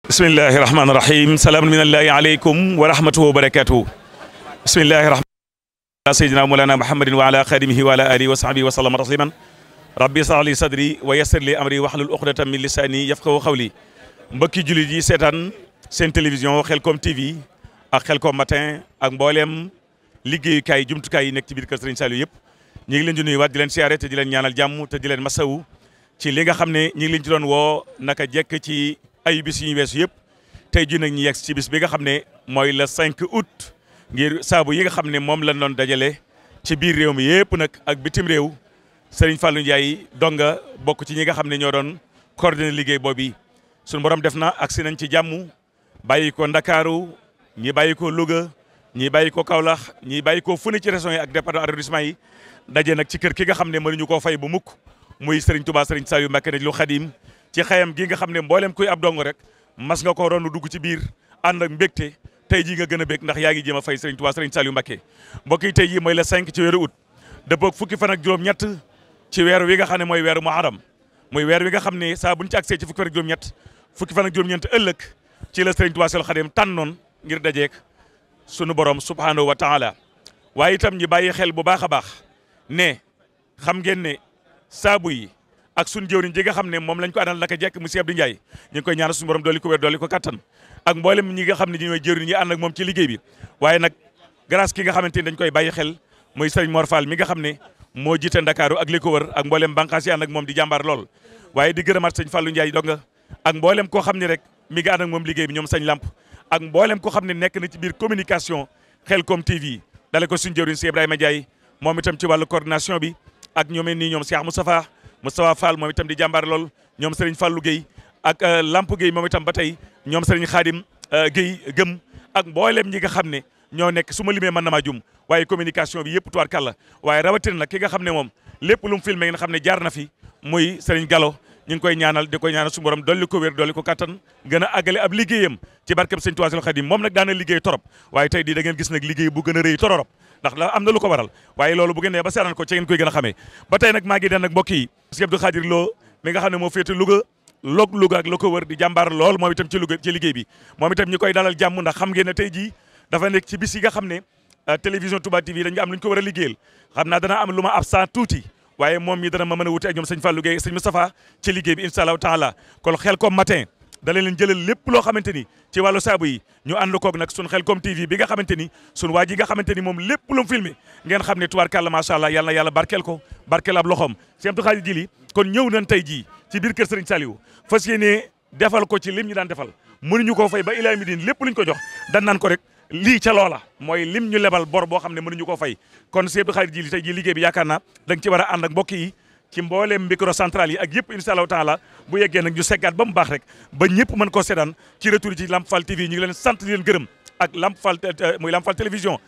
bismillahi rahmaani rahim salaamun minallahi aleykum wa rahmatuhu wa barakatuhu bismillahi rahmaani sayyidina mawlana muhammadin wa ala xadimihi wa ala alihi wa sahbihi wa sallama tasliman rabbi shrah li sadri wa yassir li amri wahlul uqdatan min lisani yafqahu qawli mbokki jullit yi seetaan seen télévision Khelcom TV ak Khelcom matin ak mbooleem liggéeyukaay jumtukaay yi nekk ci biir kër Serigne Saliou yëpp ñu ngi leen di nuyuwaat di leen siyaare te di leen ñaanal jàmm te di leen masawu ci li nga xam ne ñu ngi leen ci doon woo naka jekk ci ay bis yi ñu weesu yëpp tey jii nag ñu yegg ci bis bi nga xam ne mooy le 5 août ngir saabu yi nga xam ne moom lañ doon dajale ci biir réew mi yëpp nag ak bitim réew Serigne Fallou Ndiaye donga bokk ci ñi nga xam ne ñoo doon coordonné liggéey boobu suñu borom def na agsi nañ ci jàmm bàyyi ko Ndakaaru ñi bàyyi ko Louga ñi bàyyi ko Kaolack ñi bàyyi ko fu ne ci régions yi ak département arrondissement yi daje nag ci kër ki nga xam ne mënuñu koo fay bu mukk muy Serigne Touba Serigne Saliou Mbacké Najlu Khadim ci xayam gi nga xam ne mboolem kuy ab dong rek mas nga ko ronu dugg ci biir ànd ak mbégte tey jii nga gën a bég ndax yaa ngi jéem a fay Serigne Touba Serigne Saliou Mbacké mbokk yi tey jii mooy le 5 ci weeru août dëppoog fukki fan ak juróom-ñett ci weer wi nga xam ne mooy weeru Muharram muy weer wi nga xam ne saa buñ ci agsee ci fukki fan ak juróom-ñett fukki fan ak juróom-ñeent ëllëg ci la Serigne Touba Serigne Khadim tànnoon ngir dajeek sunu borom subhanahu wa taala waaye itam ñi bàyyi xel bu baax a baax ne xam ngeen ne saabu yi ak suñu jëwriñ ji nga xam ne moom lañ ko àndal naka jekk monsieur Abdou Ndiaye ñu ngi koy ñaanal suñu borom dolli ko wér dolli ko kattan ak mboolem ñi nga xam ne ñooy jëwriñ ñi ànd ak moom ci liggéey bi waaye nag grâce ki nga xamante ni dañ koy bàyyi xel mooy Serigne Mor Fall mi nga xam ne moo jiite Ndakaaru ak li ko wër ak mboolem bànqaas yi ànd ak moom di jàmbaar lool waaye di gërëmaat Serigne Fallou Ndiaye donga ak mboolem koo xam ne rek mi nga ànd ak moom liggéey bi ñoom Sañ Lamp ak mboolem koo xam ne nekk na ci biir communication Khelcom TV dale ko suñu jëwriñ si Ibrahima Ndiaye moom itam ci wàllu coordination bi ak ñoom nii ñoom Cheikh Moustapha Fall moom itam di jàmbaar lool ñoom Serigne Fallou Gueye ak Lamp Gueye moom itam ba tey ñoom Serigne Khadim Gueye gëm ak mboolem ñi nga xam ne ñoo nekk su ma limee mën na maa jum waaye communication bi yëpp tuwaat kàlla waaye rawatina nag ki nga xam ne moom lépp lu mu filmé nga xam ne jaar na fi muy Serigne Gallo ñu ngi koy ñaanal di koy ñaanal su borom dolli ko wér dolli ko kattan gën a àggale ab liggéeyam ci barkeb Serigne Touba Khadim moom nag daana liggéey torop waaye tey di da ngeen gis nag liggéey bu gën a rëy torop ndax la am na lu ko waral waaye loolu bu ngeen nee ba seetaan ko ci ngeen koy gën a xamee ba tey nag maa ngi den nag mbokk yi Sëñ Abdou Khadir Lo mi nga xam ne moo féete Louga ak la ko wër di jàmbaar lool moom itam ci Louga ci liggéey bi moom itam ñu koy dalal jàmm ndax xam ngeen ne tey jii dafa nekk ci bis yi nga xam ne télévision Touba TV dañu am lu ñu ko war a liggéeyal xam naa dana am lu ma absent tuuti waaye moom mi dana ma mën a wuti ak ñoom sëñ Fallou Gueye sëñ Moustapha ci liggéey bi incha allahu taala kon Khelcom matin dala leen jëlal lépp loo xamante ni ci wàllu saabu yi ñu ànd koog nag sun Khelcom TV bi nga xamante ni sun waa ji nga xamante ni moom lépp lu mu filmé ngeen xam ne tubaarkàlla macha allah yàlla na yàlla barkeel ko barkeel ab loxoom Sëñ Abdou Khadir Jili kon ñëw nañ tey jii ci biir kër Serigne Saliou fas yéene defal ko ci lim ñu daan defal mënuñu koo fay ba ilaa mi din lépp luñ ko jox dan naan ko rek lii ca loola mooy lim ñu lebal bor boo xam ne mënuñu koo fay kon Sëñ Abdou Khadir Jili tey jii liggéey bi yaakaar naa da nga ci war a ànd ak mbokk yi ci mbooleem micro central yi ak yëpp incha allahu taala bu yeggee nag ñu seggaat ba mu baax rek ba ñëpp mën koo seetaan ci retour ci Lamp Fall TV ñu ngi leen sant di leen gërëm ak Lamp Fall muy Lamp Fall télévision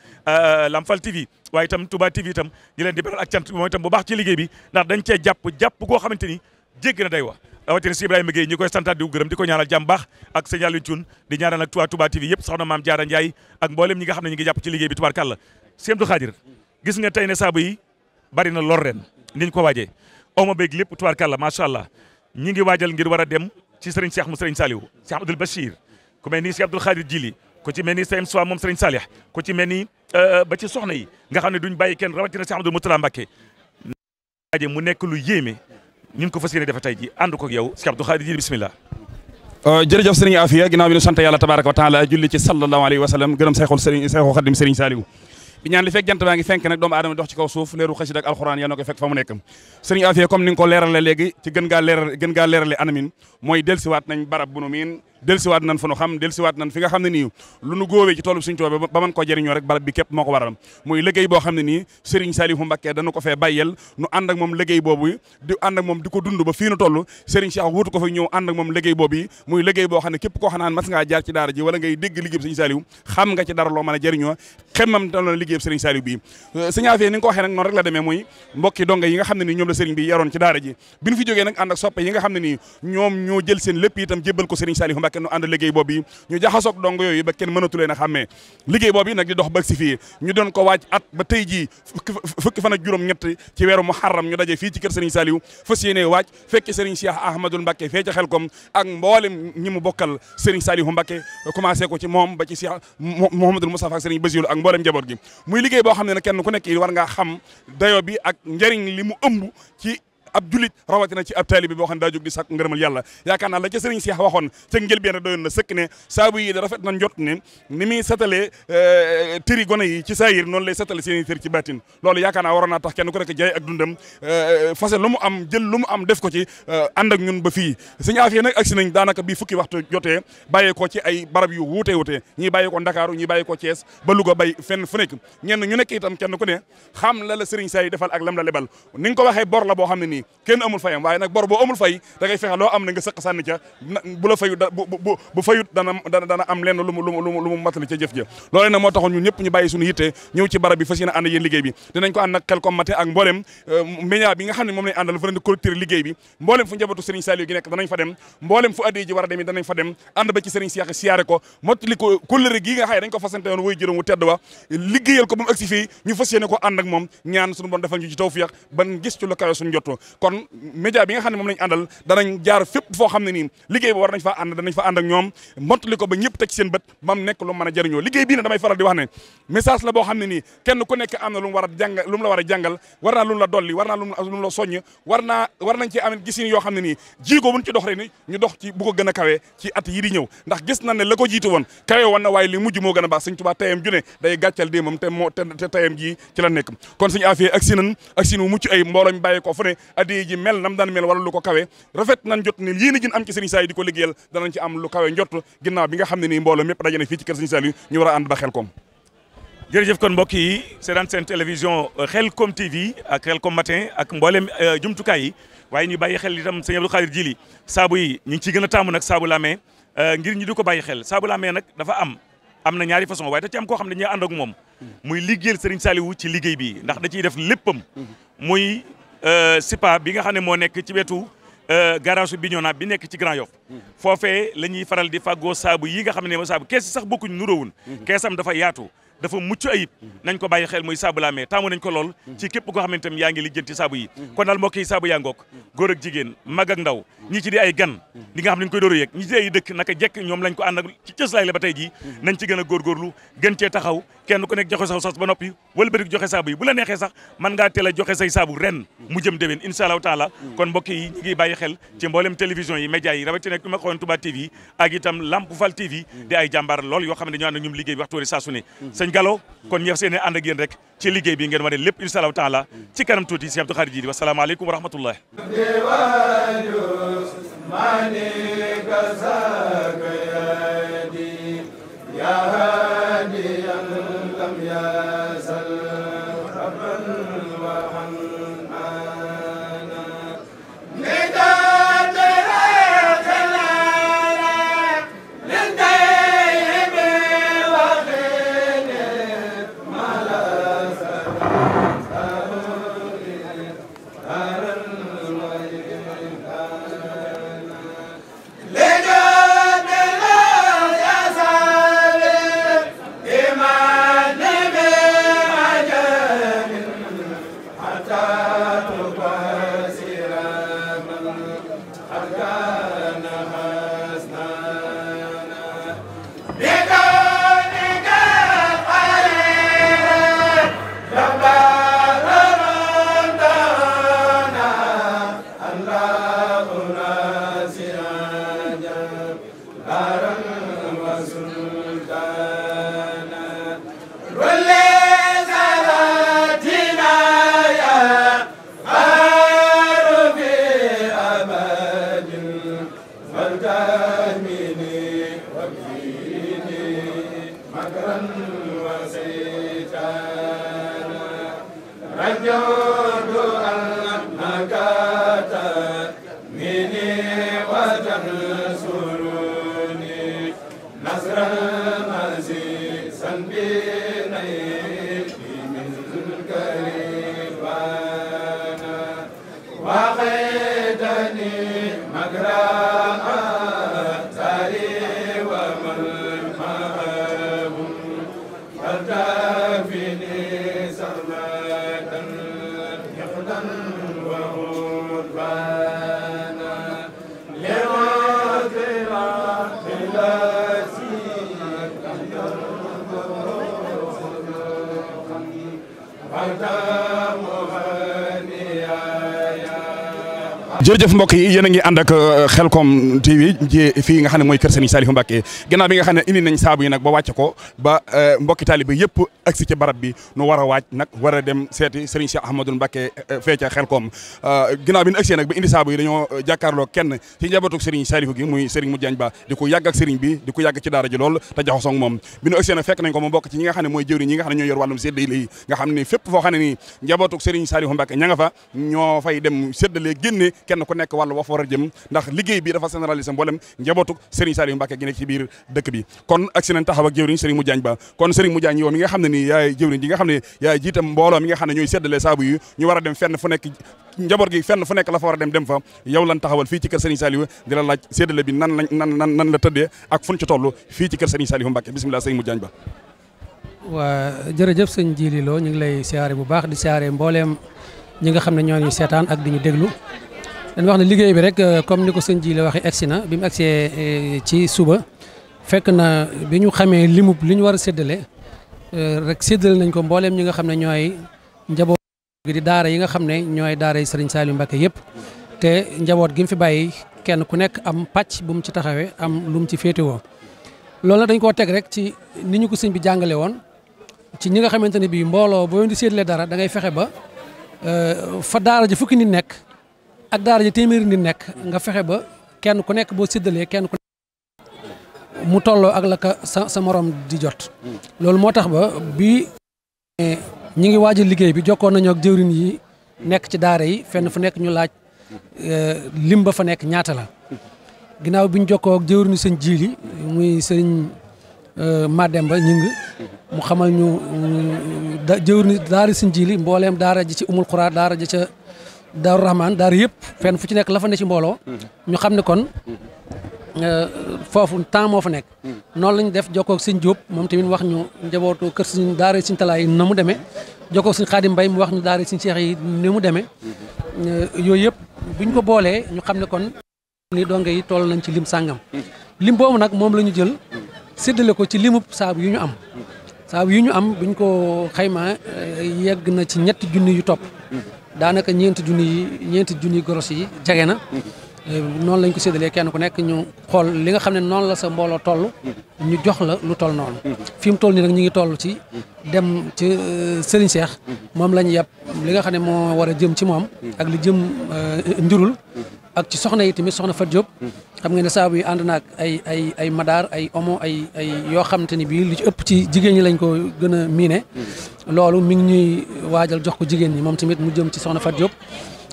Lamp Fall TV waaye itam Touba TV itam ñu leen di beral ak cant moom itam bu baax ci liggéey bi ndax dañ cee jàpp koo xamante ni jéggi na day wax rawatina si Ibrahima Gueye ñi koy santaat di gërëm di ko ñaanal jàmm baax ak sëñ Aliou Thioune di ñaanal ak Touba TV yëpp soxna Maam Diarra Ndiaye ak mboolem ñi nga xam ne ñu ngi jàpp ci liggéey bi tubaarkàlla Sëñ Abdou Khadir gis nga tey ne saabu yi bari na lor ren niñ ko waajee oma beeg lépp tubaarkàlla macha allah ñi ngi waajal ngir war a dem ci Serigne Cheikh mu Serigne Saliou Cheikh Abdoul Bachir ku mel ni Cheikh Abdou Khadir Jili ku ci mel ni Sëñ Soa moom Serigne Salih ku ci mel ni ba ci soxna yi nga xam ne duñ bàyyi kenn rawatina Cheikh Abdoul Moutala Mbacké waaje mu nekk lu yéeme ñun ko fas yéene defe tey ji ànd ko ak yow Cheikh Abdou Khadir Jili bismillah jërëjëf Serigne Afia ginnaaw bi ñu sant yàlla tabaraka wa taala julli ci sallallahu alayhi wa sallam gërëm Seexul Xadim Serigne Saliou bi ñaan li fekk jant baa ngi fenk nag doomu aadama dox ci kaw suuf leeru xasida ak alxuraan yal na ko fekk fa mu nekk Serigne Afia comme ni nga ko leerale léegi ci gën gaa leerale anamin mooy delsiwaat nañ barab bu nu miin delsiwaat nañ fa nu xam delsiwaat nañ fi nga xam ne nii lu nu góowee ci toolu Serigne Touba ba mën ko jëriñoo rek barab bi képp moo ko waral muy liggéey boo xam ne nii Serigne Saliou Mbacké dana ko fee bàyyel nu ànd ak moom liggéey boobu di ànd ak moom di ko dund ba fii nu toll Serigne Cheikh wuutu ko fa ñëw ànd ak moom liggéey boobu muy liggéey boo xam ne képp koo xam ne mas ngaa jaar ci daara ji wala ngay dégg liggéey Serigne Saliou xam nga ci dara loo mën a jëriñoo xemmam ta loon liggéey Serigne Saliou bii Serigne Afia ni nga ko waxee nag noonu rek la demee muy mbokki donga yi nga xam ne nii ñoom la Serigne bi yaroon ci daara ji bi ñu fi jógee nag ànd ak soppe yi nga xam ne nii ñoom ñoo jël seen lépp itam jébbal ko Serigne Saliou Mbacke nu ànd liggéey boobu yi ñu jaxasoog dong yooyu ba kenn mënatu leen a xàmmee liggéey boobu yi nag di dox ba si fii ñu doon ko waaj at ba tey jii fukki fan ak juróom-ñett ci weeru Muharram ñu daje fii ci kër Serigne Saliou fas yéene waaj fekki Serigne Cheikh Ahmadoul Mbacke fee ca Xelkom ak mboolem ñi mu bokkal Serigne Saliou Mbacke commencé ko ci moom ba ci Cheikh Mouhamadoul Moustapha ak Serigne Bassirou ak mboolem njaboot gi muy liggéey boo xam ne kenn ku nekk war ngaa xam dayo bi ak njëriñ li mu ëmb ci ab julit rawatina ci ab taalibi boo xam ne daa jóg di sàkk ngërëmal yàlla yaakaar naa la ca sëriñ Cheikh waxoon ca njëlbeen rek doyoon na sëkk ne saabu yi da rafet na njot ne ni muy setalee tëri gone yi ci saayir noonu lay setale seen i tër ci baatin loolu yaakaar naa waroon naa tax kenn ku nekk jaay ak dundam fase lu mu am jël lu mu am def ko ci ànd ak ñun ba fii suñu affaire nag agsi nañ daanaka bii fukki waxtu jotee bàyyee ko ci ay barab yu wuute wuute ñii bàyyee ko Ndakaaru ñii bàyyee ko Thiès ba Louga bay fenn fu nekk ñenn ñu nekk itam kenn ku ne xam la sëriñ say defal ak lam la lebal ni nga ko waxee bor la boo xam ne nii kenn amul fayam waaye nag bor boo amul fay da ngay fexe loo am na nga sëq sànni ca bu la fayu bu fayut dana am lenn lu mu matali ca jëf ja loolu nag moo taxoon ñun ñëpp ñu bàyyi suñu yitte ñëw ci barab bi fas yéene ànd yéen liggéey bi dinañ ko ànd nag Xelkom matin ak mboolem média bi nga xam ne moom lañ àndal fa leen di collecter liggéey bi mboolem fu njabootu Serigne Saliou gi nekk danañ fa dem mboolem fu addiya ji war a dem danañ fa dem ànd ba ci Serigne Cheikh siyaare ko mottali ko kóllëre gi nga xaye dañ ko fasante woon woy jërëm wu tedd wa liggéeyal ko ba mu agsi fii ñu fas yéene ko ànd ak moom ñaan suñu bon defal ñu ci tawfiq ban gis ci lu kawe suñu jotto kon média bi nga xam ne moom lañ àndal danañ jaar fépp foo xam ne nii liggéey ba war nañ fa ànd danañ fa ànd ak ñoom mottali ko ba ñëpp teg seen bët ba mu nekk lu mën a jëriñoo liggéey bii ne damay faral di wax ne message la boo xam ne nii kenn ku nekk am na lu mu war a jàng lu mu la war a jàngal war naa lu mu la dolli war naa lu mu la soññ war nañ ci am gisin yoo xam ne nii jiiko buñ ci dox rek ni ñu dox ci bu ko gën a kawe ci at yi di ñëw ndax gis na ne la ko jiitu woon kawe woon na waaye li mujj moo gën a baax Sëñ Tuubaa tayam ju ne day gàccal déemam te tayam ji ci la nekk kon suñu affaire ak sin wu mucc ay mbooloo mi bàyyi ko fu ne addiya ji mel nam daan mel wala lu ko kawe rafet nañ jot ne yéen a jën am ci Serigne Saliou di ko liggéeyal danañ ci am lu kawe njott ginnaaw bi nga xam ne nii mbooloo mépp daje na fii ci kër Serigne Saliou ñu war a ànd ba Xelkom jërëjëf kon mbokk yi seetaan seen télévision Xelkom TV ak Xelkom matin ak mboolem jumtukaay yi waaye ñu bàyyi xel itam sëñ Abdou Khadir Jili saabu yi ñu ngi ciy gën a taamu nag saabu lamee ngir ñu di ko bàyyi xel saabu lamee nag dafa am na ñaari façon waaye da ci am koo xam ne dañuy ànd ak moom muy liggéeyal Serigne Saliou ci liggéey bi ndax da ciy def léppam muy sipa bi nga xam ne moo nekk ci wetu garage Bignona bi nekk ci Grand Yoff foofee la ñuy faral di fàggoo saabu yi nga xam ne saabu kees sax bokkuñ nuróowun keesam dafa yaatu dafa mucc ayib nañ ko bàyyi xel muy saabu laamee taamu nañ ko lool ci képp koo xamante ne yaa ngi lijjanti saabu yi kon daal mbokk yi saabu yaa ngoog góor ak jigéen mag ak ndaw ñi ci di ay gan li nga xam ne ñu koy door a yëg ñi ci di ay dëkk naka jekk ñoom lañ ko ànd ak ci cëslaay la ba tey jii nañ ci gën a góorgóorlu gën cee taxaw kenn ku nekk joxe saw sas ba noppi wala bërik joxe saabu yi bu la neexee sax mën ngaa teel a joxe say saabu ren mu jëm déwén incha allahu taala kon mbokk yi ñi ngi bàyyi xel ci mboolem télévision yi média yi rawatina nekk ma xoon Touba TV ak itam Lamp Fall TV di ay jàmbaar lool yoo xam ne dañoo ànd ak ñoom liggéey bi waxtu saa su ne sëñ Gallo kon ñëf seen ànd ak yéen rek ci liggéey bi ngeen wane lépp incha allahu taala ci kanam tuuti si Abdou Khadir Jili wasalaamaaleykum wa rahmatullah وقيتني مكرا تاريخ jërëjëf mbokk yi yéen a ngi ànd ak Khelcom TV ci fii nga xam ne mooy kër Serigne Saliou Mbacké gannaaw bi nga xam ne indi nañ saabu yi nag ba wàcc ko ba mbokki taalibe yëpp agsi ci barab bi nu war a waaj nag war a dem seeti Serigne Cheikh Ahmadou Mbacké fee ca Khelcom gannaaw bi nu agsee nag ba indi saabu yi dañoo jàkkaarloo kenn ci njabootu Serigne Saliou gi muy Serigne Modiagne Ba di ko yàgg ak Serigne bi di ko yàgg ci daara ji lool te jaxasoo ak moom bi nu agsee nag fekk nañ ko mu bokk ci ñi nga xam ne mooy jëwriñ ñi nga xam ne ñoo yor wàllum séddale yi nga xam ne fépp foo xam ne nii njabootu Serigne Saliou Mbacké ña nga fa ñoo fay dem séddale génne kenn ku nekk wàllu fa war a jëm ndax liggéey bi dafa généralisé mboolem njabootu Serigne Saliou Mbacké gi nekk ci biir dëkk bi kon agsi nañ taxaw ak jëwriñ Serigne Modiagne Ba kon Serigne Modiagne yow mi nga xam ne nii yaay jëwriñ ji nga xam ne yaay jiitam mbooloo mi nga xam ne ñooy séddale saabu yi ñu war a dem fenn fu nekk njaboot gi fenn fu nekk la fa war a dem fa yow lan taxawal fii ci kër Serigne Saliou di la laaj séddale bi nan la tëddee ak fu ñu ci toll fii ci kër Serigne Saliou Mbacké bismillah Serigne Modiagne Ba. waa jërëjëf sëñ Djili Lo ñu ngi lay siyaare bu baax di siyaare mbooleem ñi nga xam ne ñoo ñu seetaan ak di ñu déglu dañ wax ne liggéey bi rek comme ni ko sëñ Djili waxee egsi na bi mu egsee ci suba fekk na bi ñu xamee limub li ñu war a séddale rek séddale nañ ko mbooleem ñi nga xam ne ñooy njaboot gi di daara yi nga xam ne ñooy daara yi Serigne Saliou Mbacké yëpp te njaboot gi mu fi bàyyi kenn ku nekk am pàcc bu mu ci taxawee am lu mu ci féetewoo loolu nag dañ koo teg rek ci ni ñu ko sëñ bi jàngale woon ci ñi nga xamante ne bii mbooloo boo di séddale dara da ngay fexe ba fa daara ji fukki nit nekk ak daara ji téeméeri nit nekk nga fexe ba kenn ku nekk boo séddalee kenn ku nekk mu tolloo ak la ka sa morom di jot. loolu moo tax ba bi ñi ngi waajal liggéey bi jokkoon nañu ak jëwriñ yi nekk ci daara yi fenn fu nekk ñu laaj lim ba fa nekk ñaata la ginnaaw bi ñu jokkoo ak jëwriñu sëñ Djili muy sëñ Mademba ñing mu xamal ñu jëwriñu daara sëñ Djili mbooleem daara ji ci Umul Xuraa daara ji ca Daaru Rahman daara yëpp fenn fu ci nekk la fa ne ci mbooloo ñu xam ne kon foofu temps moo fa nekk noonu lañu def jokkoo ak sëñ Diop moom tamit wax ñu njabootu kër sëñ daara sëñ Talaay na mu demee jokkoo ak sëñ Xaadim Mbay mu wax ñu daara sëñ Cheikh yi ni mu demee yooyu yëpp buñ ko boolee ñu xam ne kon ni donge yi toll nañ ci lim sàngam lim boobu nag moom la ñu jël séddale ko ci limub saabu yu ñu am saabu yu ñu am buñ ko xaymaa yegg na ci ñetti junni yu topp daanaka ñeenti junni goros yi jege na noonu lañ ko séddalee kenn ku nekk ñu xool li nga xam ne noonu la sa mbooloo toll ñu jox la lu toll noonu fi mu toll nii nag ñu ngi toll ci dem ci Serigne Cheikh moom la ñu yàpp li nga xam ne moo war a jëm ci moom ak li jëm njurul ak ci soxna yi tamit soxna Fat Diop xam nga ne saabu yi ànd naag ay madaar ay omo ay yoo xamante ni bii li ci ëpp ci jigéen ñi lañ ko gën a miine loolu mi ngi ñuy waajal jox ko jigéen ñi moom tamit mu jëm ci soxna Fat Diop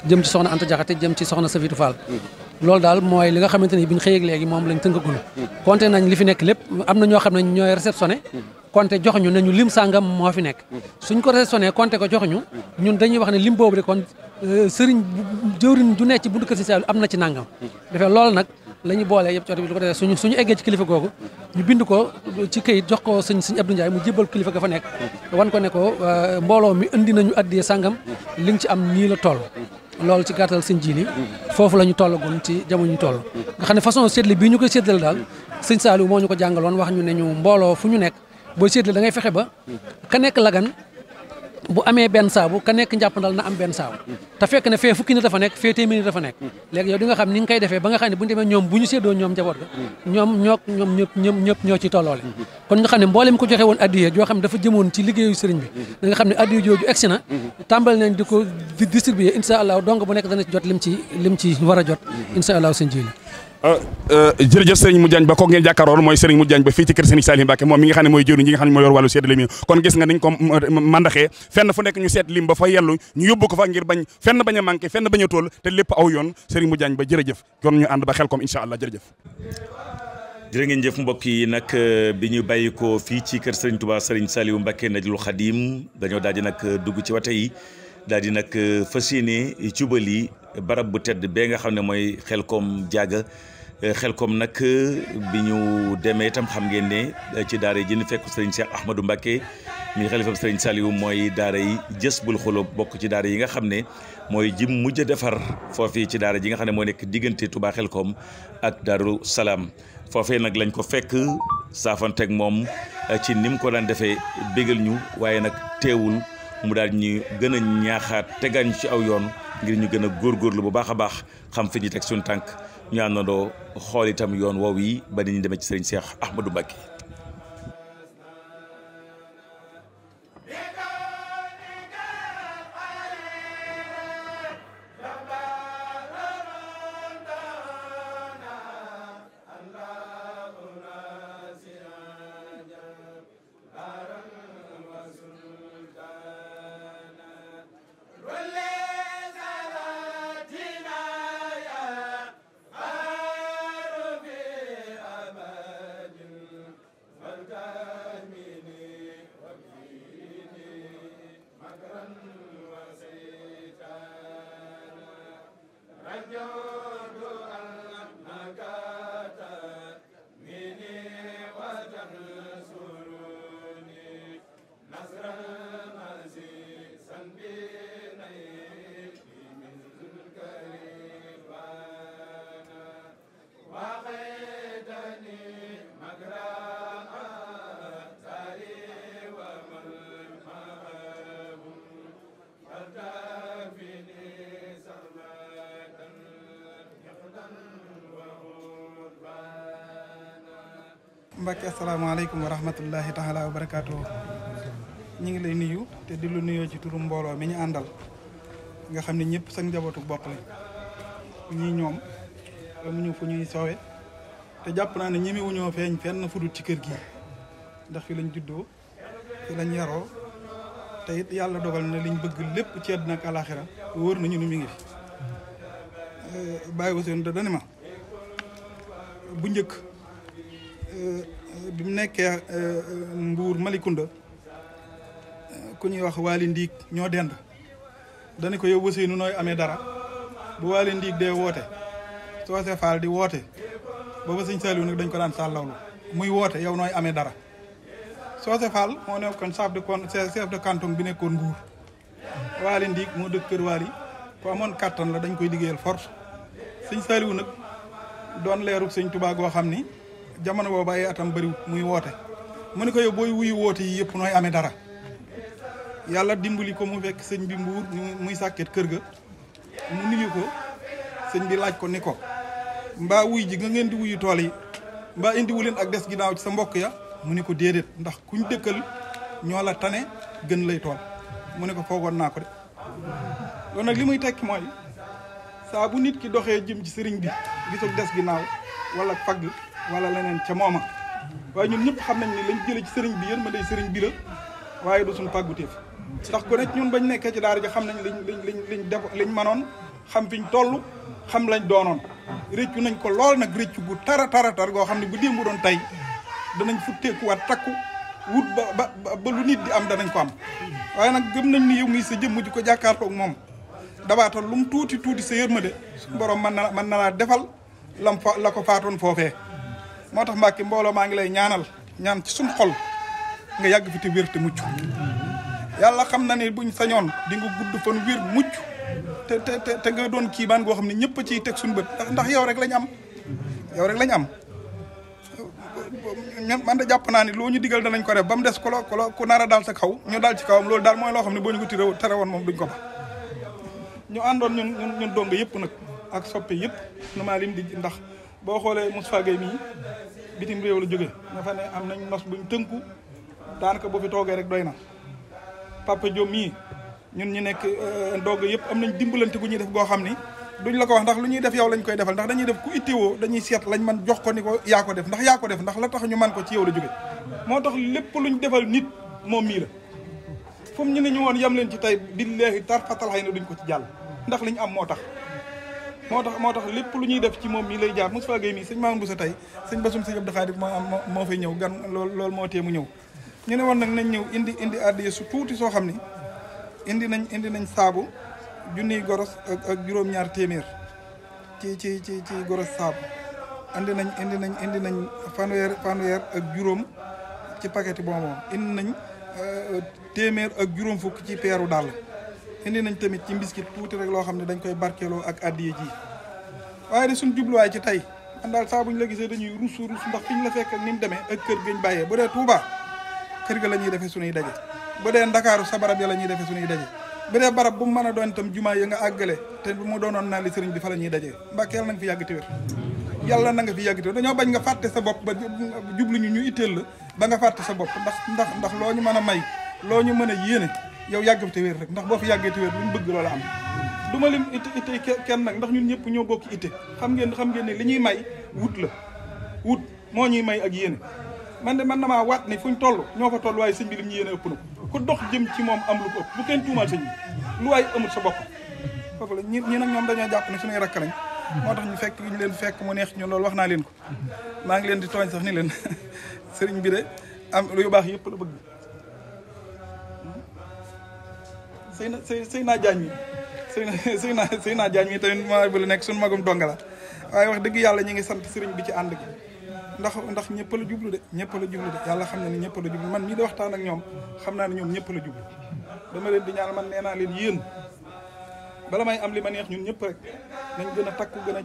jëm ci soxna Anta Diakhaté jëm ci soxna Safitou Fall loolu daal mooy li nga xamante ni biñ xëyeeg léegi moom lañ tënkagul compté nañ li fi nekk lépp am na ñoo xam ne ñooy réceptionné compté joxuñu ne ñu lim sàngam moo fi nekk suñ ko réceptionné compté ko joxuñu ñun dañuy wax ne lim boobu de kon sëriñ jëwriñ ju nekk ci buntu kër Serigne Saliou am na ci nangam defee loolu nag la ñuy boolee yëpp ci oto bi lu ko defee suñu eggee ci kilifa googu ñu bind ko ci këyit jox ko sëñ Abdou Ndiaye mu jébbal kilifa ga fa nekk wan ko ne ko mbooloo mi indi nañu addiyee sàngam li nga ci am nii la toll loolu ci gàttal sëñ Djili foofu la ñu tollagoon ci jamono ñu toll nga xam ne façon séddale bii ñu koy séddale daal sëñ Saliou moo ñu ko jàngaloon wax ñu ne ñu mbooloo fu ñu nekk booy séddale da ngay fexe ba ka nekk lagan bu amee benn saabu ka nekk njàppandal na am benn saabu te fekk ne fee fukki nit dafa nekk fee téeméeri nit dafa nekk léegi yow di nga xam ni nga koy defee ba nga xam ne bu ñu demee ñoom bu ñu séddoo ñoom njaboot ga ñoom ñëpp ñoo ci tolloole kon nga xam ne mboolem ko joxe woon addiya joo xam ne dafa jëmoon ci liggéeyu sëriñ bi da nga xam ne addiya jooju egsi na tàmbali nañ di ko distribuer insha allah donc bu nekk dana ci jot lim ci war a jot insha allah sëñ Djili jërëjëf Serigne Modiagne Ba kooku ngeen jàkkaaroon mooy Serigne Modiagne Ba fii ci kër Serigne Saliou Mbacké moom mi nga xam ne mooy jëwriñ ñi nga xam ne mooy yor wàllu séddale mi kon gis nga niñ ko mandaxee fenn fu nekk ñu seet lim ba fa yellu ñu yóbbu ko fa ngir bañ fenn bañ a manqué fenn bañ a tool te lépp aw yoon Serigne Modiagne Ba jërëjëf kon ñu ànd ba Khelcom incha allah jërëjëf jërë ngeen jëf mbokk yi nag bi ñu bàyyi ko fii ci kër Serigne Touba Serigne Saliou Mbacké Najlul Khadim dañoo daal di nag dugg ci wate yi daal di nag fas yéene jubali barab bu tedd bee nga xam ne mooy Khelcom Diaga Khelcom nag bi ñu demee itam xam ngeen ne ci daara yi jënd fekk Serigne Cheikh Ahmadou Mbacké mi xalifa Serigne Saliou mooy daara yi Jazbul Xuloob bokk ci daara yi nga xam ne mooy jim mujj a defar foofii ci daara ji nga xam ne moo nekk diggante Touba Khelcom ak Daaru Salaam foofee nag lañ ko fekk saafanteeg moom ci ni mu ko daan defee bégal ñu waaye nag teewul mu daal ñu gën a ñaaxaat tegaan ci aw yoon ngir ñu gën a góorgóorlu bu baax a baax xam fi ñu teg suñu tànk ñu àndandoo xool itam yoon woowu yi ba ni ñu demee ci sëriñ Cheikh Ahmadou Mbacké. Mbacke asalaamaaleykum wa rahmatullahi taala wa barakaatu. ñu ngi lay nuyu te di lu nuyoo ci turu mbooloo mi ñu àndal nga xam ne ñëpp sax njabootu bopp lañ ñii ñoom amuñu fu ñuy sowe te jàpp naa ne ñemewuñoo feeñ fenn fudut ci kër gi ndax fi lañ juddoo fi lañ yaroo te it yàlla dogal na liñ bëgg lépp ci àddina ak alaxira wóor nañu ni mi ngi fi bàyyi waseen da dani ma bu njëkk bi mu nekkee Mbuur Malikunda ku ñuy wax Waali Ndiig ñoo dend dani ko yow Ousseynou nooy amee dara bu Waali Ndiig dee woote Soose Faal di woote booba sëñ Saliou nag dañ ko daan sàllawlu muy woote yow nooy amee dara Soose Faal moo nekkoon chef de canton bi nekkoon Mbuur Waali Ndiig moo dëkk kër Waali ko amoon kattan la dañ koy liggéeyal force sëñ Saliou nag doon leerug sëñ Tuubaa goo xam ni jamono boobu ay atam bëriwut muy woote mu ne ko yow booy wuyu woote yi yëpp nooy amee dara yàlla dimbali ko mu fekk sëñ bi Mbuur muy sàkket kër ga mu nuyu ko sëñ bi laaj ko ni ko mbaa wuy ji nga ngeen di wuyu tool yi mbaa indiwu leen ak des ginnaaw ci sa mbokk ya mu ne ko déedéet ndax kuñ dëkkal ñoo la tane gën lay tool mu ne ko foogoon naa ko de loolu nag li muy tekki mooy saa bu nit ki doxee jëm ci sëriñ bi gisul des ginnaaw wala fagg wala leneen ca mooma waaye ñun ñëpp xam nañ ne lañ jëlee ci sëriñ bi yërmande sëriñ bi la waaye du suñ pàgguteef ndax ku nekk ñun bañ nekkee ci daara ji xam nañ liñ manoon xam fiñ toll xam lañ doonoon réccu nañ ko lool nag réccu gu tar goo xam ne bu démb doon tey danañ futteekuwaat takku wut ba lu nit di am danañ ko am waaye nag gëm nañ ni yow mii sa jëmm ji ko jàkkaarloog moom dabaatal lu mu tuuti sa yërmande suñu borom mën na laa defal la ko faatoon foofee moo tax Mbàkke mbooloo maa ngi lay ñaan ci suñ xol nga yàgg fi te wér te mucc yàlla xam na ne buñ sañoon di nga gudd fan wér mucc te nga doon kii baan goo xam ne ñëpp a ciy teg suñu bët ndax yow rek lañ am man da jàpp naa ni loo ñu digal danañ ko def ba mu des ku nar a daal sa kaw ñu daal ci kawam loolu daal mooy loo xam ne boo ñu ko tere woon moom duñ ko ba ñu àndoon ñun dong yëpp nag ak soppe yëpp nu maa lim di ndax boo xoolee Moustapha Gueye mii bitim réew la jóge nga fa ne am nañ nos buñ tënku daanaka boo fi toogee rek doy na Papa Diop mii ñun ñu nekk ndog yëpp am nañ dimbalante gu ñuy def goo xam ni duñ la ko wax ndax lu ñuy def yow lañ koy defal ndax dañuy def ku itteewoo dañuy seet lañ man jox ko ni ko yaa ko def ndax la tax ñu man ko ci yow la jóge moo tax lépp luñ defal nit moom mii la fu mu ñu ne ñu woon yam leen ci tey billaahi tar fatal xëy na duñ ko ci jàll ndax liñ am moo tax lépp lu ñuy def ci moom mii lay jaar Moustapha Gueye mii sëñ Mamadou Boussa tey sëñ Basum sëñ Abdou Khadir moo fay ñëw gan loolu moo tee mu ñëw ñu ne woon nag nañ ñëw indi addiya su tuuti soo xam ni indi nañ saabu junniy goros ak juróom-ñaar téeméer ci goros saabu indi nañ fanweer ak juróom ci paquet bonbon indi nañ téeméer ak juróom fukk ci peeru dàll indi nañ tamit ci mbiskit tuuti rek loo xam ne dañ koy barkeeloo ak addiya ji waaye de suñ jubluwaay ci tey man daal saa buñ la gisee dañuy rus ndax fiñ la fekk ak ni mu demee ak kër gañ bàyyee bu dee Touba kër ga la ñuy defee suñuy daje bu dee Ndakaaru sa barab ya la ñuy defee suñuy daje bu dee barab bu mu mën a doon itam jumaa ya nga àggale te bu mu doonoon naa li sëriñ bi fa la ñuy dajee Mbàkke yàlla na nga fi yàgg te wér yàlla na nga fi yàgg te wér dañoo bañ nga fàtte sa bopp ba jublu ñu itteel la ba nga fàtte sa bopp ndax loo ñu mën a may loo ñu mën a yéene yow yàgg te wér rek ndax boo fi yàggee te wér luñ bëgg loola am du ma lim itte kenn nag ndax ñun ñëpp ñoo bokk itte xam ngeen ne li ñuy may wut la wut moo ñuy may ak yéene man na maa waat ni fuñ toll ñoo fa toll waaye sëñ bi lim ñu yéene ëpp na ku dox jëm ci moom am lu ko ëpp bu kenn tuumaal sëñ bi lu waay amul sa bopp foofu la ñi nag ñoom dañoo jàpp ne suñuy rakk lañ moo tax ñu fekk ñu leen fekk mu neex ñu loolu wax naa leen ko maa ngi leen di tooñ sax ni leen sëriñ bi de am lu yu baax yëpp la bëgg sëy naa jaañ mi sëy naa jaañ mi tamit maa bu la nekk suñu magum donga la waaye wax dëgg yàlla ñu ngi sant sëriñ bi ci ànd gi ndax ñëpp la jublu de yàlla xam na ni ñëpp la jublu man mii di waxtaan ak ñoom xam naa ne ñoom ñëpp la jublu dama leen di ñaan man nee naa leen yéen bala may am li ma neex ñun ñëpp rek nañ gën a takku gën a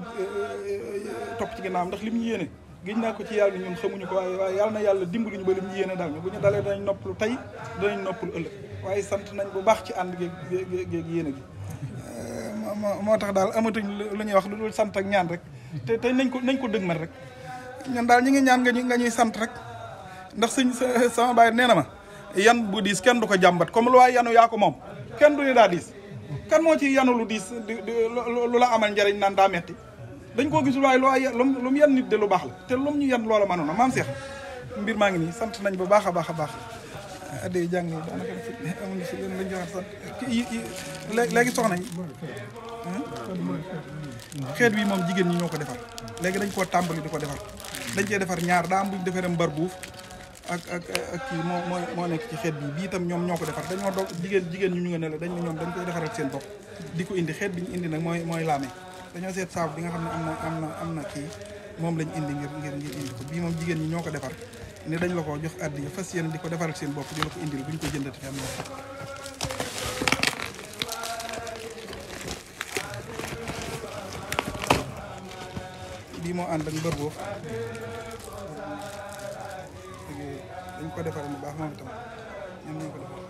topp ci ginnaaw ndax li mu yéene giñ naa ko ci yàlla ñun xamuñu ko waaye yàlla na yàlla dimbali ñu ba li mu yéene daal bu ñu dalee danañ noppalu tey danañ noppalu ëllëg waaye sant nañ bu baax ci ànd géeg yéene gi moo tax daal amatuñ lu ñuy wax lu dul sant ak ñaan rek te nañ ko dëgmal rek ñun daal ñi ngi ñaan nga ñuy sant rek ndax sama baay nee na ma yan bu diis kenn du ko jàmbat comme lu waay yanu yaa ko moom kenn du ni daa diis kan moo ci yanu lu diis lu la amal njariñ naan daa metti dañ koo gisul waaye lu mu yan nit de lu baax la te lu mu ñu yan loola mënoon na maam Seex mbir maa ngi nii sant nañ bu baax a baax a baax adde jàng yi daanaka amuñu si leen lañ joxat sant léegi soxna yi xeet wi moom jigéen ñi ñoo ko defar léegi dañ koo tàmbali di ko defar dañ cee defar ñaar daa am buñ defaree mbar buuf ak kii moo nekk ci xeet bi bii itam ñoom ñoo ko defar dañoo doog jigéen ñu nga ne la dañ ne ñoom dañ koy defaral seen bopp di ko indi xeet bi ñu indi nag mooy laame dañoo seet saabu bi nga xam ne am na kii moom lañ indi ngir indi ko bii moom jigéen ñi ñoo ko defar ne dañ la ko jox addi fas yéene di ko defaral seen bopp di la ko indil buñ ko jëndati fenn bii moo ànd ak mbër boobu dañ ko defaree bu baax moom itam ñoom ñoo ko defar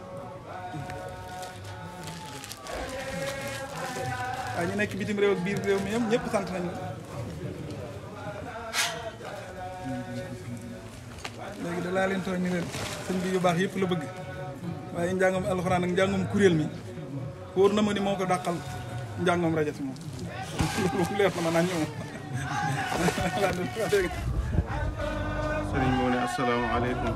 waaye ñu nekk bitim réew ak biir réew mi ñëpp sant nañu léegi da laa leen tooñ ni leen sëñ bi yu baax yëpp la bëgg waaye njàngam alxuraan ak njàngam kuréel mi wóor na ma ni moo ko dàqal njàngam rajo si moom loolu leer na ma naa ñëw sëriñ moo ne asalaamaaleykum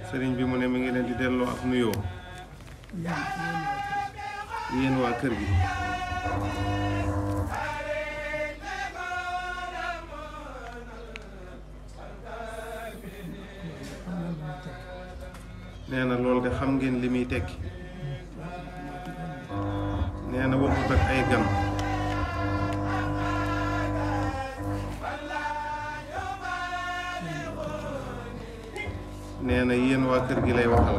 sëriñ bi mu ne mi ngi leen di delloo ak nuyoo yéen waa kër gi nee na loolu de xam ngeen li muy tekki nee na waxut ak ay gan nee na yéen waa kër gi lay waxal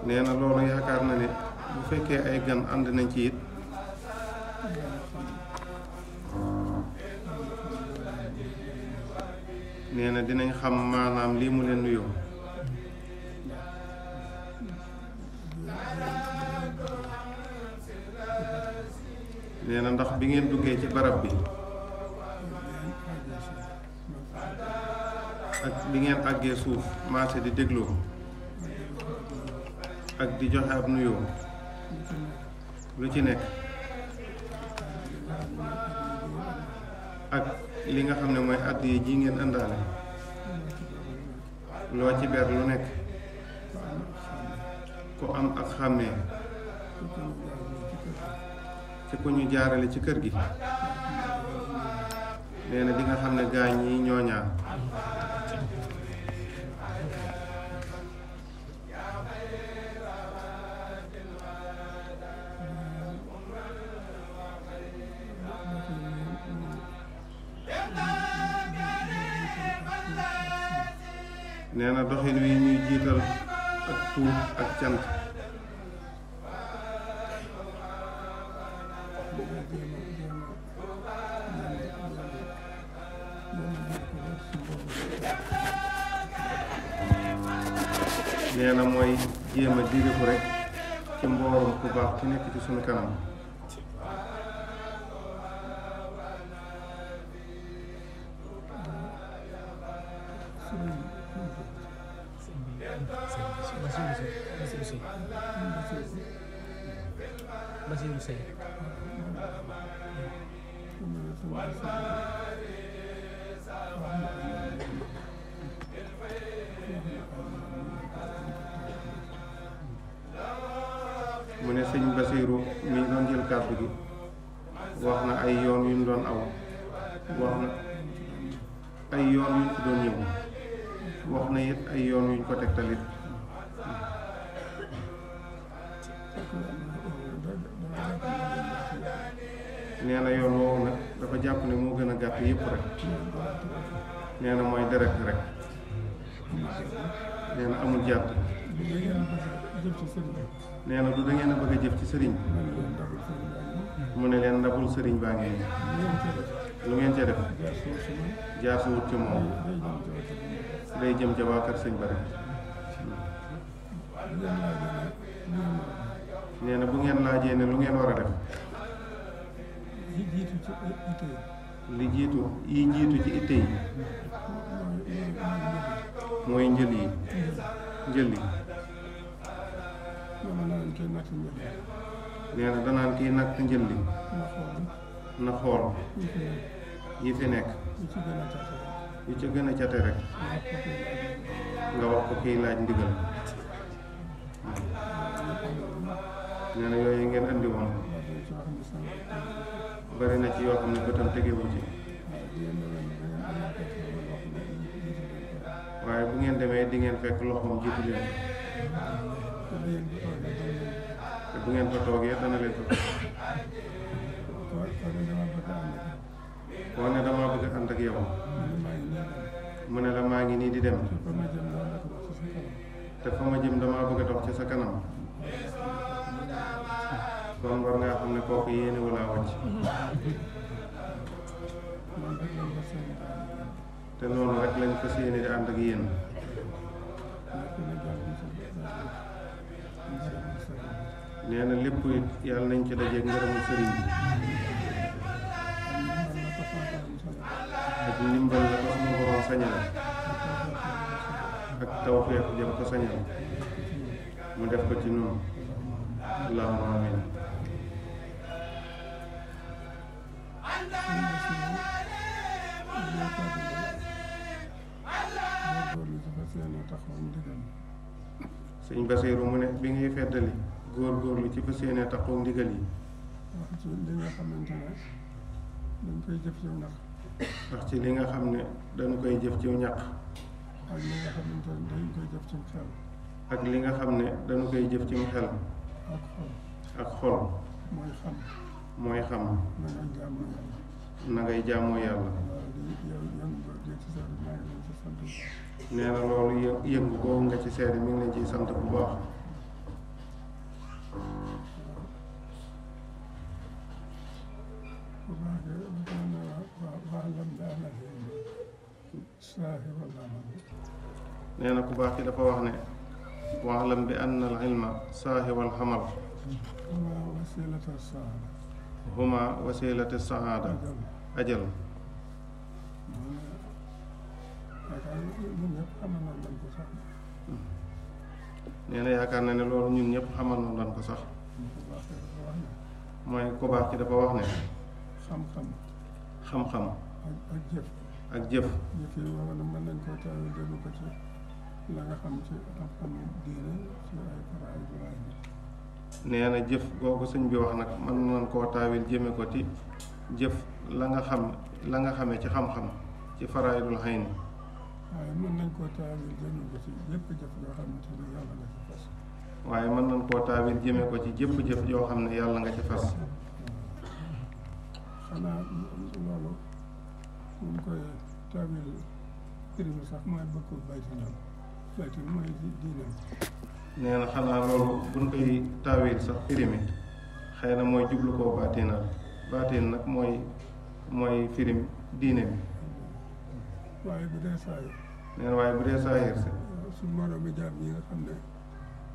nee na loolu yaakaar na ne bu fekkee ay gan ànd nañ ci it nee na dinañ xam maanaam lii mu leen nuyoo nee na ndax bi ngeen duggee ci barab bi ak bi ngeen àggee suuf maase di dégloo ak di joxe ab nuyoo lu ci nekk ak li nga xam ne mooy àddiya ji ngeen ëndaale loo ci ber lu nekk ku am ak xàmmee ci ku ñu jaarale ci kër gi nee na di nga xam ne gaañ yi ñoo ñaar nee na doxin wi ñuy jiital ak tuub ak cant nee na mooy jéem a diriku rek ci mboorum ku baax ki nekk ci sunu kanam Basiru Sey mu ne sëñ Basiru mi doon jël kàddu gi wax na ay yoon yu ñu doon aw wax na ay yoon yu ñu fi doon ñëw wax na it ay yoon yu ñu ko tegtalit nee na yoon woowu nag dafa jàpp ne moo gën a gàtt yëpp rek nee na mooy deret rek nee na amul jàpp nee na du da ngeen a bëgg a jëf ci sëriñ mu ne leen ndabul sëriñ baa ngi nii lu ngeen ca def jaar si wut ci moom day jëm ca waa kër sëñ ba rek nee na bu ngeen laajee ne lu ngeen war a def li jiitu yi jiitu ci itte yi mooy njël yi nee na danaan kiy natt njël li na xool yi fi nekk yu ca gën a cate rek nga wax ko kiy laaj ndigal nee na yooyu ngeen andi woon bari na ci yoo xam ne bëtam tegewu ci waaye bu ngeen demee di ngeen fekk loxoom jiitu leen te bu ngeen fa toogee dana leen fa koo ne dama bëgg ànd ak yow mu ne la maa ngi nii di dem te fa ma jëm dama bëgg a dox ci sa kanam kon war ngaa xam ne kooku yéene wala wàcc te noonu rek lañ fas yéene di ànd ak yéen nee na lépp it yàlla nañ ci dajeeg ngërëmul sëriñ bi ak ndimbal la ko sama borom sañal ak tawfeex jëm ko sañal mu def ko ci noonu allahumma amin sëñ Basiiru mu ne bi ngay feddali góorgóorlu ci fas yéene taxaw ndigal yi wax ci li nga xamante ne dañ koy jëf ci ñax ndax ci li nga xam ne dañ koy jëf ci ñaq ak li nga xamante ne dañ koy jëf ci xel ak li nga xam ne dañu koy jëf ci xel ak xol mooy xam na ngay jaamoo yàlla nee na loolu yëngu boobu nga ci seede mi ngi leen ciy sant bu baax nee na ku baax ki dafa wax ne waalam bi anna al ilma saahi wal xamal huma wasilati saada ajal nee na yaakaar na ne loolu ñun ñëpp xamal na doon ko sax mooy ku baax ki dafa wax ne xam-xam ak jëf yi mën nañ koo taawil jëme ko ci la nga xam ci xam-xam diine ci ay faraay nee na jëf googu sëñ bi wax nag mën nañ koo taawil jëme ko ci jëf la nga xamee ci xam-xam ci faraayidul xayni waaye mën nañ koo taawil jëme ko ci jëpp jëf yoo xamante ni yàlla nga ci fas waaye mën nañ koo taawil jëme ko ci jëpp jëf yoo xam ne yàlla nga ci fas xanaa loolu mun koy taawil primi sax mooy bëkkul baytu ñoom baytu mooy diine nee na xanaa loolu buñ koy taawil sax firimi xëy na mooy jublu koo baatinal baatin nag mooy firim diine bi. waaye bu dee saa yi. nee na waaye bu dee saa yër si. suñu moroomi jaam yi nga xam ne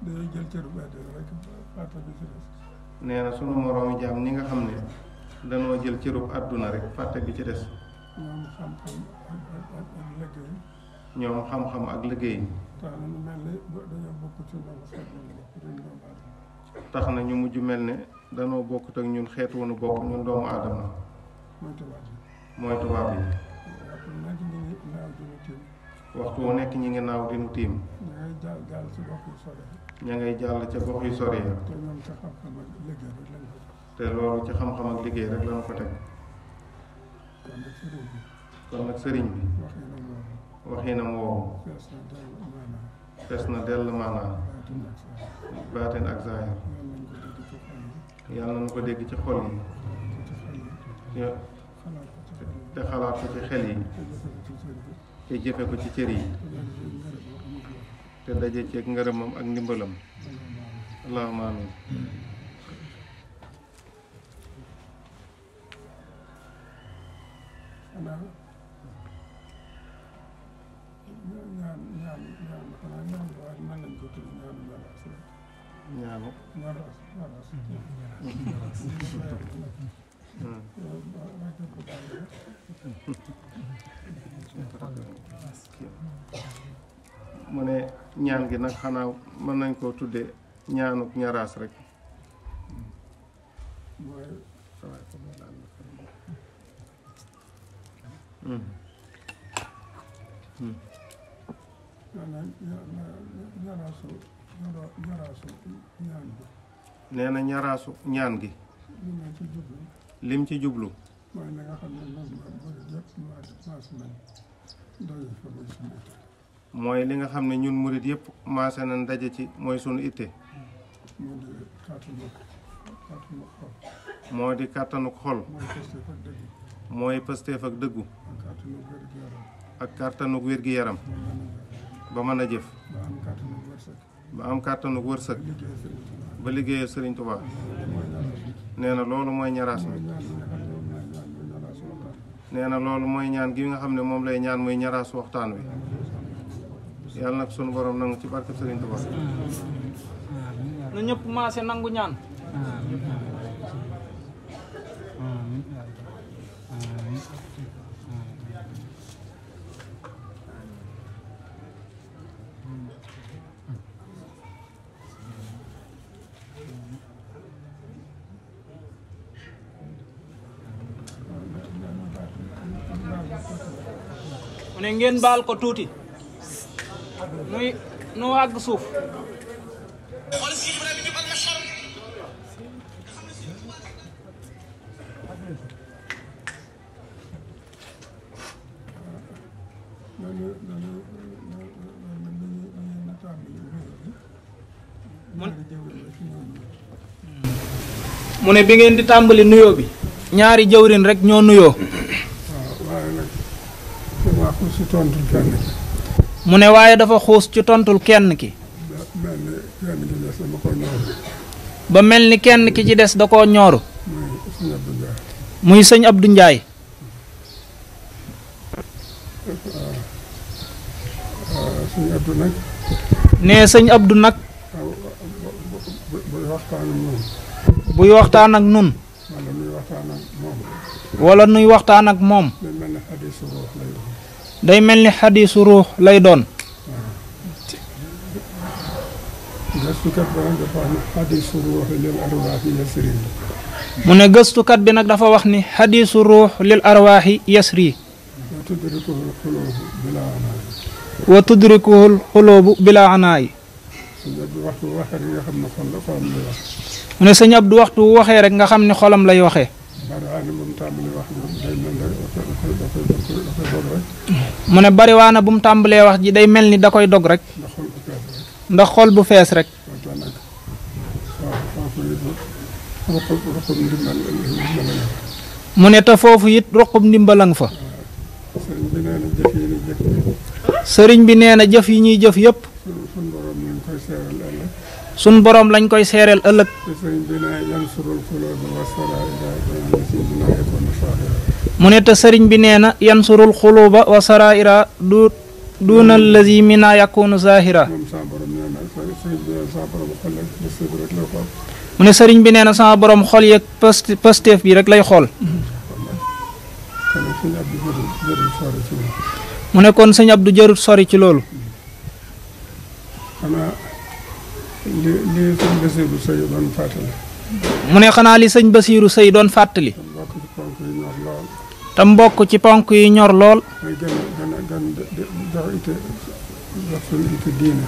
dañuy jël cëru baatin rek fàtte bi ci des. nee na sunu moroomi jaam ñi nga xam ne danoo jël cërub àdduna rek fàtte bi ci des. ñoom xam-xam ak liggéey. ñoom xam-xam ak liggéey. tax na ñu mel ni dañoo bokk ci ñoom xeet wu ñu bokk ñun doomu aadama. tax na ñu mujj mel ne danoo bokkut ak ñun xeet wu nu bokk ñun doomu aadama. mooy tubaab yi. mooy tubaab yi. waxtu wu nekk ñu ngi naaw di nu tiim. waxtu wu nekk ñi ngi naaw di nu tiim. ña ngay jàll ci gox yu sore. ña ngay jàll ca gox yu sore ya. te ñoom ca xam-xam ak liggéey rek lañ ko. te loolu ci xam-xam ak liggéey rek lañu ko teg. kon nag sëriñ bi. waxinam woowu. fees na dell maanaam. baatin ak zaahir. yàlla nañu ko dégg ci xol yi. te xalaat ko ci xel yi. te jëfe ko ci cër yi. te daje ceeg ngërëmam ak ndimbalam. allahumma amin. ñaanu mu ne ñaan gi nag xanaa mën nañ koo tudde ñaanuk ñaraas rek. nee na ñaraasu ñaan gi. lim ci jublu. mooy li nga xam ne ñun murit yëpp maase nañ daje ci mooy sunu itte. moo di kàttanuk xol. mooy pësteef ak dëggu. ak kàttanuk wér-gi-yaram. ba mën a jëf. ba am kàttanuk wërsëg. ba liggéeyal Sëriñ Tuubaa. nee na loolu mooy ñaraas mi. nee na loolu mooy ñaan gi nga xam ne moom lay ñaan muy ñaraasu waxtaan wi. yàlla nag sunu borom nangu ci barke Sëriñ Tuubaa. na ñëpp maase nangu ñaan. mu ne ngeen baal ko tuuti nu àgg suuf. mu ne bi ngeen di tàmbali nuyoo bi ñaari jëwrin rek ñoo nuyoo. mu ne waaye dafa xuus ci tontul kenn ki. ba mel ni kenn ki ci des da koo ñooru. muy sëñ Abdou Ndiaye. nee sëñ Abdou nag. buy waxtaan ak nun. wala nuy waxtaan ak moom. day mel ni xadiisu ruux lay doon. mu ne gëstukat bi nag dafa wax ni xadiisu ruux lil arwaaxi yasri. wa tudrikuhul xuloobu bila anaayi. mu ne sëñ Abdu waxtu waxee rek nga xam ne xolam lay waxee. mu ne bariwaana bu mu tàmbalee wax ji day mel ni da koy dog rek. ndax xol bu fees rek. mu ne te foofu it ruqub ndimbalang fa. sëriñ bi nee na jëf yi ñuy jëf yëpp. sun borom lañ koy seeral ëllëg. sun borom lañ koy seereel ëllëg. te sëriñ bi ne yansurul xuluuba wa saraa'ira bima yakunu saahira. mu ne te sëriñ bi nee na yansurul xuluuba wa saraa'ira duuna allazi mina yakunu zahira. moom sama borom nee na sëriñ bi nee na sama borom xol ak pësteef rek la xool. mu ne sëriñ bi nee na sama borom xol yeeg pësteef bi rek lay xool. mu ne kon sëñ Abdou jërut sori ci loolu. xanaa li sëñ Basiiru Sëy doon fàttali. mu ne xanaa li sëñ Basiiru Sëy doon fàttali. te mbokk ci ponk yi ñor lool. mooy gën jox suñu ite diine.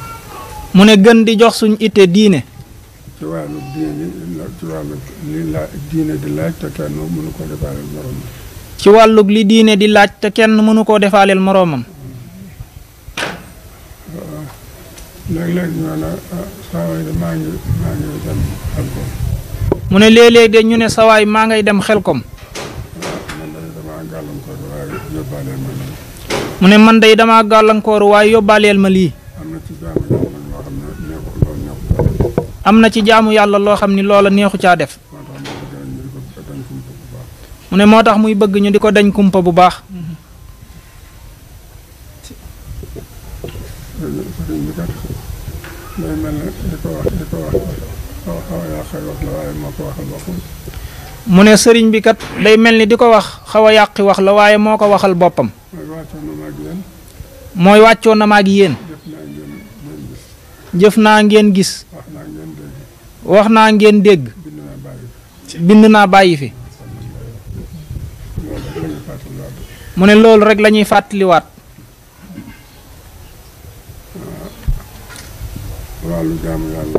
mu ne gën di jox suñ ite diine. ci wàllu diine di laaj te kenn mënu ko defaaleel moroomam. ci wàllug li diine di laaj te kenn mënu koo defaaleel moroomam. léeg-léeg ñu ne sawaay de maa ngi dem Xelkom. mu ne léeg-léeg de ñu ne sawaay maa ngay dem Xelkom. man day damaa gàllankoor waaye yóbbaaleel ma lii. mu ne man day damaa gàllankoor waaye yóbbaaleel ma lii. am na ci jaamu yàlla loo xam ne neexu am na ci jaamu yàlla loo xam ni loola neexu neexu caa def. moo tax mu ne moo tax muy bëgg ñu di ko dañ kumpa bu baax. sëriñ bi kat day mel ne di ko wax xaw a yàqay wax la waaye moo ko waxal boppam. mu ne sëriñ bi kat day mel ni di ko wax xaw a yàqi wax la waaye moo ko waxal boppam. mooy wàccoon na ma ak yéen. mooy wàccoon na ma ak yéen. jëf naa ngeen gis. wax naa ngeen dégg. bind naa bàyyi fi. mu ne loolu rek la ñuy fàttaliwaat. wàllu jaamu yàlla.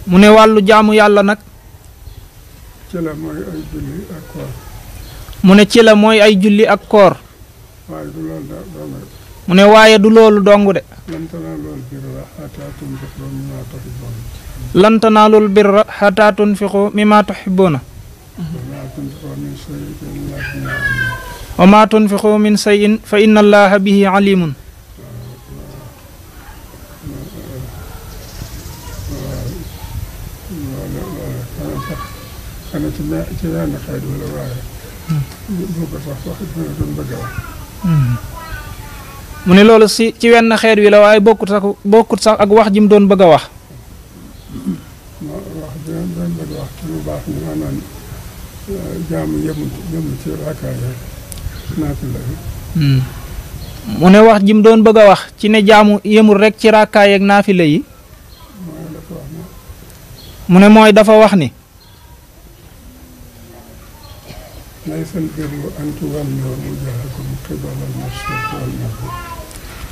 mu ne wàllu jaamu yàlla nag. ci la mooy ay julli ak koor. mu ne ci la mooy ay julli ak koor. waaye du loolu dong. mu ne waaye du loolu dong de. lan tanaalul birra lan tanaalul birra hattaa tunfiqu mimmaa tuhibbuun. hattaa tunfiqu mimmaa tuhibbuuna. wa maa tunfiqu min shay'in fa inna allaha bihi alimun. xanaa ci wenn xeet wala waaye. boo ko sax wax doon bëgg a wax. mu ne loolu ci wenn xeet wi la waaye bokkut sax ak wax ji mu doon bëgg a wax. wax ji doon bëgg a wax ci lu baax ni maanaam jaamu yëmul ci rakkaay naafila yi. mu ne wax ji mu doon bëgg a wax ci ne jaamu yëmul rek ci rakkaay ak naafila yi. mu ne mooy dafa wax ni.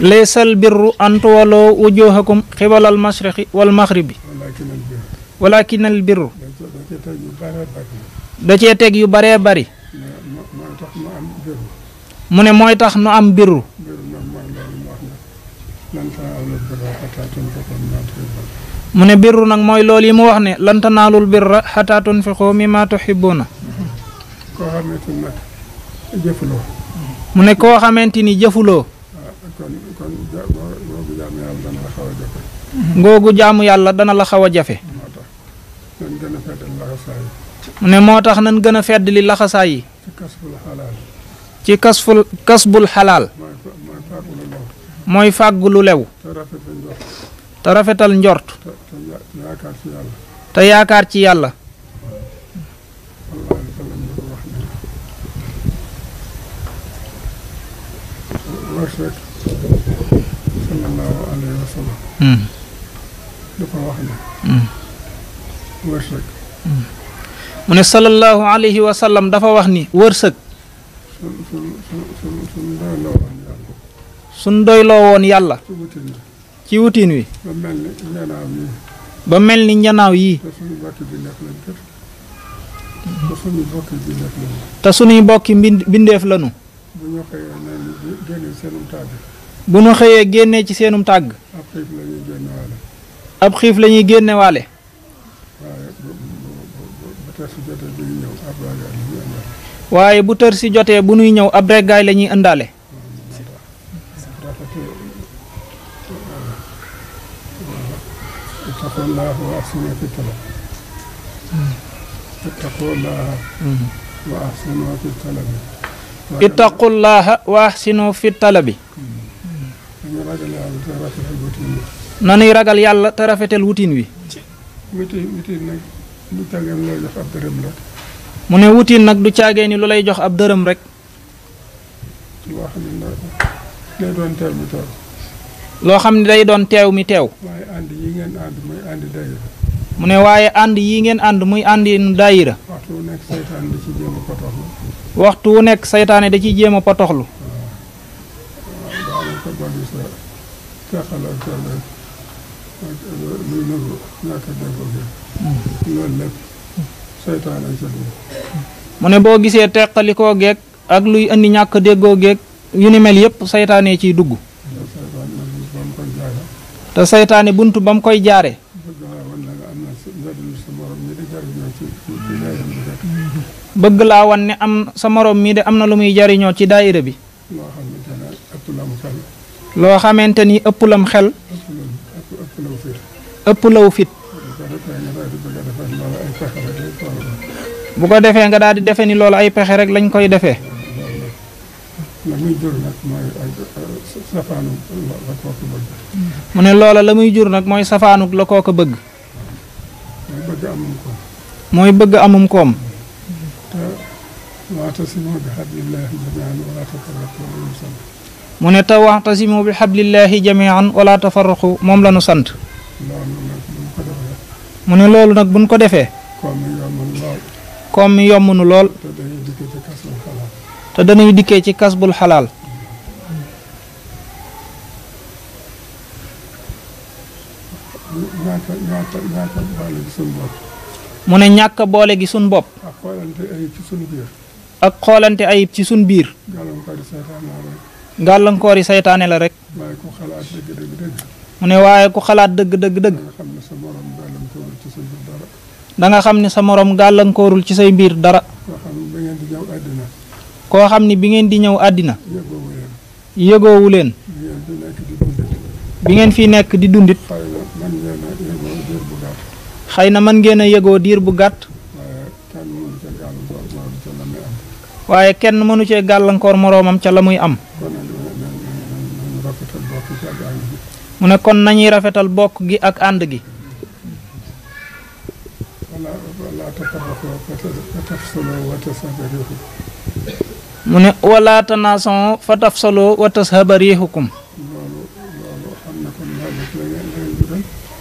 laysal birru an tuwallu wujuhakum qibalal mashriqi wal maghribi. walakinal birru. da cee teg yu baree bari. mu ne mooy tax nu am birru. mu ne birru nag mooy loolu yi mu wax ne lan tanaalul birra hattaa tunfiqu mimmaa tuhibbuuna. koo xamante ni nag jëfuloo. mu ne koo xamante ni jëfuloo. kon googu jaamu yàlla dana la xaw a jafe. googu jaamu yàlla dana la xaw a jafe. mu ne moo tax nan gën a fedd li laxasaay yi. ci kasbul xalaal. mooy fàggu lu lew. te rafetal njort. te yaakaar ci yàlla. wërsëg sallallahu alayhi wa sallam dafa wax ne wërsëg mu ne sallallahu alayhi wa sallam dafa wax ni wërsëg suñ doyloo woon yàlla ci wutin wi ba mel ni njanaaw yi te suñuy bokki bindeef lanu bu ñu xëyee génnee ci seenum tàgg ab xiif la ñuy génne waale waaye bu tër si jotee bu nuy ñëw ab reggaay la ñuy ëndaale ittaqullaha wa ahsinu fi talab ittaqullaha wa ahsinu fi talab ittaqullaha wa ahsinu fi talabi nanuy ragal yàlla te rafetal wutin wi wutin nag du caageen lay jox ab dërëm rek mu ne wutin nag du caagee ni lu lay jox ab dërëm rek loo xam ne day doon teew mi teew loo xam ne day doon teew mi teew waaye ànd yi ngeen ànd muy àndi daayira mu ne waaye ànd yi ngeen ànd muy àndi daayira waxtu wu nekk saytaan da ci jéem a potoxlu waxtu wu nekk saytaane da ciy jéem a potoxlu daanaka bari sa teqal ak kenn luy nëbbu ñàkk a déggoo gi loolu lépp saytaane ca dugg mu ne boo gisee teqalikoo geeg ak luy indi ñàkk déggoo geeg yu ni mel yépp saytaane ciy dugg te saytaane buntu ba mu koy jaare bëgg laa wan ne am sa morom mii de am na lu muy jariñoo ci daayira bi loo xamante ni ëpp lam xel ëpp law fit bu ko defee nga daal di defe ni loolu ay pexe rek lañ koy defee mu ne loola la muy jur nag mooy safaanuk la koo ko bëgg mooy bëgg amum koom mu ne te waxtasimu bi xablillahi jamian wala tafarraqu moom la nu sant mu ne loolu nag buñ ko defee koom mi yomb nu lool te dañuy dikkee ci kasbul xalaal mu ne ñàkk boole gi sun bopp ak xoolante ayib ci sun biir gàllankoori saytaane la rek mu ne waaye ku xalaat dëgg da nga xam ne sa morom gàllankoorul ci say mbir dara koo xam ni bi ngeen di ñëw àddina yëgoowu leen bi ngeen fi nekk di dundit xëy na mën ngeen a yëgoo diir bu gàtt waaye kenn mënu cee gàllankoor moroomam ca la muy am mu ne kon nañuy rafetal bokk gi ak ànd gi mu ne wala tanaason fa tafsaloo wa tashaba riixukum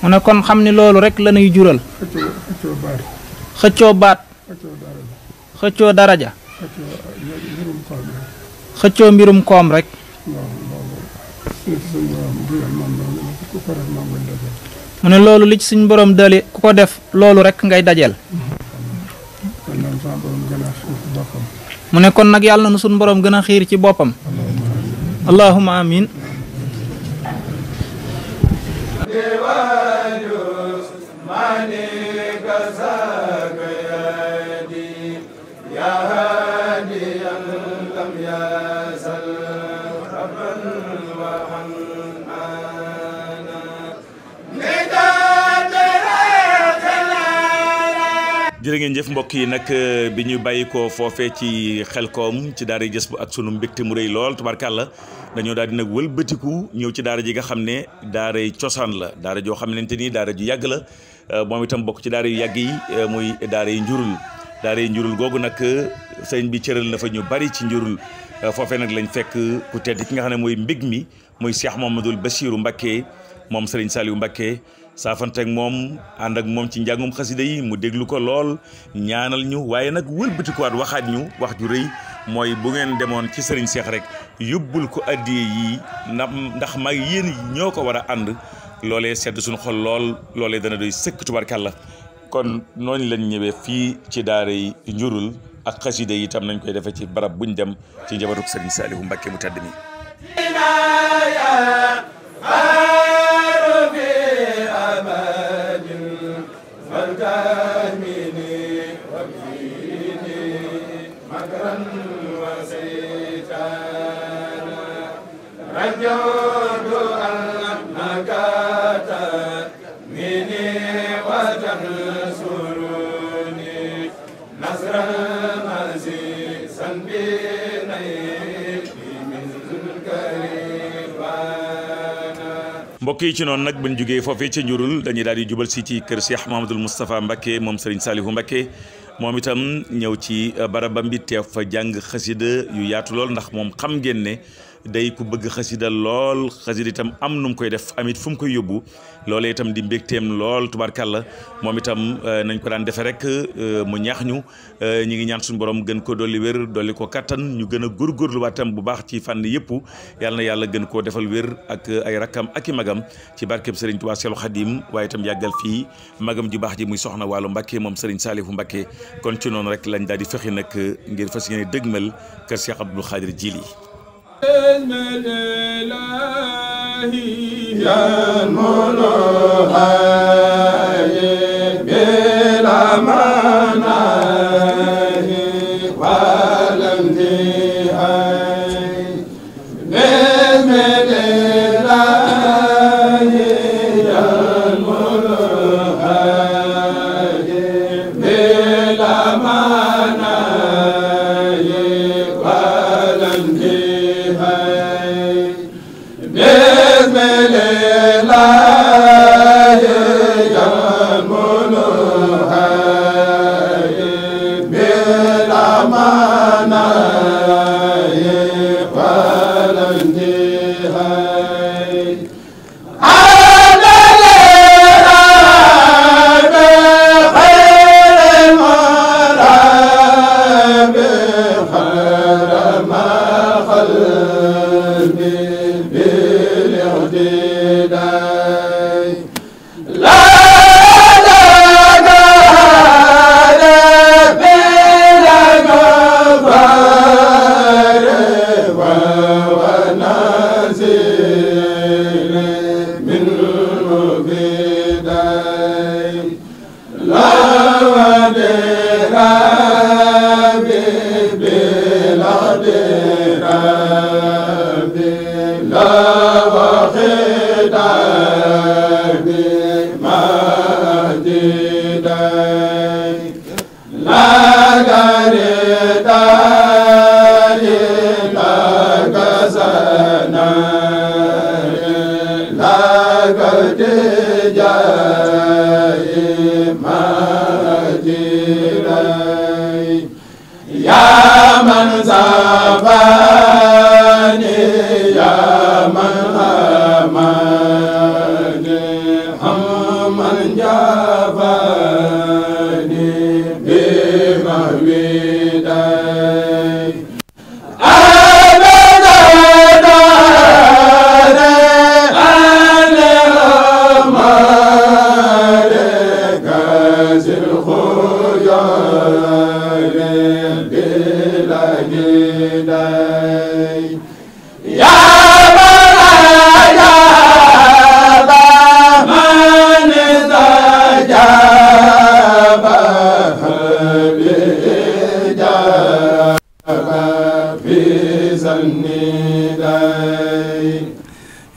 mu ne kon xam ni loolu rek la ñuy jural xëccoo baat xëccoo daraja xëccoo mbirum koom rek mu ne loolu li ci suñ borom dali ku ko def loolu rek ngay dajeel mu ne kon nag yàlla na suñ borom gën a xiir ci boppam allahumma amin jërë ngeen jëf mbokk yi nag bi ñu bàyyi ko foofee ci Xelkom ci daara Jës bu ak sunu mbégte mu rëy lool tubarkàlla dañoo daal di nag wëlbatiku ñëw ci daara ji nga xam ne daaray cosaan la daara joo xamante ni daara ju yàgg la moom itam bokk ci daara yu yàgg yi muy daara yi njurul googu nag sëñ bi cëral na fa ñu bari ci njurul foofee nag lañ fekk ku tedd ki nga xam ne mooy mbég mi muy Cheikh Mouhamadoul Bachirou Mbacké moom Serigne Saliou Mbacké saafante ak moom ànd ak moom ci njàngum xasida yi mu déglu ko lool ñaanal ñu waaye nag wëlbatikuwaat waxaat ñu wax ju rëy mooy bu ngeen demoon ci Serigne Cheikh rek yóbbul ko addiye yi ndax mag yéen ñoo ko war a ànd loolee sedd suñu xol lool loolee dana doy sëkk tubarkàlla kon noonu lañ ñëwee fii ci daara yi njurul ak xasida yi itam nañ koy defee ci barab buñ dem ci njabatuk Serigne Saliou Mbacké mu tedd mi رجوت أنك mbokk yi ci noonu nag buñ jugee foofee ci njurul dañuy daal di jubal si ci kër Cheikh Mahamadul Moustapha Mbacké moom Serigne Salihu Mbacké moom itam ñëw ci barabam bi teew fa jàng xasida yu yaatu lool ndax moom xam ngeen ne day ku bëgg xasida lool xasida itam am nu mu koy def amit fu mu koy yóbbu loolee itam di mbégteem lool tubaarkàlla moom itam nañ ko daan defee rek mu ñaax ñu ñi ngi ñaan suñu borom gën ko dolli wér dolli ko kattan ñu gën a góorgóorlu waatam bu baax ci fànn yëpp yàlla na yàlla gën koo defal wér ak ay rakkam ak i magam ci barkeb Serigne Touba Cheikhoul Khadim waaye itam yàggal fii magam ju baax ji muy soxna Waalo Mbacké moom Serigne Salihu Mbacké kon ci noonu rek lañ daal di fexe nag ngir fas yéene dëgmal kër Cheikh Abdoul Khadir Jili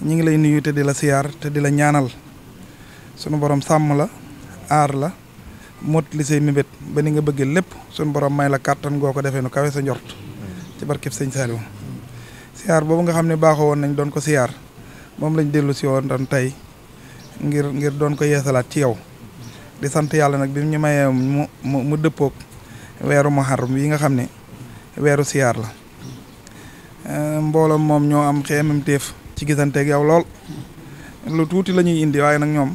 ñi ngi lay nuyu te di la siyaar te di la ñaanal sunu borom sàmm la aar la mot li say mébét ba ni nga bëggee lépp sunu borom may la kàttan goo ko defee nu kawe sa njort ci barkeb sëñ Saliou siyaar boobu nga xam ne baaxoo woon nañ doon ko siyaar moom lañ dellu si woon doon tey ngir doon ko yeesalaat ci yow di sant yàlla nag bi ñu mayee mu dëppoog weeru Muharram yi nga xam ne weeru siyaar la mbooloom moom ñoo am xeemamteef ci gisanteeg yow lool lu tuuti la ñuy indi waaye nag ñoom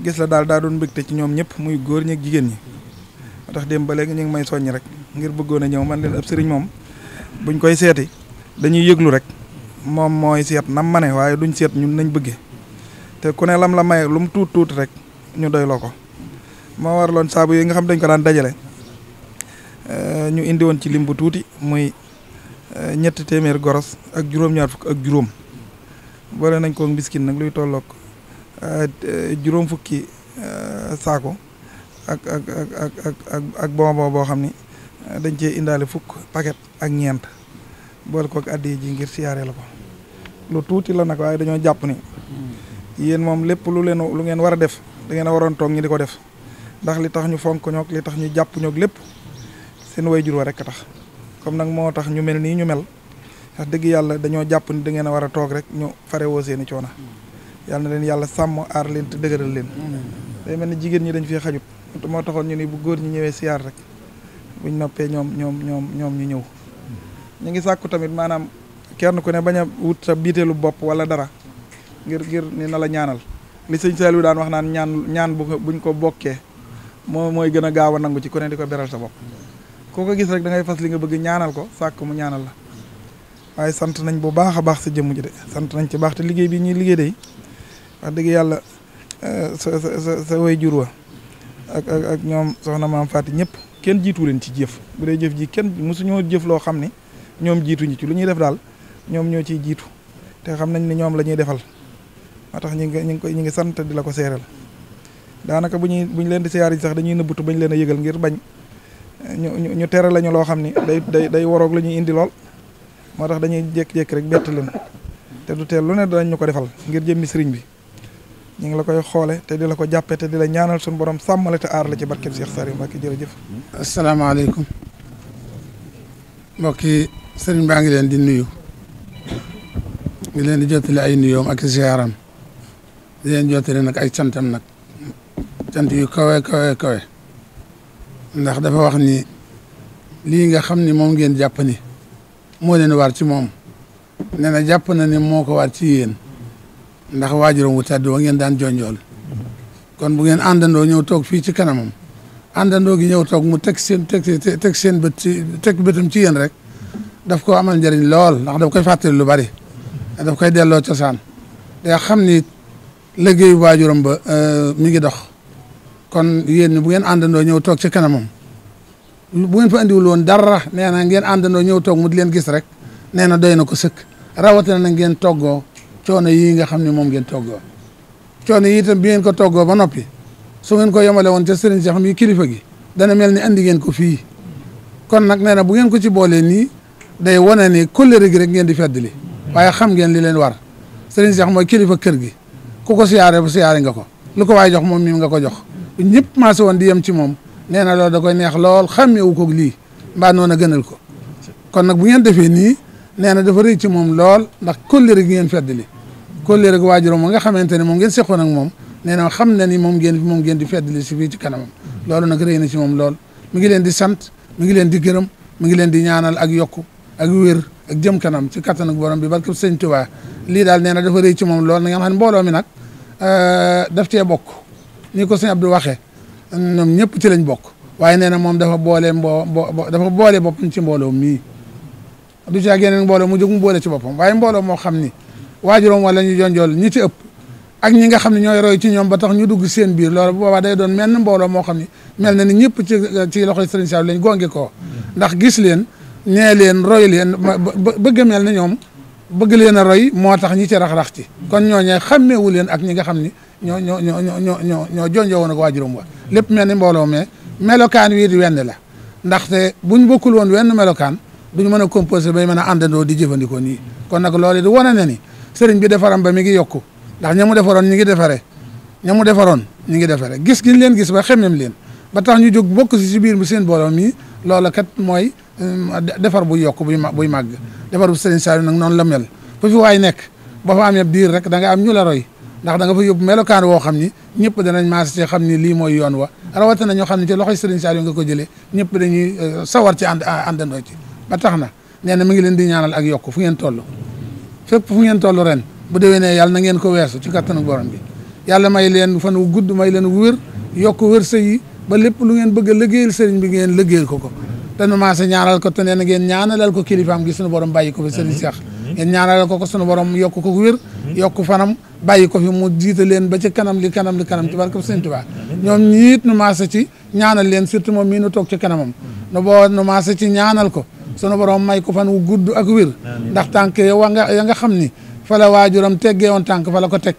gis la daal daa doon mbégte ci ñoom ñëpp muy góor ñi ak jigéen ñi moo tax démb ba léegi ñu ngi may soññ rek ngir bëggoon a ñëw man leen ab sëriñ moom buñ koy seeti dañuy yëglu rek moom mooy seet nam ma ne waaye duñ seet ñun nañ bëggee te ku ne lam la maye lu mu tuuti rek ñu doyloo ko moo waraloon saabu yi nga xam dañ ko daan dajale ñu indi woon ci lim bu tuuti muy 300 goros ak juróom-ñaar fukk ak juróom boole nañ ko biskin nag luy tolloog juróom fukki saako ak bonbon boo xam ni dañ cee indaale fukk paquet ak ñeent boole ko ak addi ji ngir siyaare la ko lu tuuti la nag waaye dañoo jàpp ni yéen moom lépp lu ngeen war a def da ngeen a waroon toog ñi di ko def ndax li tax ñu fonk ñoog li tax ñu jàpp ñoog lépp seen wayjur wa rek a tax comme nag moo tax ñu mel nii ñu mel wax dëgg yàlla dañoo jàpp ni da ngeen a war a toog rek ñu farewoo seeni coono yàlla na leen yàlla sàmm aar leen te dëgëral leen day mel ni jigéen ñi dañ fi xajut moo taxoon ñu ni bu góor ñi ñëwee siyaar rek buñ noppee ñoom ñu ñëw ñu ngi sàkku tamit maanaam kenn ku ne bañ a wut sa biiteelu bopp wala dara ngir ni na la ñaanal li sëñ Saliou daan wax naan ñaan buñ ko bokkee mooy gën a gaaw a nangu ci ku ne di ko beral sa bopp koo ko gis rek da ngay fas li nga bëgg ñaanal ko sàkk mu ñaanal la waaye sant nañ bu baax a baax sa jëmm ji de sant nañ ci baax te liggéey bi ñuy liggéey de wax dëgg yàlla sa way jur wa ak ñoom soxna maam Faati ñëpp kenn jiitu leen ci jëf bu dee jëf ji kenn mosuñoo jëf loo xam ni ñoom jiituñu ci lu ñuy def daal ñoom ñoo ciy jiitu te xam nañ ni ñoom la ñuy defal moo tax ñu ngi sant di la ko seeral daanaka buñ leen di siyaar yi sax dañuy nëbbutu bañ leen a yëgal ngir bañ ñu tere lañu loo xam ni day waroog la ñuy indi lool moo tax dañuy jékki-jékki rek bett leen te du teel lu ne danañ ñu ko defal ngir jëmmi sëriñ bi ñu ngi la koy xoole te di la ko jàppe te di la ñaanal suñu borom sàmmale te aar la ci barkeb Cheikh Saliou Mbacké jërëjëf. asalaamaaleykum mbokki sëriñ baa ngi leen di nuyu ngi leen di jottali ay nuyoom ak ziaram di leen jottali nag ay cantam nag cant yu kawe ndax dafa wax ni lii nga xam ni moom ngeen jàpp ni moo leen war ci moom nee na jàpp na ni moo ko war ci yéen ndax waajuram wu tedd wa ngeen daan jonjool kon bu ngeen àndandoo ñëw toog fii ci kanamam àndandoo gi ñëw toog mu teg seen bët ci teg bëtam ci yéen rek daf ko amal njëriñ lool ndax daf koy fàttali lu bari daf koy delloo cosaan day xam ni liggéeyu waajuram ba mi ngi dox kon yéen bu ngeen àndandoo ñëw toog ci kanamam bu ngeen fa andiwul woon dara nee na ngeen àndandoo ñëw toog mu di leen gis rek nee na doy na ko sëkk rawatina na ngeen toggoo coono yii nga xam ne moom ngeen toggoo coono yi itam bi ngeen ko toggoo ba noppi su ngeen ko yemale woon ca sëriñ Cheikh mi kilifa gi dana mel ni andi ngeen ko fii kon nag nee na bu ngeen ko ci boolee nii day wane ni kóllëre gi rek ngeen di feddali waaye xam ngeen li leen war sëriñ Cheikh mooy kilifa kër gi ku ko siyaare bu siyaare nga ko lu ko waay jox moom mii nga ko jox ñëpp maase woon di yem ci moom nee na loolu da koy neex lool xàmmeewu ko lii mbaa noonu a gënal ko kon nag bu ngeen defee nii nee na dafa rëy ci moom lool ndax kóllëre gi ngeen feddali kóllëre gi waajuram ma nga xamante ne moom ngeen seqoon ak moom nee na xam na ni moom ngeen di feddali si fii ci kanamam loolu nag rëy na ci moom lool mi ngi leen di sant mi ngi leen di gërëm mi ngi leen di ñaanal ak yokku ak wér ak jëm kanam ci kattan ak borom bi barke sëñ Tuubaa lii daal nee na dafa rëy ci moom lool na ngeen xam ne mbooloo mi nag daf cee bokk ni ko sëñ Abdou waxee ñoom ñëpp ci lañ bokk waaye nee na moom dafa boole boppam ci mbooloo mii du ci ak yeneen mbooloo mu jóg mu boole ci boppam waaye mbooloo moo xam ni waajuróom wala ñu jonjool ñi ci ëpp ak ñi nga xam ne ñooy roy ci ñoom ba tax ñu dugg seen biir loolu boobaa day doon menn mbooloo moo xam ni mel na ni ñëpp ci loxoy Sëriñ Saliou lañ gonge koo ndax gis leen ñee leen roy leen bëgg a mel na ñoom bëgg leen a roy moo tax ñi ci rax-rax ci kon ñooñee xàmmeewu leen ak ñi nga xam ni ñoo jonjoo woon ak waajuróom wa lépp mel ni mbooloo mais melokaan wii di wenn la ndaxte buñ bokkul woon wenn melokaan duñu mën a composé bay mën a àndandoo di jëfandikoo nii kon nag loolu di wane na ni sëriñ bi defaram ba mi ngi yokku ndax ña mu defaroon ñi ngi defaree ña mu defaroon ñi ngi defaree gis gi ñu leen gis ba xemmem leen ba tax ñu jóg bokk si biir bi seen booloo mii loola kat mooy defar bu yokk buy màgg defar bu sëriñ Saliou nag noonu la mel fu fi waay nekk ba fa amee diir rek da nga am ñu la roy ndax da nga fa yóbbu melokaan woo xam ni ñëpp danañ maas ci xam ni lii mooy yoon wa rawatina ñoo xam ne ci loxoy sëriñ Saliou nga ko jëlee ñëpp dañuy sawar ci àndandoo ci ba tax na nee na mi ngi leen di ñaanal ak yokk fu ngeen toll fépp fu ngeen toll ren bu déwénee yàlla na ngeen ko weesu ci kattanu borom bi yàlla may leen fan wu gudd may leen wér yokk wér sa yi ba lépp lu ngeen bëgg a liggéeyal sëriñ bi ngeen liggéeyal ko te nu maase ñaanal ko te nee na ngeen ñaanalal ko kilifaam gi sunu borom bàyyi ko fi sëriñ Cheikh ngeen ñaanalal ko sunu borom yokk ko wér yokk fanam bàyyi ko fi mu jiite leen ba ci kanam li kanam ci barke sëriñ Tuubaa ñoom ñiit nu maase ci ñaanal leen surtout moom mii nu toog ci kanamam nu maase ci ñaanal ko sunu borom may ko fan wu gudd ak wér ndax tànk ya nga xam ni fa la waajuram teggee woon tànk fa la ko teg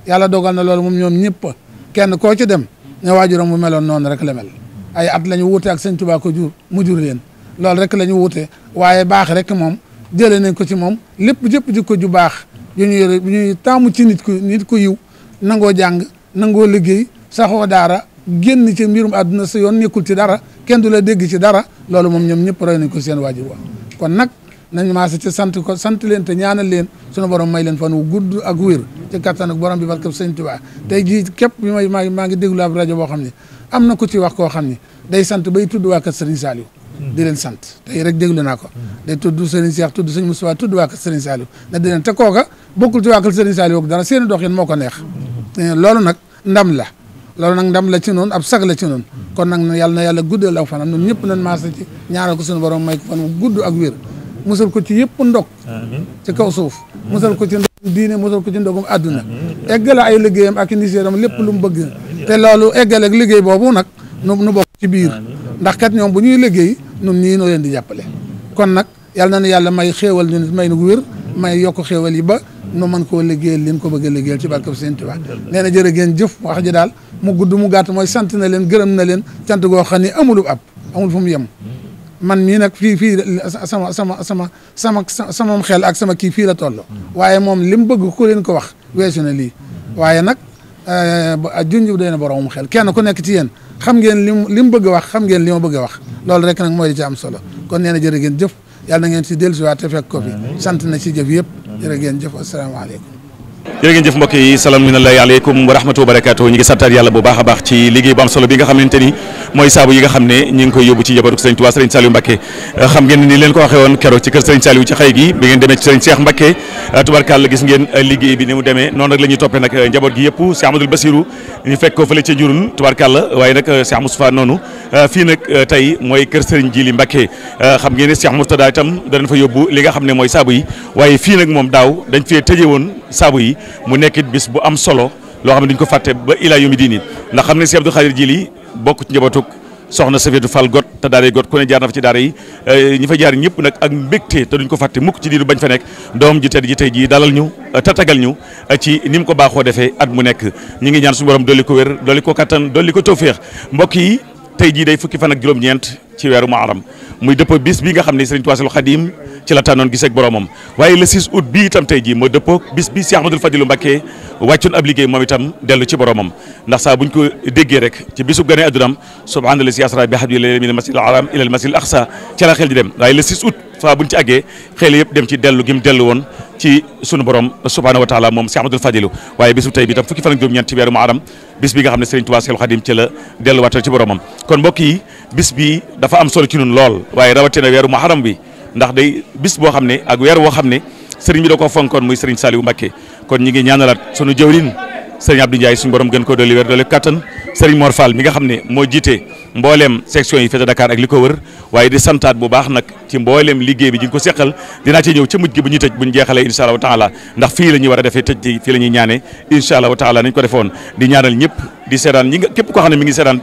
yàlla dogal na loolu moom ñoom ñëpp kenn koo ci dem ne waajuram mu meloon noonu rek la mel ay at la ñu wuute ak sëñ Tuubaa ko jur mu jur leen loolu rek la ñu wuute waaye baax rek moom jëlee nañ ko ci moom lépp jëpp jikko ju baax yu ñuy taamu ci nit ku yiw nangoo jàng nangoo liggéey saxoo daara génn ci mbirum àdduna sa yoon nekkul ci dara kenn du la dégg ci dara loolu moom ñoom ñëpp roy nañ ko seen waajur wa kon nag nañ maase ci sant ko sant leen te ñaanal leen sunu borom may leen fan wu gudd ak wér ci kattan ak borom bi barke Sëñ Tuubaa tey jii képp bi maa ngi déglu ab rajo boo xam ne am na ku ci wax koo xam ne day sant bay tudd waa kër Serigne Saliou di leen sant tey rek déglu naa ko day tudd Serigne Cheikh tudd Serigne Moustapha tudd waa kër Serigne Saliou na di leen te kooka bokkul ci waa kër Serigne Saliou dara seeni doxin moo ko neex loolu nag ndam la ci noonu ab sag la ci noonu kon nag yàlla na yàlla guddal aw fanam ñun ñëpp nañ maase ci ñaanal ko suñu borom may ko fan wu gudd ak wér musal ko ci yëpp ndog ci kaw suuf musal ko ci ndogum diine musal ko ci ndogum àdduna eggale ay liggéeyam ak niséeram lépp lu mu bëgg te loolu eggale ak liggéey boobu nag nu bokk ci biir ndax kat ñoom bu ñuy liggéey nun ñii noo leen di jàppale kon nag yàlla na yàlla may xéewal ñu may nu wér may yokk xéewal yi ba nu mën koo liggéeyal leen ko bëgg a liggéeyal ci barke Sëñ Tuubaa nee na jërë ngeen jëf wax ji daal mu gudd mu gàtt mooy sant na leen gërëm na leen cant goo xam ne amul fu mu yem man mii nag fii sama xel ak sama kii fii la toll waaye moom li mu bëgg ku leen ko wax weesu na lii waaye nag junj dee na boromum xel kenn ku nekk ci yéen xam ngeen li mu bëgg a wax xam ngeen li ma bëgg a wax loolu rek nag mooy di ci am solo kon nee na jërë ngeen jëf yàlla na ngeen si dellusiwaat te fekk ko fi sant na ci jëf yëpp jërë ngeen jëf asalaamaaleykum jërë ngeen jëf mbokk yi salaam minallahi aleykum wa rahmatullahi wa barakatuh ñu ngi santaat yàlla bu baax a baax ci liggéey bu am solo bi nga xamante ni mooy saabu yi nga xam ne ñu ngi koy yóbbu ci njabootu Sëriñ Tuubaa Sëriñ Saliou Mbacké xam ngeen ni leen ko waxee woon keroog ci kër Sëriñ Saliou ci xëy gi bi ngeen demee ci Sëriñ Cheikh Mbacké tubarkàlla gis ngeen liggéey bi ni mu demee noonu nag la ñuy toppee nag njaboot gi yëpp Cheikh Amadou Bassirou ñu fekk ko fële ca Njurul tubarkàlla waaye nag Cheikh Moustapha noonu fii nag tey mooy kër Sëriñ Jili Mbacké xam ngeen ne Cheikh Mourtada itam danañ fa yóbbu li nga xam ne mooy saabu yi waaye fii nag moom daaw dañ fee tëjee woon saabu yi mu nekkit bis bu am solo loo xam ne duñ ko fàtte ba ilaa yomi diini ndax xam ne Cheikh Abdou Khadir Jili bokk ci njabootuk soxna Safiyatu Fall got te daaray got ku ne jaar na fa ci daara yi ñi fa jaar ñëpp nag ak mbégte te duñ ko fàtte mukk ci diiru bañ fa nekk doom ji tedd ji tey jii dalal ñu tatagal ñu ci ni mu ko baaxoo defee at mu nekk ñi ngi ñaan suñu borom dolli ko wér dolli ko kattan dolli ko tawféex mbokk yi tey jii day fukki fan ak juróom-ñeent ci weeru Muharram muy dëppoo bis bi nga xam ne Sëriñ Tuubaa Xaadim ci la tànnoon gisee ak boromam waaye le 6 août bi itam tey jii moo dëppoo bis bi Cheikh Ahmadoul Fadilou Mbacké wàccoon ab liggéey moom itam dellu ci boromam ndax saa buñ ko déggee rek ci bisub gane addunaam subhaanallazi asra bi abdihi minal masjidil haram ilal masjidil aqsa ca la xel di dem waaye le 6 août saa buñ ci àggee xel yëpp dem ci dellu gi mu dellu woon ci sunu borom subhaanahu wa taala moom Cheikh Ahmadoul Fadilou waaye bisu tey bi itam fukki fan ak juróom-ñeent ci weeru Muharram bis bi nga xam ne Sëriñ Tuubaa Xaadim ci la delluwaatal ci boromam kon mbokk yi bis bi dafa am solo ci ñun lool waaye rawatina weeru Muharram bi ndax day bis boo xam ne ak weer woo xam ne sëriñ bi da koo fonkoon muy Sëriñ Saliou Mbacké kon ñi ngi ñaanalaat sunu jëwriñ sëriñ Abdou Ndiaye suñu borom gën ko dolli wér dolli kattan sëriñ Mor Fall mi nga xam ne moo jiite mbooleem section yi féete Dakar ak li ko wër waaye di santaat bu baax nag ci mbooleem liggéey bi ji nga ko seqal dinaa ci ñëw ca mujj gi bu ñuy tëj bu ñu jeexalee incha allahu taala ndax fii la ñuy war a defee tëj fii la ñuy ñaane incha allahu taala nañ ko defoon di ñaanal ñëpp di seetaan ñi nga képp koo xam ne mi ngi seetaan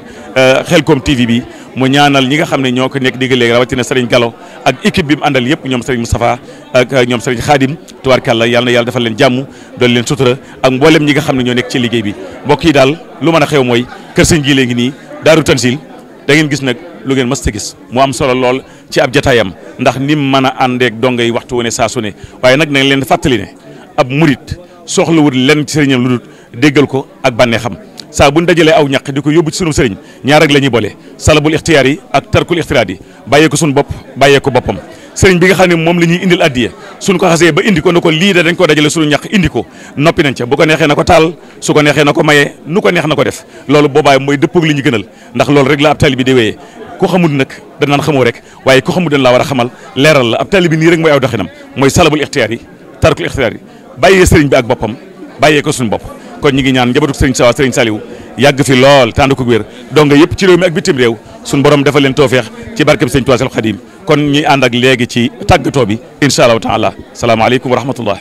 Khelcom TV bi mu ñaanal ñi nga xam ne ñoo ko nekk digg léegi rawatina Serigne Gallo ak équipe bi mu àndal yëpp ñoom Serigne Moustapha ak ñoom Serigne Khadim tubaarkàlla yàlla na yàlla defal leen jàmm doon leen sutura ak mboolem ñi nga xam ne ñoo nekk ci liggéey bi mbokk yi daal lu mën a xew mooy kër Serigne Jili ngi nii Daaru Tansil da ngeen gis nag lu ngeen mës a gis mu am solo lool ci ab jataayam ndax ni mu mën a àndeek donga yi waxtu wu ne saa su ne waaye nag nañ leen fàttali ne ab murit soxlawul lenn ci sëriñam lu dul déggal ko ak bànnee xam saa bu ñu dajalee aw ñaq di ko yóbbu ci sunu sëriñ ñaar rek la ñuy boole salabul ixtiyaar yi ak tarkul ixtiraad yi bàyyee ko sunu bopp bàyyee ko boppam sëriñ bi nga xam ne moom la ñuy indil addiya suñ ko xasee ba indi ko ne ko lii da dañ ko dajale sunu ñaq indi ko noppi nañ ca bu ko neexee na ko taal su ko neexee na ko mayee nu ko neex na ko def loolu boobaay mooy dëppoog li ñu gënal ndax loolu rek la ab taalibe bi di wéyee ku xamul nag dañ naan xamoo rek waaye ku xamul dañ laa war a xamal leeral la ab taalibe bi nii rek mooy aw doxinam mooy salabul ixtiyaar yi tarkul ixtiraad yi bàyyee sëriñ bi ak boppam bàyyee ko suñu bopp kon ñi ngi ñaan njabootu sëriñ Saliou yàgg fi lool tànd ko wér donc yëpp ci réew mi ak bitim réew suñu borom defal leen toofeex ci barkeb Sëriñ Tuubaa Xaadim kon ñuy ànd ak léegi ci tàggatoo bi incha allahu taala salaamaaleykum wa rahmatullah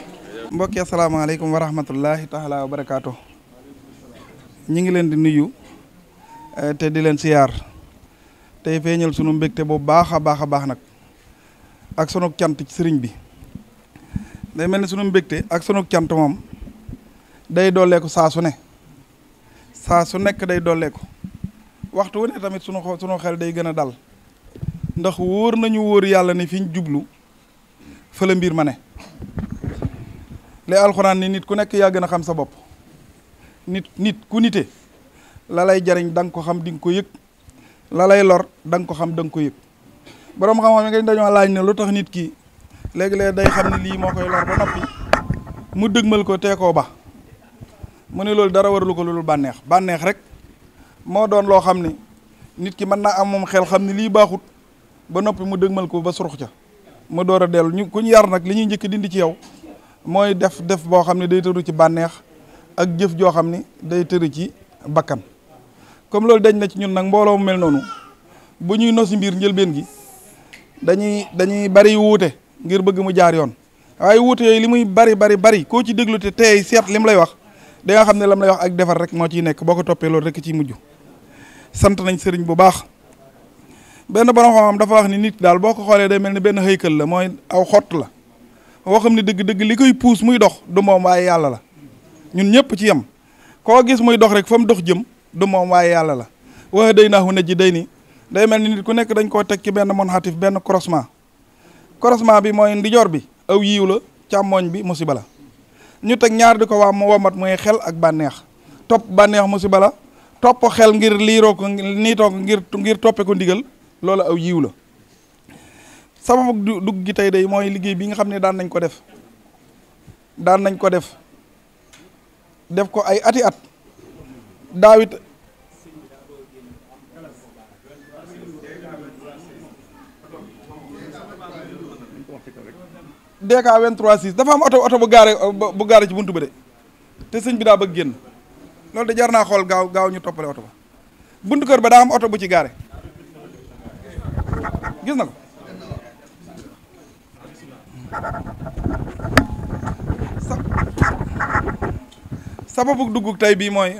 mbokki asalaamaaleykum wa rahmatullahi taala wa barakaatu ñi ngi leen di nuyu te di leen siyaar tey feeñal sunu mbégte bu baax a baax nag ak sunu cant ci sëriñ bi day mel ni sunu mbégte ak sunu cant moom day dooleeku saa su ne saa su nekk day dooleeku waxtu wu ne tamit sunu xel day gën a dal ndax wóor nañu wóor yàlla ne fi ñu jublu fa la mbir ma ne li alxuraan ni nit ku nekk yaa gën a xam sa bopp nit ku nite la lay jariñ da nga ko xam di nga ko yëg la lay lor da nga ko xam da nga ko yëg boroom xam-xam yi nga dañoo laaj ne lu tax nit ki léegi-léeg day xam ne lii moo koy lor ba noppi mu dëgmal ko teekoo ba mu ne loolu dara waralu ko loolu bànneex rek moo doon loo xam ne nit ki mën naa am moom xel xam ne lii baaxut ba noppi mu dëgmal ko ba surux ca mu door a dellu ku ñu yar nag li ñuy njëkk dindi ci yow mooy def boo xam ne day tëru ci bànneex ak jëf joo xam ne day tëru ci bakkan comme loolu dañ na ci ñun nag mbooloo mu mel noonu bu ñuy nosi mbir njëlbeen gi dañuy bari wuute ngir bëgg mu jaar yoon waaye wuute yooyu li muy bari koo ci déglu te tey seet li mu lay wax da nga xam ne lam lay wax ak defar rek moo ciy nekk boo ko toppee loolu rek ciy mujj sant nañ sëriñ bu baax benn borom xam-xam dafa wax ni nit daal boo ko xoolee day mel ni benn xëykal la mooy aw xott la boo xam ne dëgg-dëgg li koy puus muy dox du moom waaye yàlla la ñun ñëpp ci yem koo gis muy dox rek fa mu dox jëm du moom waaye yàlla la waxe day naaxu ne ji day ni day mel ni nit ku nekk dañ koo teg ci benn monxatif benn croisement bi mooy ndijoor bi aw yiiw la càmmooñ bi musiba la ñu teg ñaar di ko waa mu womat mooy xel ak bànneex topp bànneex musiba la topp xel ngir liiroo ko niitoo ko ngir toppe ko ndigal loolu aw yiiw la sababu dugg gi tey day mooy liggéey bi nga xam ne daan nañ ko def ko ay ati at daawit DK 23 6 dafa am oto bu gaare ci buntu ba de te sëñ bi daa bëgg génn loolu de jar naa xool gaaw ñu toppale oto ba buntu kër ba daa am oto bu ci gaare gis na ko sababu dugg tey bii mooy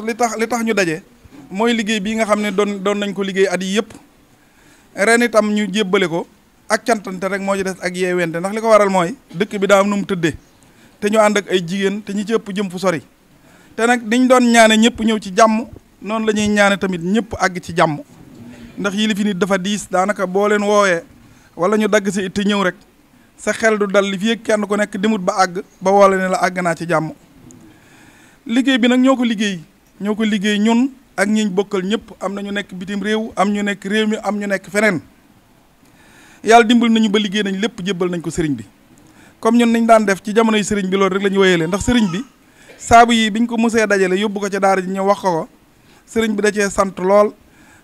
li tax ñu daje mooy liggéey bii nga xam ne doon nañ ko liggéey at yi yëpp ren itam ñu jébbale ko ak cantante rek moo ci des ak yeewente ndax li ko waral mooy dëkk bi daa am nu mu tëddee te ñu ànd ak ay jigéen te ñi ci ëpp jëm fu sori te nag niñ doon ñaane ñëpp ñëw ci jàmm noonu la ñuy ñaane tamit ñëpp àgg ci jàmm ndax yi li fi nit dafa diis daanaka boo leen woowee wala ñu dagg si it te ñëw rek sa xel du dal li fi kenn ku nekk demut ba àgg ba woole ne la àgg naa ci jàmm liggéey bi nag ñoo ko liggéey ñun ak ñiñ bokkal ñëpp am na ñu nekk bitim réew am ñu nekk réew mi am ñu nekk feneen yàlla dimbal nañu ba liggéey nañ lépp jébbal nañ ko sëriñ bi comme ñun niñ daan def ci jamonoy sëriñ bi loolu rek la ñu wéyalee ndax sëriñ bi saabu yi biñ ko musee dajale yóbbu ko ca daara ji ñëw wax ko sëriñ bi da cee sant lool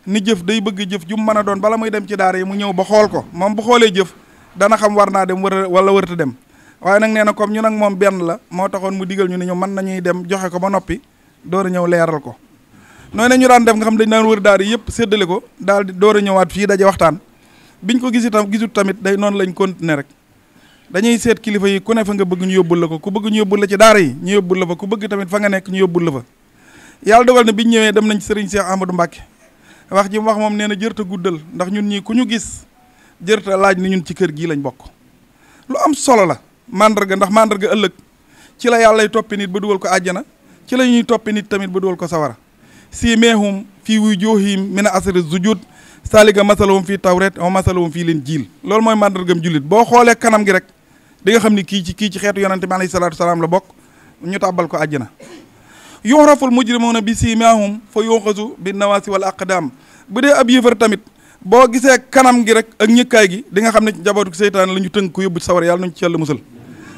ni jëf day bëgg jëf ju mu mën a doon bala muy dem ci daara yi mu ñëw ba xool ko moom bu xoolee jëf dana xam war naa dem wala wërta dem waaye nag nee na comme ñu nag moom benn la moo taxoon mu digal ñu ne ñu mën nañuy dem joxe ko ba noppi door a ñëw leeral ko noonu ñu daan def nga xam dañ daan wër daara yëpp séddale ko daal di door a ñëwaat fii daje waxtaan biñ ko gisut tamit day noonu lañ continuer rek dañuy seet kilifa yi ku ne fa nga bëgg ñu yóbbul la ko ku bëgg ñu yóbbul la ci daara yi ñu yóbbul la fa ku bëgg tamit fa nga nekk ñu yóbbul la fa yàlla dogal na biñ ñëwee dem nañ ci sëriñ Cheikh Ahmadou Mbacke wax ji mu wax moom nee na jërta guddal ndax ñun ñii ku ñu gis jërta laaj ni ñun ci kër gii lañ bokk lu am solo la mandarga ndax mandarga ëllëg ci la yàllay toppi nit ba dugal ko àjjana ci la ñuy toppi nit tamit ba dugal ko sawara si meehum fii wujuuhihim min asari sujud saalika masalahum fii tawret wa masalahum fii leen jiil loolu mooy mandargam jullit boo xoolee kanam gi rek di nga xam ni kii ci xeetu yonente bi alayhi salaatu salaam la bokk ñu tàbbal ko àjjana yuxraful mujrimuuna bi siimaahum fa yuxasu bi nawaasi wal aqdaam bu dee ab yëfar tamit boo gisee kanam gi rek ak ñëkkaay gi di nga xam ne ci njabootu seytaan la ñu tënk ko yóbbu ci sawar yàlla nañu ci yàlla musal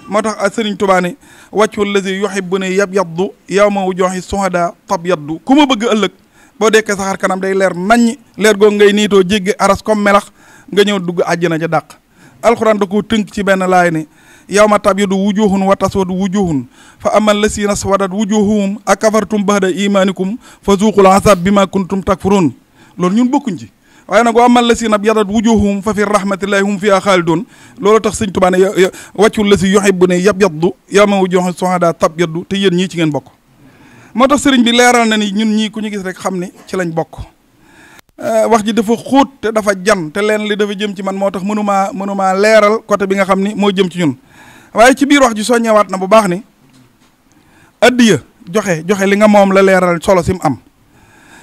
moo tax sëriñ Tuubaa ne wàccul lazi yuhibbu ne yabyaddu yawma wujuuhi suhadaa tabyaddu ku ma bëgg ëllëg boo dekkee saxaar kanam day leer naññ leer googu ngay niitoo jéggi aras comme melax nga ñëw dugg àjjana ja dàq alxuraan da koo tënk ci benn laay ne yawma tabyaddu wujuuhun wa taswadu wujuuhun fa ammal lasiina swadat wujuuhuhum akafartum ba'da iimaanikum fa zuuqul azaab bimaa kuntum takfuruun loolu ñun bokkuñ ci waaye nag wa ammal lasiina abyadat wujuuhuhum fa fi rahmatillahi hum fiihaa xaalidoon loolu tax sëñ Tuubaa ne wàccul lasi yuhibbu ne yabyaddu yawma wujuuhi suhadaa tabyaddu te yéen ñii ci ngeen bokk moo tax sëriñ bi leeral na ni ñun ñii ku ñu gis rek xam ni ci lañ bokk wax ji dafa xóot te dafa jan te leen li dafa jëm ci man moo tax mënumaa leeral côté bi nga xam ni moo jëm ci ñun waaye ci biir wax ji soññewaat na bu baax ni addiya joxe li nga moom la leeral solo si mu am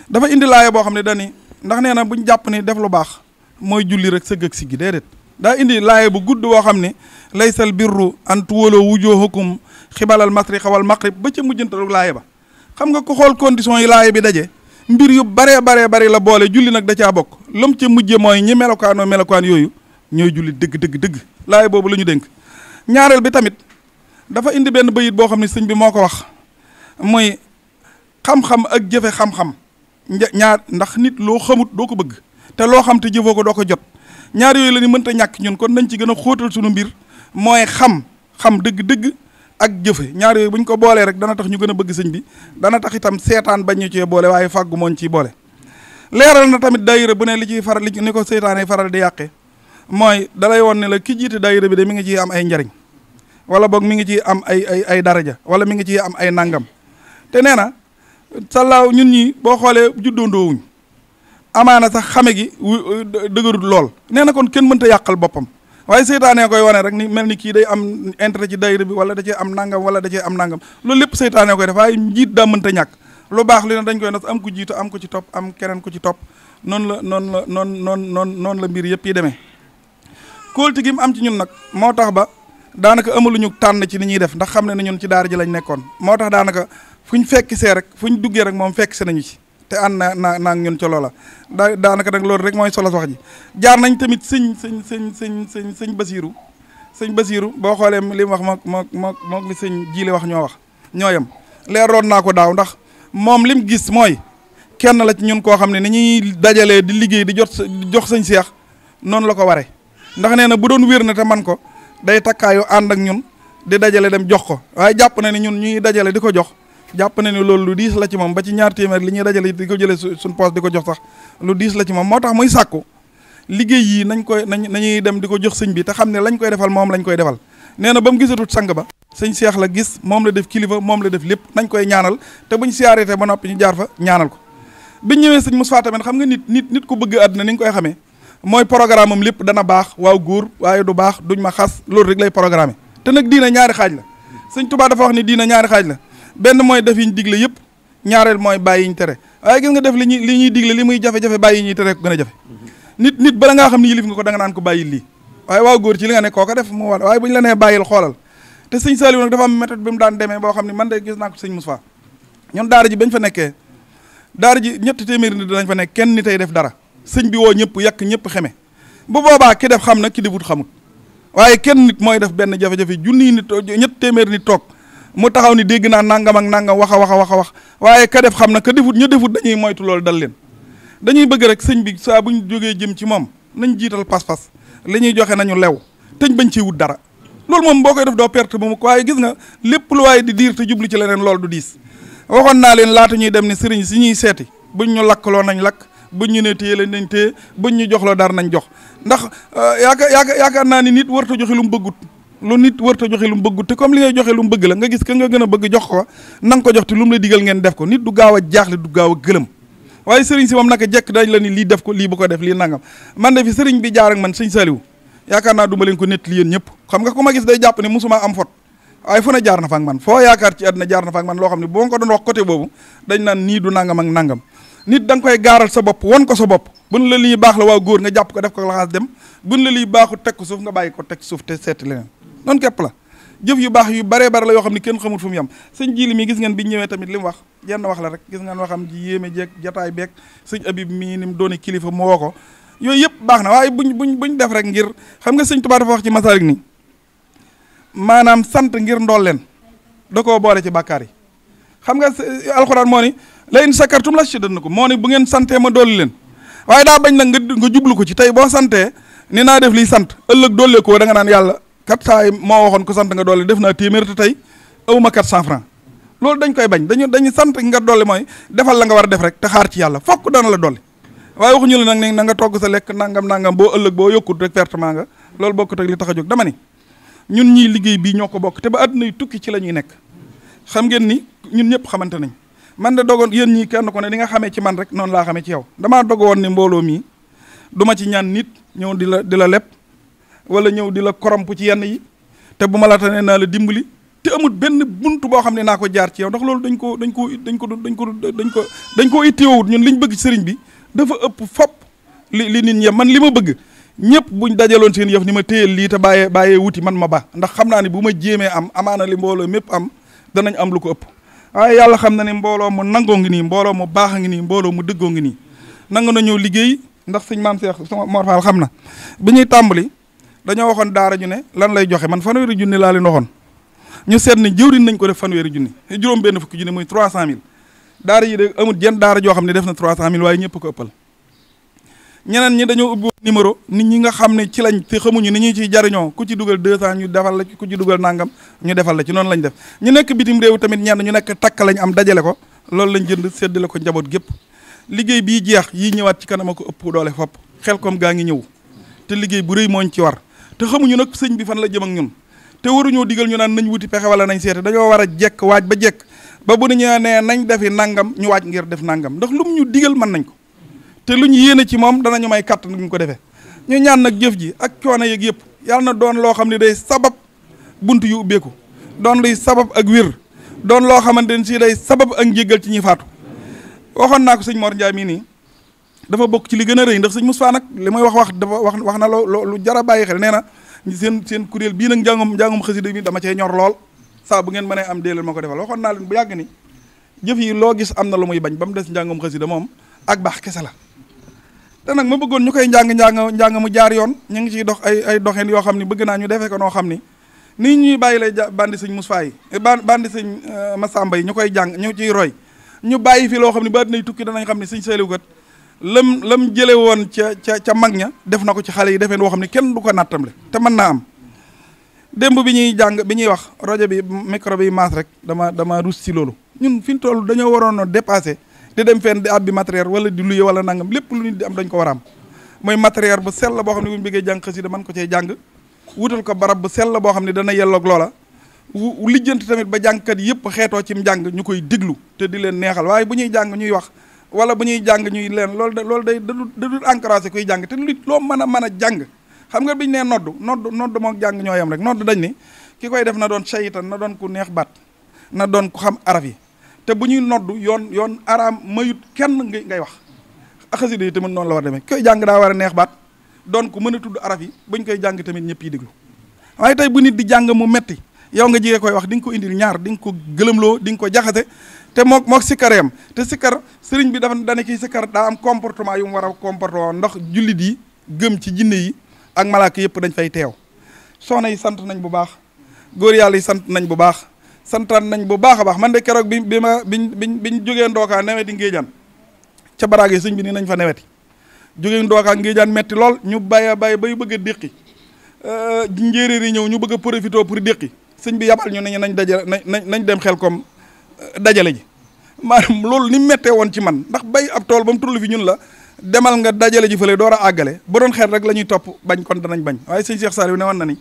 dafa indi laaya boo xam ne dani ndax nee na buñ jàpp ni def lu baax mooy julli rek sëgg ak siggi déedéet daa indi laaya bu gudd boo xam ne laysal birru an tuwaloo wujuhakum xibalal masriqa wal maqrib ba ca mujjantalu laaya ba xam nga ko xool condition yi laaya bi daje mbir yu baree la boole julli nag da caa bokk lam ca mujje mooy ñi melokaan yooyu ñooy julli dëgg laay boobu la ñu dénk. ñaareel bi tamit dafa indi benn bayit boo xam ne sëñ bi moo ko wax muy xam-xam ak jëfe xam-xam ñaar ndax nit loo xamut doo ko bëgg te loo xam te jëfoo ko doo ko jot ñaar yooyu la ñu mënta ñàkk ñun kon nañ ci gën a xóotal suñu mbir mooy xam dëgg-dëgg ak jëfe ñaar yooyu bu ñu ko boolee rek dana tax ñu gën a bëgg sëñ bi dana tax itam seetaan bañ ñu cee boole waaye fàggu mooñ ciy boole. leeral na tamit daayira bu ne li ciy faral ni ko seytaane faral di yàqee mooy dalay woon ne la ki jiite daayira bi de mi ngi ciy am ay njariñ wala boog mi ngi ciy am ay daraja wala mi ngi ciy am ay nangam te nee na sallaaw ñun ñi boo xoolee juddoondoowuñ amaana sax xame gi dëgërut lool nee na kon kenn mënta yàqal boppam waaye seytaane koy wane rek ni mel ni kii day am intérêt ci daayira bi wala da cee am nangam wala da cee am nangam loolu lépp seytaane koy def waaye njiit daa mënta ñàkk lu baax li ne dañ koy nas am ku jiitu am ko ci topp am keneen ku ci topp noonu la mbir yëpp yi demee kóolti gi mu am ci ñun nag moo tax ba daanaka amaluñu tànn ci ni ñuy def ndax xam ne ñun ci daara ji lañ nekkoon moo tax daanaka fuñ fekk see rek fuñ duggee rek moom fekk si nañu ci te ànd naa ñun ca loola daanaka nag loolu rek mooy solo wax ji jaar nañ tamit sëñ Basiiru boo xoolee li mu wax mook li sëñ Jiili wax ñoo yem leeroon naa ko daaw ndax moom lim gis mooy kenn la ci ñun koo xam ne ni ñuy dajalee di liggéey di jox sëñ Seex noonu la ko waree ndax nee na bu doon wér na te man ko day takkaayu ànd ak ñun di dajale dem jox ko waaye jàpp na ni ñun ñuy dajale di ko jox jàpp na ni loolu lu diis la ci moom ba ci 2 téeméer li ñuy dajale di ko jëlee suñ poos di ko jox sax lu diis la ci moom moo tax muy sàkku liggéey yii nañuy dem di ko jox sëñ bi te xam ne lañ koy defal moom lañ koy defal nee na ba mu gisatut sang ba sëñ Seex la gis moom la def kilifa moom la def lépp nañ koy ñaanal te buñ siyaarete ba noppi ñu jaar fa ñaanal ko biñ ñëwee sëñ Moussa tamit xam nga nit ku bëgg àdduna ni nga koy xamee mooy programme am lépp dana baax waaw góor waaye du baax duñ ma xas loolu rek lay programme te nag diina ñaari xaaj la sëñ Tuubaa dafa wax ni diina ñaari xaaj la benn mooy def yi ñu digle yëpp ñaareel mooy bàyyi yi ñu tere waaye gis nga def li ñuy digle li muy jafe-jafe bàyyi yi ñuy tere ko gën a jafe nit bala ngaa xam ni yilif nga ko da nga naan ko bàyyil lii waaye waaw góor ci li nga ne kooka def mu war waaye bu ñu la nee bàyyil xoolal te sëñ Saliou nag dafa am méthode bi mu daan demee boo xam ne man de gis naa ko sëñ Moussa ñun daara ji bañ fa nekkee daara ji 3 téeméeri nit dinañ fa nekk kenn ni tey def dara sëñ bi woo ñëpp yàq ñëpp xeme bu boobaa ki def xam na ki defut xamut waaye kenn nit mooy def benn jafe-jafe junniy nit 2 téeméeri nit toog mu taxaw ni dégg naa nangam ak nangam wax a wax waaye ka def xam na ka defut ña defut dañuy moytu loolu dal leen dañuy bëgg rek sëñ bi saa buñ jógee jëm ci moom nañ jiital pas-pas li ñuy joxe nañu lew teñ bañ ciy wut dara loolu moom boo koy def doo perte bu mu waaye gis nga lépp lu waaye di diir te jublu ci leneen loolu du diis waxoon naa leen laata ñuy dem ni sëriñ si ñuy seeti buñ ñu lakkaloo nañ lakk buñ ñu ne téye leen nañ téye buñ ñu joxloo dara nañ jox ndax yaakaar naa ni nit warta joxe lu mu bëggut lu nit warta joxe lu mu bëggut te comme li ngay joxe lu mu bëgg la nga gis ka nga gën a bëgg jox ko na nga ko jox te lu mu la digal ngeen def ko nit du gaaw a jaaxle du gaaw a gëlëm waaye sëriñ si moom naka jekk dañ la ni lii def ko lii bu ko def lii nangam man de fi sëriñ bi jaar ak man sëñ Saliou yaakaar naa du ma leen ko nettali yéen ñëpp xam nga ku ma gis day jàpp ni musuma am fot waaye fu ne jaar na fa ak man foo yaakaar ci àddina jaar na fa ak man loo xam ne boo ko doon wax côté boobu dañ naan nii du nangam ak nangam nit da nga koy gaaral sa bopp won ko sa bopp buñ la lii baax la waaw góor nga jàpp ko def ko laxaas dem buñ la lii baaxu teg ko suuf nga bàyyi ko teg suuf te seeti leneen noonu képp la jëf yu baax yu baree bare la yoo xam ne kenn xamul fu mu yem sëñ Jili mi gis ngeen bi ñëwee tamit li mu wax jenn wax la rek gis ngeen waxam ji yéeme jeeg jataay beeg sëñ Abib mii ni mu doone kilifa mu woo ko yooyu yëpp baax na waaye buñ def rek ngir xam nga sëñ Tuubaa dafa wax ci Masaalik ni maanaam sant ngir ndool leen da koo boole ci bàkkaar yi xam nga alxuraan moo ni la in sakartum la azidannakum moo ni bu ngeen santee ma dolli leen waaye daa bañ nag nga jublu ko ci tey boo santee ni naa def liy sant ëllëg dollee ko da nga naan yàlla kat saay moo waxoon ko sant nga dolli def naa téeméer te tey awuma 400 francs loolu dañ koy bañ dañu sant nga dolli mooy defal la nga war a def rek te xaar ci yàlla fokk dana la dolli waaye waxuñu la nag ne na nga togg sa lekk nangam boo ëllëg boo yokkut rek pertement nga loolu bokkut ak li tax a jóg dama ni ñun ñii liggéey bii ñoo ko bokk te ba àdduna yi tukki ci la ñuy nekk xam ngeen ni ñun ñëpp xamante nañ man de dogoon yéen ñii kenn ko ne ni nga xamee ci man rek noonu laa xamee ci yow damaa dogo woon ni mbooloo mii du ma ci ñaan nit ñëw di la leb wala ñëw di la koromp ci yenn yi te bu ma la tanee naa la dimbali te amul benn buntu boo xam ne naa ko jaar ci yow ndax loolu dañ ko itteewut ñun liñ bëgg ci sëriñ bi dafa ëpp fop li nit ñi man li ma bëgg ñëpp buñ dajaloon seen yëf ni ma téyel lii te bàyyee wuti man ma ba ndax xam naa ni bu ma jéemee am amaana li mbooloo mépp am danañ am lu ko ëpp waaye yàlla xam na ne mbooloo mu nangoo ngi nii mbooloo mu baax a ngi nii mbooloo mu dëggoo ngi nii nangu na ñëw liggéey ndax sëñ maam Seex Mor Fall xam na bi ñuy tàmbali dañoo waxoon daara ju ne lan lay joxe man fanweeri junni laa leen waxoon ñu seet ne jëwriñ nañ ko def fanweeri junni juróom benn fukki junni muy 300000 daara yi de amul jenn daara joo xam ne def na 300000 waaye ñëpp ko ëppal ñeneen ñi dañoo ubbi numéro nit ñi nga xam ne ci lañ te xamuñu ni ñu ciy jariñoo ku ci dugal 200 ñu defal la ku ci dugal nangam ñu defal la ci noonu lañ def ñu nekk bitim réew tamit ñenn ñu nekk takk lañ am dajale ko loolu lañ jënd séddale ko njaboot gépp liggéey bii jeex yii ñëwaat ci kanam ko ëpp doole fopp Xelcom gaa ngi ñëw te liggéey bu rëy mooñ ci war te xamuñu nag sëñ bi fan la jëm ak ñun te waruñoo digal ñu naan nañ wuti pexe wala nañ seete dañoo war a jekk waaj ba jekk ba bu ñu nee nañ defi nangam ñu waaj ngir def nangam ndax lu mu ñu digal mën nañ ko te lu ñu yéene ci moom danañu may kàttan ñu ko defee ñu ñaan nag jëf ji ak coono yeeg yëpp yàlla na doon loo xam ne day sabab bunt yu ubbeeku doon luy sabab ak wér doon loo xamante ne si day sabab ak njéggal ci ñi faatu waxoon naa ko sëñ Mor Ndiaye mii nii dafa bokk ci li gën a rëy ndax sëñ Moustapha nag li may wax dafa wax na lu jar a bàyyi xel nee na seen kuréel bii nag njàngum xasida bi dama cee ñor lool saa bu ngeen mënee am déelal ma ko defal waxoon naa leen bu yàgg ni jëf yi loo gis am na lu muy bañ ba mu des njàngum xasida moom ak baax kese la te nag ma bëggoon ñu koy njàng mu jaar yoon ñu ngi ciy dox ay doxin yoo xam ni bëgg naa ñu defee ko noo xam ni nii ñuy bàyyi lay bandi sëñ Moustapha yi bandi sëñ Massamba yi ñu koy jàng ñu ciy roy ñu bàyyi fi loo xam ne ba dinay tukki danañ xam ne sëñ Saliou kat lam jële woon ca mag ña def na ko ci xale yi defeen woo xam ne kenn du ko nattamle te mën naa am démb bi ñuy jàng bi ñuy wax rajo bi micro bi maas rek dama rus ci loolu ñun fi ñu toll dañoo waroon a dépassé di dem fenn di abbi matériel wala di luye wala nangam lépp lu nit di am dañ ko war a am mooy matériel bu sell boo xam ne bu ñu bëggee jàng xasida mën ko cee jàng wutal ko barab bu sell boo xam ne dana yelloog loola lijjanti tamit ba jàngkat yëpp xeetoo ci njàng ñu koy déglu te di leen neexal waaye bu ñuy jàng ñuy wax wala bu ñuy jàng ñuy leen loolu day dadul encouragé kuy jàng te lu loo mën a jàng xam nga biñu nee nodd moo jàng ñoo yam rek nodd dañ ni ki koy def na doon saytan na doon ku neex baat na doon ku xam araf yi te bu ñuy nodd yoon araam mayut kenn ngay wax xasida yi tamit noonu la war demee koy jàng daa war a neex baat doon ku mën a tudd araf yi buñ koy jàng tamit ñëpp yi déglu waaye tey bu nit di jàng mu metti yow nga jigee koy wax di nga ko indil ñaar di nga ko gëlëmloo di nga ko jaxase te mook sikkar yam te sikkar sëriñ bi dafa dane kii sikkar daa am comportement yu mu war a comportement ndax jullit yi gëm ci jinne yi ak malaaka yëpp dañ fay teew soxna yi sant nañ bu baax góor yàlla yi sant nañ bu baax santaan nañ bu baax a baax man de keroog biñ jógee ndookaa neweti ngéejaan ca baraage sëñ bi ni nañ fa neweti jógee ndookaa ngéejaan metti lool ñu bay bay bëgg a déqi njéeréer yi ñëw ñu bëgg a profité pour déqi sëñ bi yabal ñu ne nañ dajale nañ dem Xelcom dajale ji maanaam loolu ni mettee woon ci man ndax bay ab tool ba mu tullu fi ñun la demal nga dajale ji fële door a àggale bu doon xel rek la ñuy topp bañ kon danañ bañ waaye sëñ Cheikh Saliou ne woon na ni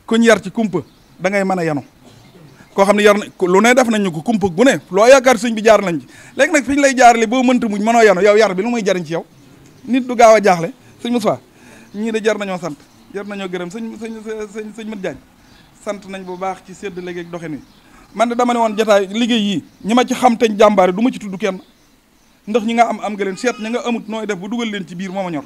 kuñ yar ci kumpa da ngay mën a yanu koo xam ne yar na lu ne def nañ ñu ko kumpa gu ne loo yaakaar sëñ bi jaar nañ ci léegi nag fi ñu lay jaarale boo mënta muñ mënoo yanu yow yar bi lu muy jariñ ci yow nit du gaaw a jaaxle sëñ Moussa ñii de jar nañoo sant jar nañoo gërëm sëñ Mat Jaañ sant nañ bu baax ci sédd léegi ak doxin wi man de dama ne woon jotaay liggéey yii ñi ma ci xam teñ jàmbaare du ma ci tudd kenn ndax ñi nga am nga leen seet ñi nga amut nooy def bu dugal leen ci biir moo ma ñor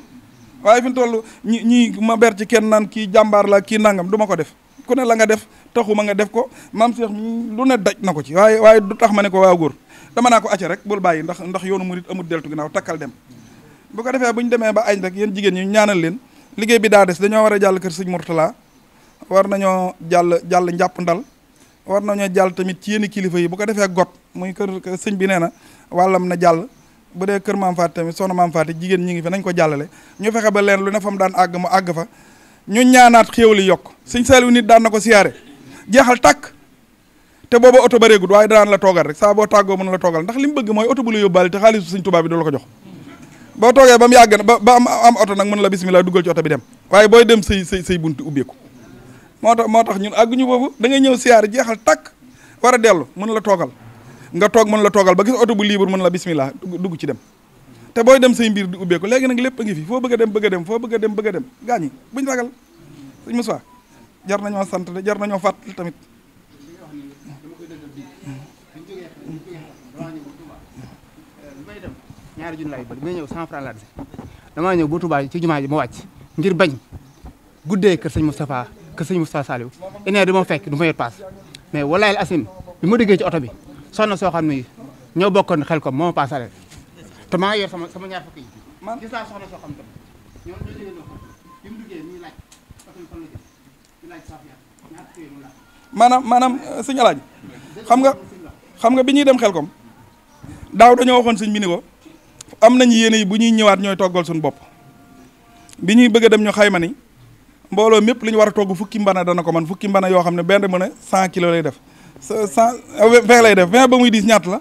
waaye fi mu toll ñi ma ber ci kenn naan kii jàmbaar la kii nangam du ma ko def ku ne la nga def taxuma nga def ko maam Cheikh lu ne daj na ko ci waaye du tax ma ne ko waaw góor dama naa ko acca rek bul bàyyi ndax yoonu murit amut deltu ginnaaw takkal dem bu ko defee bu ñu demee ba añ rek yéen jigéen ñi ñaanal leen liggéey bi daa des dañoo war a jàll kër sëñ Mourtala war nañoo jàll njàpp ndal war nañoo jàll tamit ci yenn kilifa yi bu ko defee got muy kër sëñ bi nee na wàllam na jàll bu dee kër maam Faati tamit soxna maam Faati jigéen ñi ngi fi nañ ko jàllale ñu fexe ba leen lu ne fa mu daan àgg mu àgg fa ñu ñaanaat xéewali yokk sëñ Saliou nit daan na ko siyaare jeexal tàkk te booba oto bareegul waaye danaan la toogal rek saa boo tàggoo mën la toogal ndax li mu bëgg mooy oto bu la yóbbaale te xaalisu sëñ Tuubaa bi du la ko jox boo toogee ba mu yàgg ba am oto nag mën la bismillah duggal ci oto bi dem waaye booy dem say bunti ubbeeku moo tax ñun àgguñu boobu da ngay ñëw siyaare jeexal tàkk war a dellu mën la toogal nga toog mën la toogal ba gis oto bu libre mën la bismillah dugg ci dem te booy dem say mbir di ubbeeku léegi nag lépp a ngi fi foo bëgg a dem foo bëgg a dem gaañi buñ ragal sëñ Moussa jar nañoo sant de jar nañoo fàttali tamit ñaari junni laay bëri bi may ñëw 100 francs laa dese damaa ñëw ba Touba ci jumaa ji ma wàcc ngir bañ guddee kër sëñ Moustapha Saliou une heure du ma fekk du ma yor paas mais walaay asim bi ma déggee ci oto bi soxna soo xam ne ñoo bokkoon Xelcom moo ma paasale te maa ngi yor sama ñaar fukki yi gis naa soxna soo xam tamit ñoo jógee bi mu duggee ñuy laaj maanaam sëñ Alaaji xam nga bi ñuy dem Xelkom daaw dañoo waxoon sëñ bi ni ko am nañu yéene yi bu ñuy ñëwaat ñooy toggal suñu bopp bi ñuy bëgg a dem ñu xayma ni mbooloo mépp li ñu war a togg fukki mbana dana ko man fukki mbana yoo xam ne benn mën a 100 kilos lay def 20 lay def 20 ba muy 10 ñaata la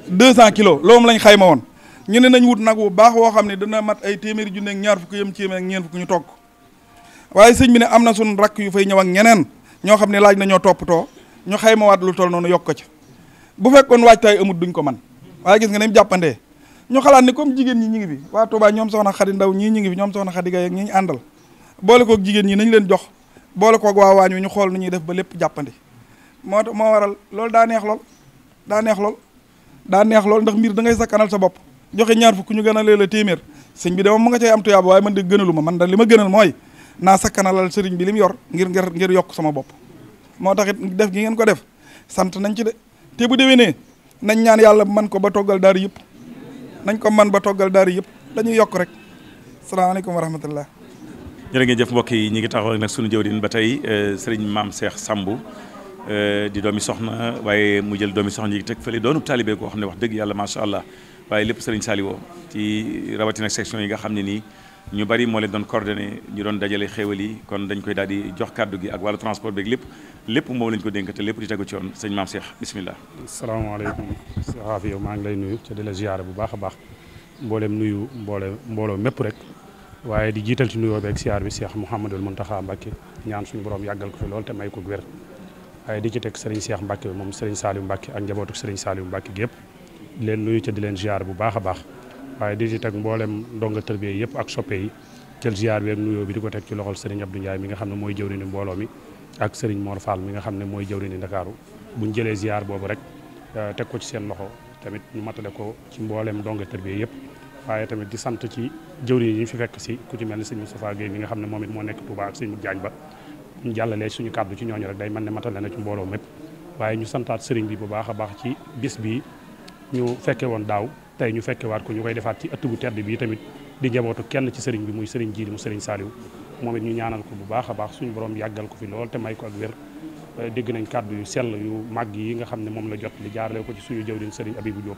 200 kilos loolu lañ xayma woon ñu ne nañ wut nag bu baax woo xam ne dana mat ay téeméeri junne ak ñaar fukk yëm ci ak ñeent fukk ñu togg waaye sëñ bi ne am na suñ rakk yu fay ñëw ak ñeneen ñoo xam ne laaj nañoo toppatoo ñu xayma waat lu toll noonu yokk ko ci bu fekkoon waajtaay amut duñ ko man waaye gis nga ne mu jàppandee ñu xalaat ni comme jigéen ñi ngi fi waa Touba ñoom soxna Xadi Ndaw ñii ñi ngi fi ñoom soxna Xadi Gay ak ñi ñu àndal boole koog jigéen ñi nañ leen jox boole koog waa waañ wi ñu xool nu ñuy def ba lépp jàppandi moo waral loolu daa neex lool ndax mbir da ngay sakkanal sa bopp joxe ñaar fukk ñu gën a lee la téeméer sëñ bi de moom mu nga cay am tuyaaba waaye man de gënalu ma man da li ma gënal mooy naa sakkanalal sëriñ bi li mu yor ngir yokk sama bopp moo tax it def gi ngeen ko def sant nañ ci de te bu déwénee nañ ñaan yàlla man ko ba toggal daara yëpp nañ ko man ba toggal daara yëpp dañuy yokk rek salaamaaleykum wa rahmatullah jërë ngeen jëf mbokk yi ñi ngi taxaw nag sunu jëwriñ ba tey sëriñ Maam Cheikh Samb di doomi soxna waaye mu jël doomi soxna yi teg fële doonu taalibe koo xam ne wax dëgg yàlla macha allah waaye lépp sëriñ Saliou ci rawatina section yi nga xam ne nii ñu bari moo leen doon coordonné ñu doon dajale xéewal yi kon dañ koy daal di jox kàddu gi ak wàllu transport beeg lépp moom lañ ko dénk te lépp di tegu ci yoon sëñ Maam Cheikh bismillah. asalaamaaleykum saxaafi yow maa ngi lay nuyu te di la ziyaare bu baax a baax mboolem nuyu mbooloo mépp rek waaye di jiital ci nuyoo beeg siyaar bi Cheikh Mouhamadul Mountakha Mbacké ñaan suñu borom yàggal ko fi lool te may ko wér waaye di ci teg Serigne Cheikh Mbacké moom Serigne Saliou Mbacké ak njabootu Serigne Saliou Mbacké gi yëpp di leen nuyu te di leen ziyaar bu baax a baax waaye di ci teg mboolem ndonga tërbiye yëpp ak soppe yi jël ziyaar bi ak nuyoo bi di ko teg ci loxol Serigne Abdou Ndiaye mi nga xam ne mooy jëwriñu mbooloo mi ak Serigne Mor Fall mi nga xam ne mooy jëwriñu Ndakaaru buñ jëlee ziyaar boobu rek teg ko ci seen loxo tamit ñu matale ko ci mboolem ndonga tërbiye yëpp waaye tamit di sant ci jëwriñ yi ñu fi fekk si ku ci mel ni sëñ Moustapha Guèye mi nga xam ne moom it moo nekk Touba ak sëñ Muk Jaañ ba ñu jàllalee suñu kàddu ci ñooñu rek day mel ne matale na ci mbooloo mépp waaye ñu santaat sëriñ bi bu baax a baax ci bis bi ñu fekke woon daaw tey ñu fekke waat ko ñu koy defaat ci ëtt bu tedd bi tamit di njabootu kenn ci sëriñ bi muy sëriñ Jiili mu sëriñ Saliou moom it ñu ñaanal ko bu baax a baax suñu borom yàggal ko fi lool te may ko ak wér dégg nañ kàddu yu sell yu màgg yi nga xam ne moom la jot li jaarale ko ci suñu jëwriñ sëriñ Abibou Diop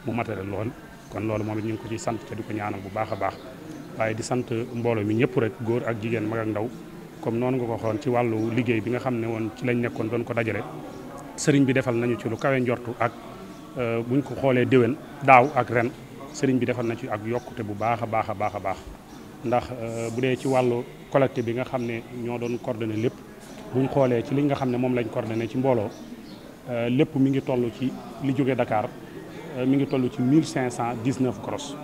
mu matale lool kon loolu moom it ñu ngi ko ciy sant te di ko ñaanal bu baax a baax waaye di sant mbooloo mi ñëpp rek góor ak jigéen mag ak ndaw comme noonu nga ko xoon ci wàllu liggéey bi nga xam ne woon ci lañ nekkoon doon ko dajale sëriñ bi defal nañu ci lu kawe njortu ak buñ ko xoolee déwén daaw ak ren sëriñ bi defal na ci ak yokkute bu baax a baax a baax a baax ndax bu dee ci wàllu collecte bi nga xam ne ñoo doon coordonné lépp buñ xoolee ci li nga xam ne moom lañ coordonné ci mbooloo lépp mi ngi toll ci li jógee Dakar mi ngi toll ci 1519 gros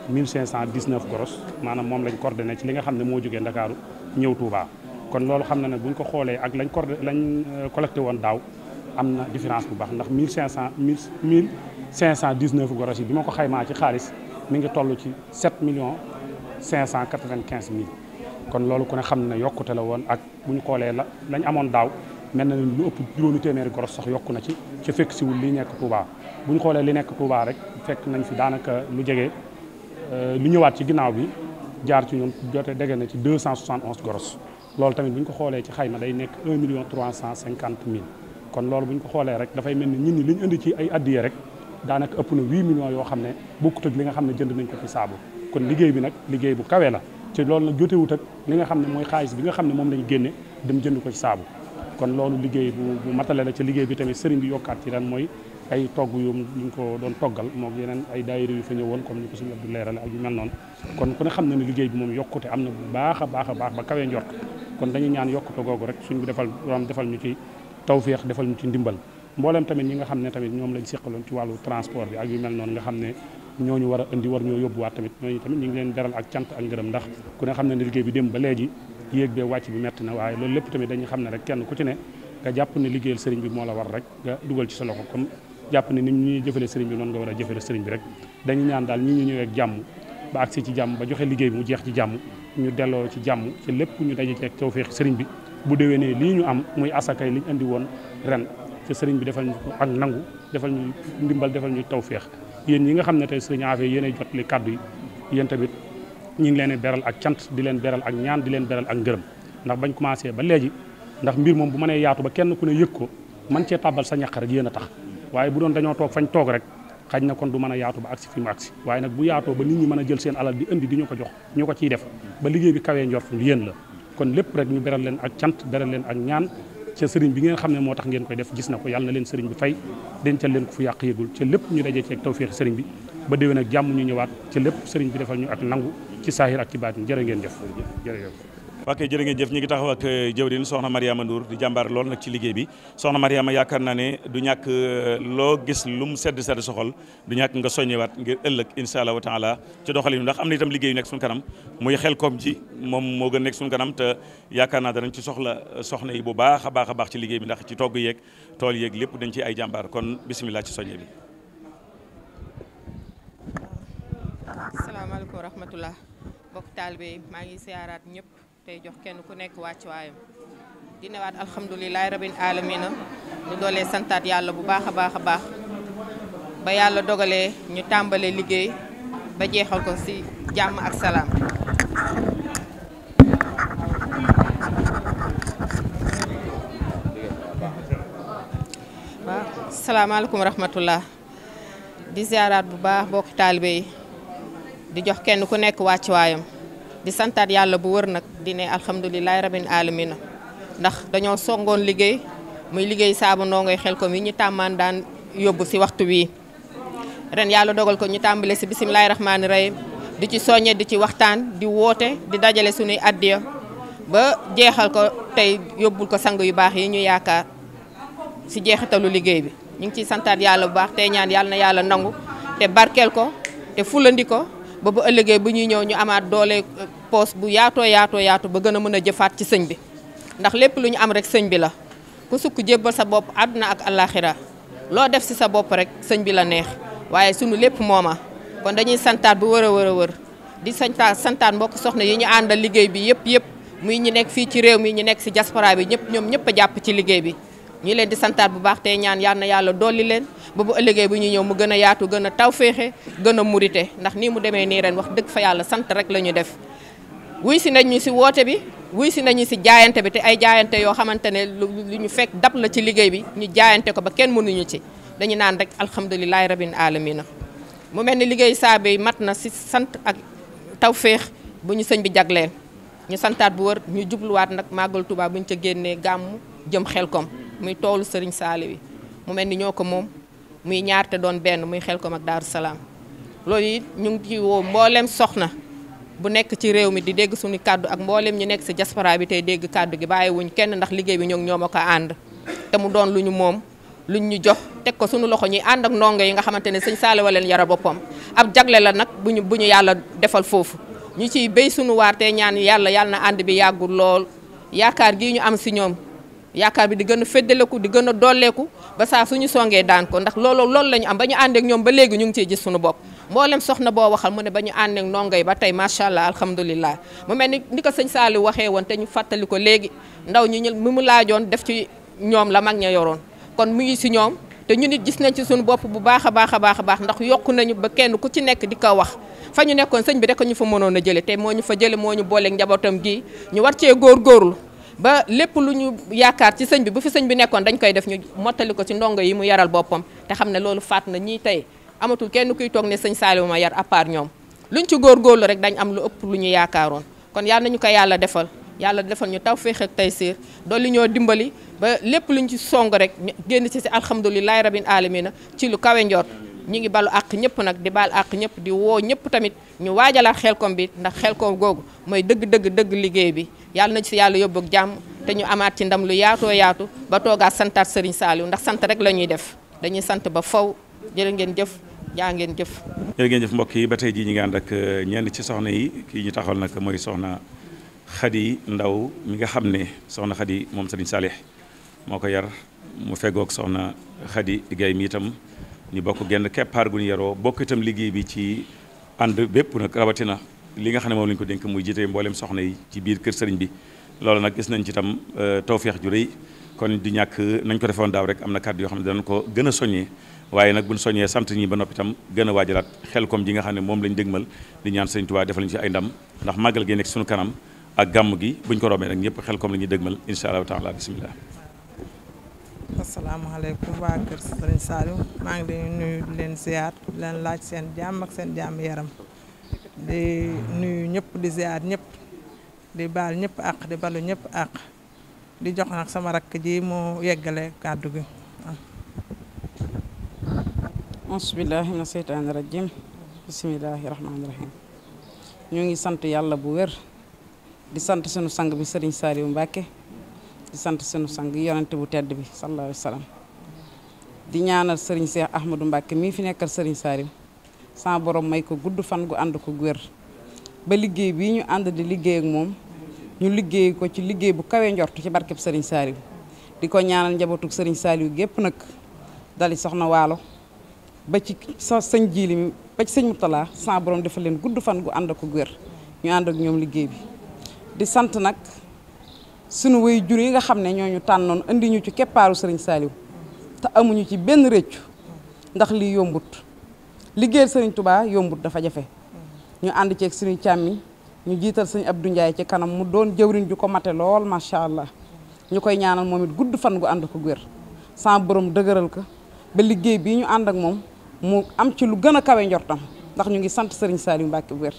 1519 gros maanaam moom lañ coordonné ci li nga xam ne moo jógee Ndakaaru ñëw Touba kon loolu xam na ne buñ ko xoolee ak lañ collecté woon daaw am na différence bu baax ndax 1519 goros yi bi ma ko xaymaa ci xaalis mi ngi toll ci 7 millions 595 mille kon loolu ku ne xam ne yokkute la woon ak bu ñu xoolee lañ amoon daaw mel na ne lu ëpp juróomi téeméeri goros sax yokku na ci fekk siwul li nekk Touba bu ñu xoolee li nekk Touba rek fekk nañ fi daanaka lu jege lu ñëwaat ci ginnaaw bi jaar ci ñun jote dégg na ci 271 goros loolu tamit bu ñu ko xoolee ci xayma day nekk 1 million 350 mille kon loolu bu ñu ko xoolee rek dafay mel ni nit ñi li ñu indi ci ay addiye rek daanaka ëpp na 8 millions yoo xam ne bokkut ak li nga xam ne jënd nañ ko ci saabu kon liggéey bi nag liggéey bu kawe la ci loolu nag jotewut ak li nga xam ne mooy xaalis bi nga xam ne moom lañu génne dem jënd ko ci saabu kon loolu liggéey bu matale la ci liggéey bi tamit sëriñ bi yokkaat ci ren mooy ay togg yu ñu ko doon toggal moom yeneen ay daayira yu fa ñëwoon comme ni ko suñu Abdou leerale ak yu mel noonu kon ku ne xam na ne liggéey bi moom yokkute am na bu baax a baax a baax ba kawee njort kon dañuy ñaan yokkute googu rek suñ bi defal ñu ci tawféex defal ñu ci ndimbal mboolem tamit ñi nga xam ne tamit ñoom lañ seqaloon ci wàllu transport bi ak yu mel noonu nga xam ne ñooñu war a indi war ñoo yóbbuwaat tamit ñooñu tamit ñu ngi leen beral ak cant ak ngërëm ndax ku ne xam ne ne liggéey bi dem ba léegi yéeg bee wàcc bi metti na waaye loolu lépp tamit dañuy xam ne rek kenn ku ci ne nga jàpp ne liggéeyal sëriñ bi moo la war rek nga dugal ci sa loxo comme jàpp ne ni ñuy jëfale sëriñ bi noonu nga war a jëfale sëriñ bi rek dañu ñaan daal ñi ñu ñëwee ak jàmm ba agsi ci jàmm ba joxe liggéey bi mu jeex ci jàmm ñu delloo ci jàmm ci lépp ñu daje ci ak tawfeex sëriñ bi bu déwénee lii ñu am muy asakay li ñu andi woon ren te sëriñ bi defal ñu ko ak nangu defal ñu ndimbal defal ñu tawfeex yéen ñi nga xam ne tey sëriñ Afia yéenay jot li kàddu yi yéen tamit ñu ngi leen di beral ak cant di leen beral ak ñaan di leen beral ak ngërëm ndax bañ commencé ba léegi ndax mbir moom bu mënee yaatu ba kenn ku ne yëg ko man cee tàbbal sa ñaq rek yéen a tax waaye bu doon dañoo toog fañ toog rek xaj na kon du mën a yaatu ba agsi fi mu agsi waaye nag bu yaatoo ba nit ñi mën a jël seen alal di indi di ñu ko jox ñu ko ciy def ba liggéey bi kawee njort yéen la kon lépp rek ñu beral leen ak cant beral leen ak ñaan ca sëriñ bi ngeen xam ne moo tax ngeen koy def gis na ko yàlla na leen sëriñ bi fay dencal leen ko fu yàq yëgul ca lépp ñu dajee ci ak tawféex sëriñ bi ba déwén ak jàmm ñu ñëwaat ca lépp sëriñ bi defal ñu ak nangu ci saahir ak ci baatin jërë ngeen jëf jërëjëf ok jërë ngeen jëf ñu ngi taxaw ak jëwriñ soxna Mariama Ndour di jàmbaar lool nag ci liggéey bi soxna Mariama yaakaar naa ne du ñàkk loo gis lu mu sedd soxol du ñàkk nga soññewaat ngir ëllëg insha allahu taala ci doxalin ndax am na itam liggéey yu nekk suñu kanam muy Xelcom ji moom moo gën nekk suñu kanam te yaakaar naa danañ ci soxla soxna yi bu baax a baax ci liggéey bi ndax ci togg yeeg tool yeeg lépp dañ ci ay jàmbaar kon bisimilah ci soññe bi. asalaamaaleykum wa rahmatullah mbokk taalibe maa ngi siyaaraat ñëpp tey jox kenn ku nekk wàccuwaayam di newaat alhamdulilahi rabbil alamina ñu doolee santaat yàlla bu baax a baax ba yàlla dogalee ñu tàmbalee liggéey ba jeexal ko ci jàmm ak salaam waaw asalaamaaleykum wa rahmatullah di ziaraat bu baax bokk taalibe yi di jox kenn ku nekk wàccuwaayam di santaat yàlla bu wër nag di ne alhamdulilahi rabbil alamina ndax dañoo songoon liggéey muy liggéey saabu ndongoy Xelcom yi ñu tàmmaan daan yóbbu ci waxtu wii ren yàlla dogal ko ñu tàmbale ci bisimilahi rahmaani rahim di ci soññe di ci waxtaan di woote di dajale suñuy addiya ba jeexal ko tey yóbbul ko sang yu baax yi ñu yaakaar ci jeexitalu liggéey bi ñu ngi ciy santaat yàlla bu baax tey ñaan yàlla na yàlla nangu te barkeel ko te fulandi ko ba bu ëllëgee bu ñuy ñëw ñu amaat doole poos bu yaatoo ba gën a mën a jëfaat ci sëñ bi ndax lépp lu ñu am rek sëñ bi la ku sukk jébbal sa bopp àdduna ak àllaaxira loo def ci sa bopp rek sëñ bi la neex waaye sunu lépp mooma kon dañuy santaat bu wër a wër di santaat mbokk soxna yi ñu àndal liggéey bi yëpp muy ñu nekk fii ci réew mi ñu nekk ci diaspora bi ñoom ñëpp a jàpp ci liggéey bi ñu leen di santaat bu baax tey ñaan yal na yàlla dolli leen ba bu ëllëgee bu ñu ñëw mu gën a yaatu gën a tawféexe gën a murite ndax nii mu demee nii ren wax dëgg fa yàlla sant rek la ñu def wuy si nañ ñu ci woote bi wuy si nañu ci jaayante bi te ay jaayante yoo xamante ne lu ñu fekk dab la ci liggéey bi ñu jaayante ko ba kenn mënuñu ci dañu naan rek alhamdulilahi rabbil alamina mu mel ni liggéey saabe yi mat na ci sant ak tawféex bu ñu sëñ bi jagleel ñu santaat bu wër ñu jubluwaat nag màggal Tuubaa bu ñu ca génnee gàmmu jëm Xelcom muy toolu Serigne Saliou wi mu mel ni ñoo ko moom muy ñaar te doon benn muy Xelcom ak Daaru Salaam loolu it ñu ngi ci woo mboolem soxna bu nekk ci réew mi di dégg suñu kàddu ak mboolem ñu nekk ci diaspora bi tey dégg kàddu gi bàyyiwuñ kenn ndax liggéey bi ñoo ma ko ànd te mu doon lu ñu moom luñ ñu jox teg ko suñu loxo ñuy ànd ak ndongo yi nga xamante ne sëñ Saliou leen yara boppam ab jagle la nag bu ñu yàlla defal foofu ñu ciy béy suñu waar te ñaan yàlla na ànd bi yàggul lool yaakaar gii ñu am ci ñoom yaakaar bi di gën a feddaleku di gën a dolleeku ba saa suñu songee daan ko ndax loolu la ñu am ba ñu àndeek ñoom ba léegi ñu ngi ciy gis suñu bopp mboolem soxna boo waxal mu ne ba ñu àndeek ndongo yi ba tey macha allah alhamdulilah mu mel ni ko sëñ Saliou waxee woon te ñu fàttali ko léegi ndaw ñi mu laajoon def ci ñoom la mag ña yoroon kon mu ngi ci ñoom te ñu nit gis nañ ci suñu bopp bu baax a baax ndax yokku nañu ba kenn ku ci nekk di ko wax fa ñu nekkoon sëñ bi rek ñu fa mënoon a jële te moo ñu fa jële moo ñu booleeg njabootam gi ñu war cee góorgóorlu ba lépp lu ñu yaakaar ci sëñ bi bu fi sëñ bi nekkoon dañ koy def ñu mottali ko ci ndongo yi mu yaral boppam te xam ne loolu faat na ñii tey amatul kenn kuy toog ne sëñ Saliou ma yar à part ñoom luñ ci góorgóorlu rek dañ am lu ëpp lu ñu yaakaaroon kon yal nañu ko yàlla defal ñu tawfeex ak taysiir dolli ñoo dimbali ba lépp luñ ci song rek génn ci alhamdulilahi rabbil alamina ci lu kawe njort ñi ngi balu àq ñëpp nag di baal àq ñëpp di woo ñëpp tamit ñu waajalaat Xelcom bi ndax Xelcom googu mooy dëgg liggéey bi yàlla na ci yàlla yóbbu ak jàmm te ñu amaat ci ndam lu yaatu ba toogaat santaat Serigne Saliou ndax sant rek la ñuy def dañuy sant ba faw jërë ngeen jëf jaa ngeen jëf. jërë ngeen jëf mbokk yi ba tey jii ñu ngi ànd ak ñenn ci soxna yi kii ñu taxawal nag mooy soxna Khady Ndaw mi nga xam ne soxna Khady moom Serigne Salih moo ko yar mu feggoog soxna Khady Gaye mi itam ñu bokk genn keppaar gu ñu yaroo bokk itam liggéey bi ci ànd bépp nag rawatina li nga xam ne moom lañu ko dénk muy jiite mboolem soxna yi ci biir kër sëriñ bi loolu nag gis nañ ci itam tawféex ju rëy kon du ñàkk nañ ko defoon daaw rek am na kàddu yoo xam ne danañ ko gën a soññee waaye nag buñ soññee sant ñi ba noppi itam gën a waajalaat Xelcom ji nga xam ne moom lañ dëgmal di ñaan Sëriñ Tuubaa defal ñu ci ay ndam ndax màggal gi nekk suñu kanam ak gàmm gi buñ ko rombee nag ñëpp Xelcom la ñuy dëgmal insha allahu taala bismillah. asalaamaaleykum waa kër Sëriñ Saliou maa ngi leen nuyu di leen ziar di leen laaj seen jàmm ak seen jàmm yaram di nuyu ñëpp di ziar ñëpp di baal ñëpp àq di balu ñëpp àq di jox nag sama rakk ji mu yeggale kàddu gi. bismillahi mina seytaani rajim bismillahi rahmaani rahim ñu ngi sant yàlla bu wér di sant sunu sang bi Sëriñ Saliou Mbacke di sant sunu sang yonente bu tedd bi sallallahu alayhi wa sallam di ñaanal Sëriñ Cheikh Ahmadou Mbacke mii fi nekkal Sëriñ Saliou sama borom may ko gudd fan gu ànd ko wér ba liggéey bii ñu ànd di liggéey ak moom ñu liggéey ko ci liggéey bu kawe njort ci barkeb Sëriñ Saliou di ko ñaanal njabootug Sëriñ Saliou gépp nag dali soxna waalo ba ci sëñ jiili mi ba ci sëñ Murtala sama borom defal leen gudd fan gu ànd ko wér ñu ànd ak ñoom liggéey bi di sant nag sunu way jur yi nga xam ne ñooñu tànnoon andi ñu ci keppaaru Sëriñ Saliou te amuñu ci benn réccu ndax lii yombut liggéeyal Sëriñ Touba yombut dafa jafe ñu ànd ceeg suñuy càmmi ñu jiital sëñ Abdou Ndiaye ci kanam mu doon jëwriñ ju ko mate lool macha allah ñu koy ñaanal moom it gudd fan gu ànd ko wér sama borom dëgëral ko ba liggéey bii ñu ànd ak moom mu am ci lu gën a kawe njortam ndax ñu ngi sant Sëriñ Saliou Mbacke bu wér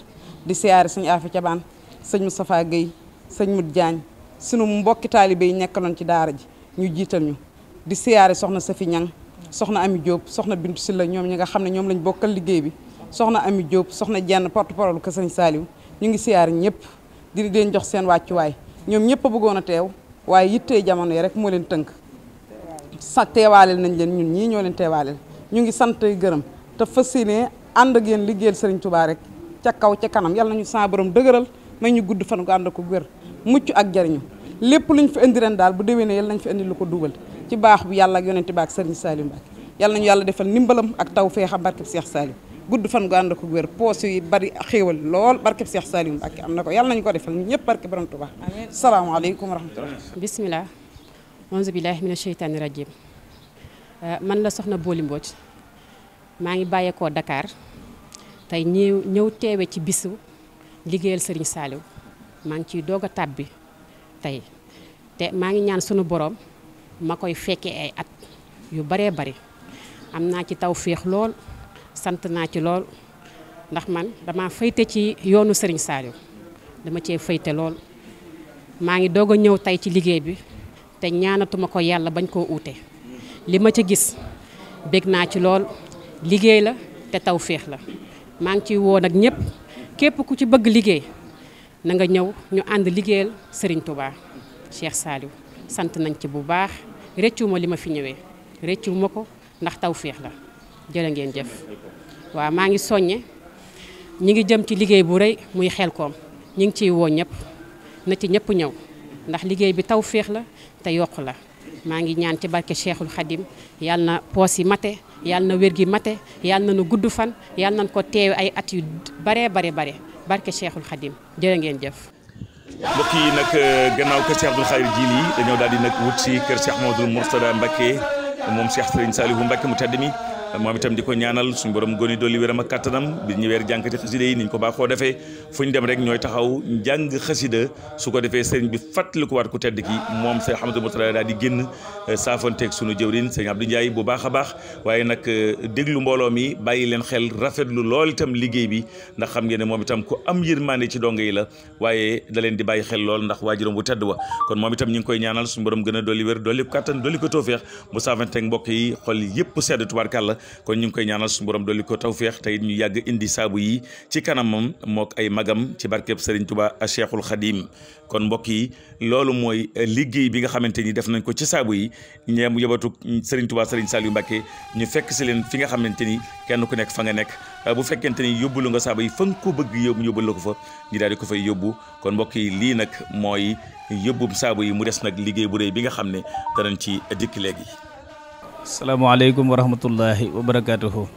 di siyaare sëñ Afi Cabaan sëñ Moustapha Guèye sëñ Mut Diagne sunu mbokki taalibe yi nekkaloon ci daara ji ñu jiital ñu di siyaare soxna Safi Ñang soxna Ami Diop soxna Bintu Silla ñoom ñi nga xam ne ñoom lañ bokkal liggéey bi soxna Ami Diop soxna Jenn porte-parole ko Sëriñ Saliou ñu ngi siyaare ñëpp di leen jox seen wàccuwaay ñoom ñëpp a bëggoon a teew waaye yittee jamono yi rek moo leen tënk sa teewaaleel nañ leen ñun ñii ñoo leen teewaaleel ñu ngi sant gërëm te fas yéene ànd ak yéen liggéeyal Sëriñ Touba rek ca kaw ca kanam yàlla nañu sa borom dëgëral may ñu gudd fan ko ànd ko wér mucc ak jariñu lépp luñ fi indi ren daal bu déwénee yàlla nañ fi indi lu ko dugal ci baax bu yàlla ak yonente ba ak Sëriñ Saliou Mbacke yàlla nañu yàlla defal ndimbalam ak taw feexa barkeb Cheikh Saliou gudd fan gu ànd ko wér poos yi bari xéewal lool barkeb Cheikh Saliou Mbacke am na ko yàlla nañu ko defal ñëpp barke borom Touba salaamaaleykum wa rahmatullah bismillah auzu billahi mina sheytaani rajim man la soxna Booli Mbodj maa ngi bàyyeekoo Dakar tey ñëw teewe ci bisu liggéeyal Sëriñ Saliou maa ngi ciy doog a tàbbi tey te maa ngi ñaan sunu borom ma koy fekkee ay at yu baree bari am naa ci taw féex lool sant naa ci lool ndax man dama fayte ci yoonu Sëriñ Saliou dama cee fayte lool maa ngi doog a ñëw tey ci liggéey bi te ñaanatuma ko yàlla bañ koo uute li ma ci gis bég naa ci lool liggéey la te taw féex la maa ngi ciy woo nag ñëpp képp ku ci bëgg liggéey na nga ñëw ñu ànd liggéeyal Sëriñ Touba Cheikh Saliou sant nañ ci bu baax rëccuma li ma fi ñëwee rëccuma ko ndax taw féex la jërë ngeen jëf waaw maa ngi soññe ñi ngi jëm ci liggéey bu rëy muy Xelcom ñi ngi ciy woo ñëpp na ci ñëpp ñëw ndax liggéey bi taw féex la te yokku la maa ngi ñaan ci barke Cheikhul Khadim yàlla na poos yi mate yàlla na wér gi mate yàlla na nu gudd fan yàlla nañ ko teewe ay at yu bare barke Cheikhul Khadim jërë ngeen jëf mbokk yi nag gannaaw kër Cheikh Abdoul Khadir Jili dañoo daal di nag wut si kër Cheikh Mamadou Mourtada Mbacke moom Cheikh Sëriñ Saliou Mbacke mu tedd mi moom itam di ko ñaanal suñu borom goni dolli wéram ak kattanam bi ñu weer jànkati xasida yi niñ ko baaxoo defee fu ñu dem rek ñooy taxaw njàng xasida su ko defee sëriñ bi fàttali ko waat ku tedd ki moom Cheikh Ahmadou Mourtada daal di génn saafonteeg sunu jëwrin sëriñ Abdou Ndiaye bu baax a baax waaye nag déglu mbooloo mi bàyyi leen xel rafetlu lool itam liggéey bi ndax xam ngeen ne moom itam ku am yërmande ci dongo yi la waaye da leen di bàyyi xel lool ndax waajuram bu tedd wa kon moom itam ñu ngi koy ñaanal suñu borom gën a dolli wér dolli ko kattan dolli ko tawfeex mu saafonteeg mbokk yi xol yëpp sedd tubaarkàlla kon ñu ngi koy ñaanal suñu borom dolli ko tawfeex te it ñu yàgg indi saabu yi ci kanamam mook ay magam ci barkeb Serigne Touba a Cheikhul Khadim kon mbokk yi loolu mooy liggéey bi nga xamante ni def nañ ko ci saabu yi ñeem yóbbatu Serigne Touba Serigne Saliou Mbacke ñu fekk si leen fi nga xamante ni kenn ku nekk fa nga nekk bu fekkente ni yóbbulu nga saabu yi fa nga ko bëgg yóbbu yóbbul la ko fa ñu daal di ko fay yóbbu kon mbokk yi lii nag mooy yóbbum saabu yi mu des nag liggéey bu rëy bi nga xam ne danañ ci dikk léegi. salaamaaleykum wa rahmatullahi wa barakaatuhu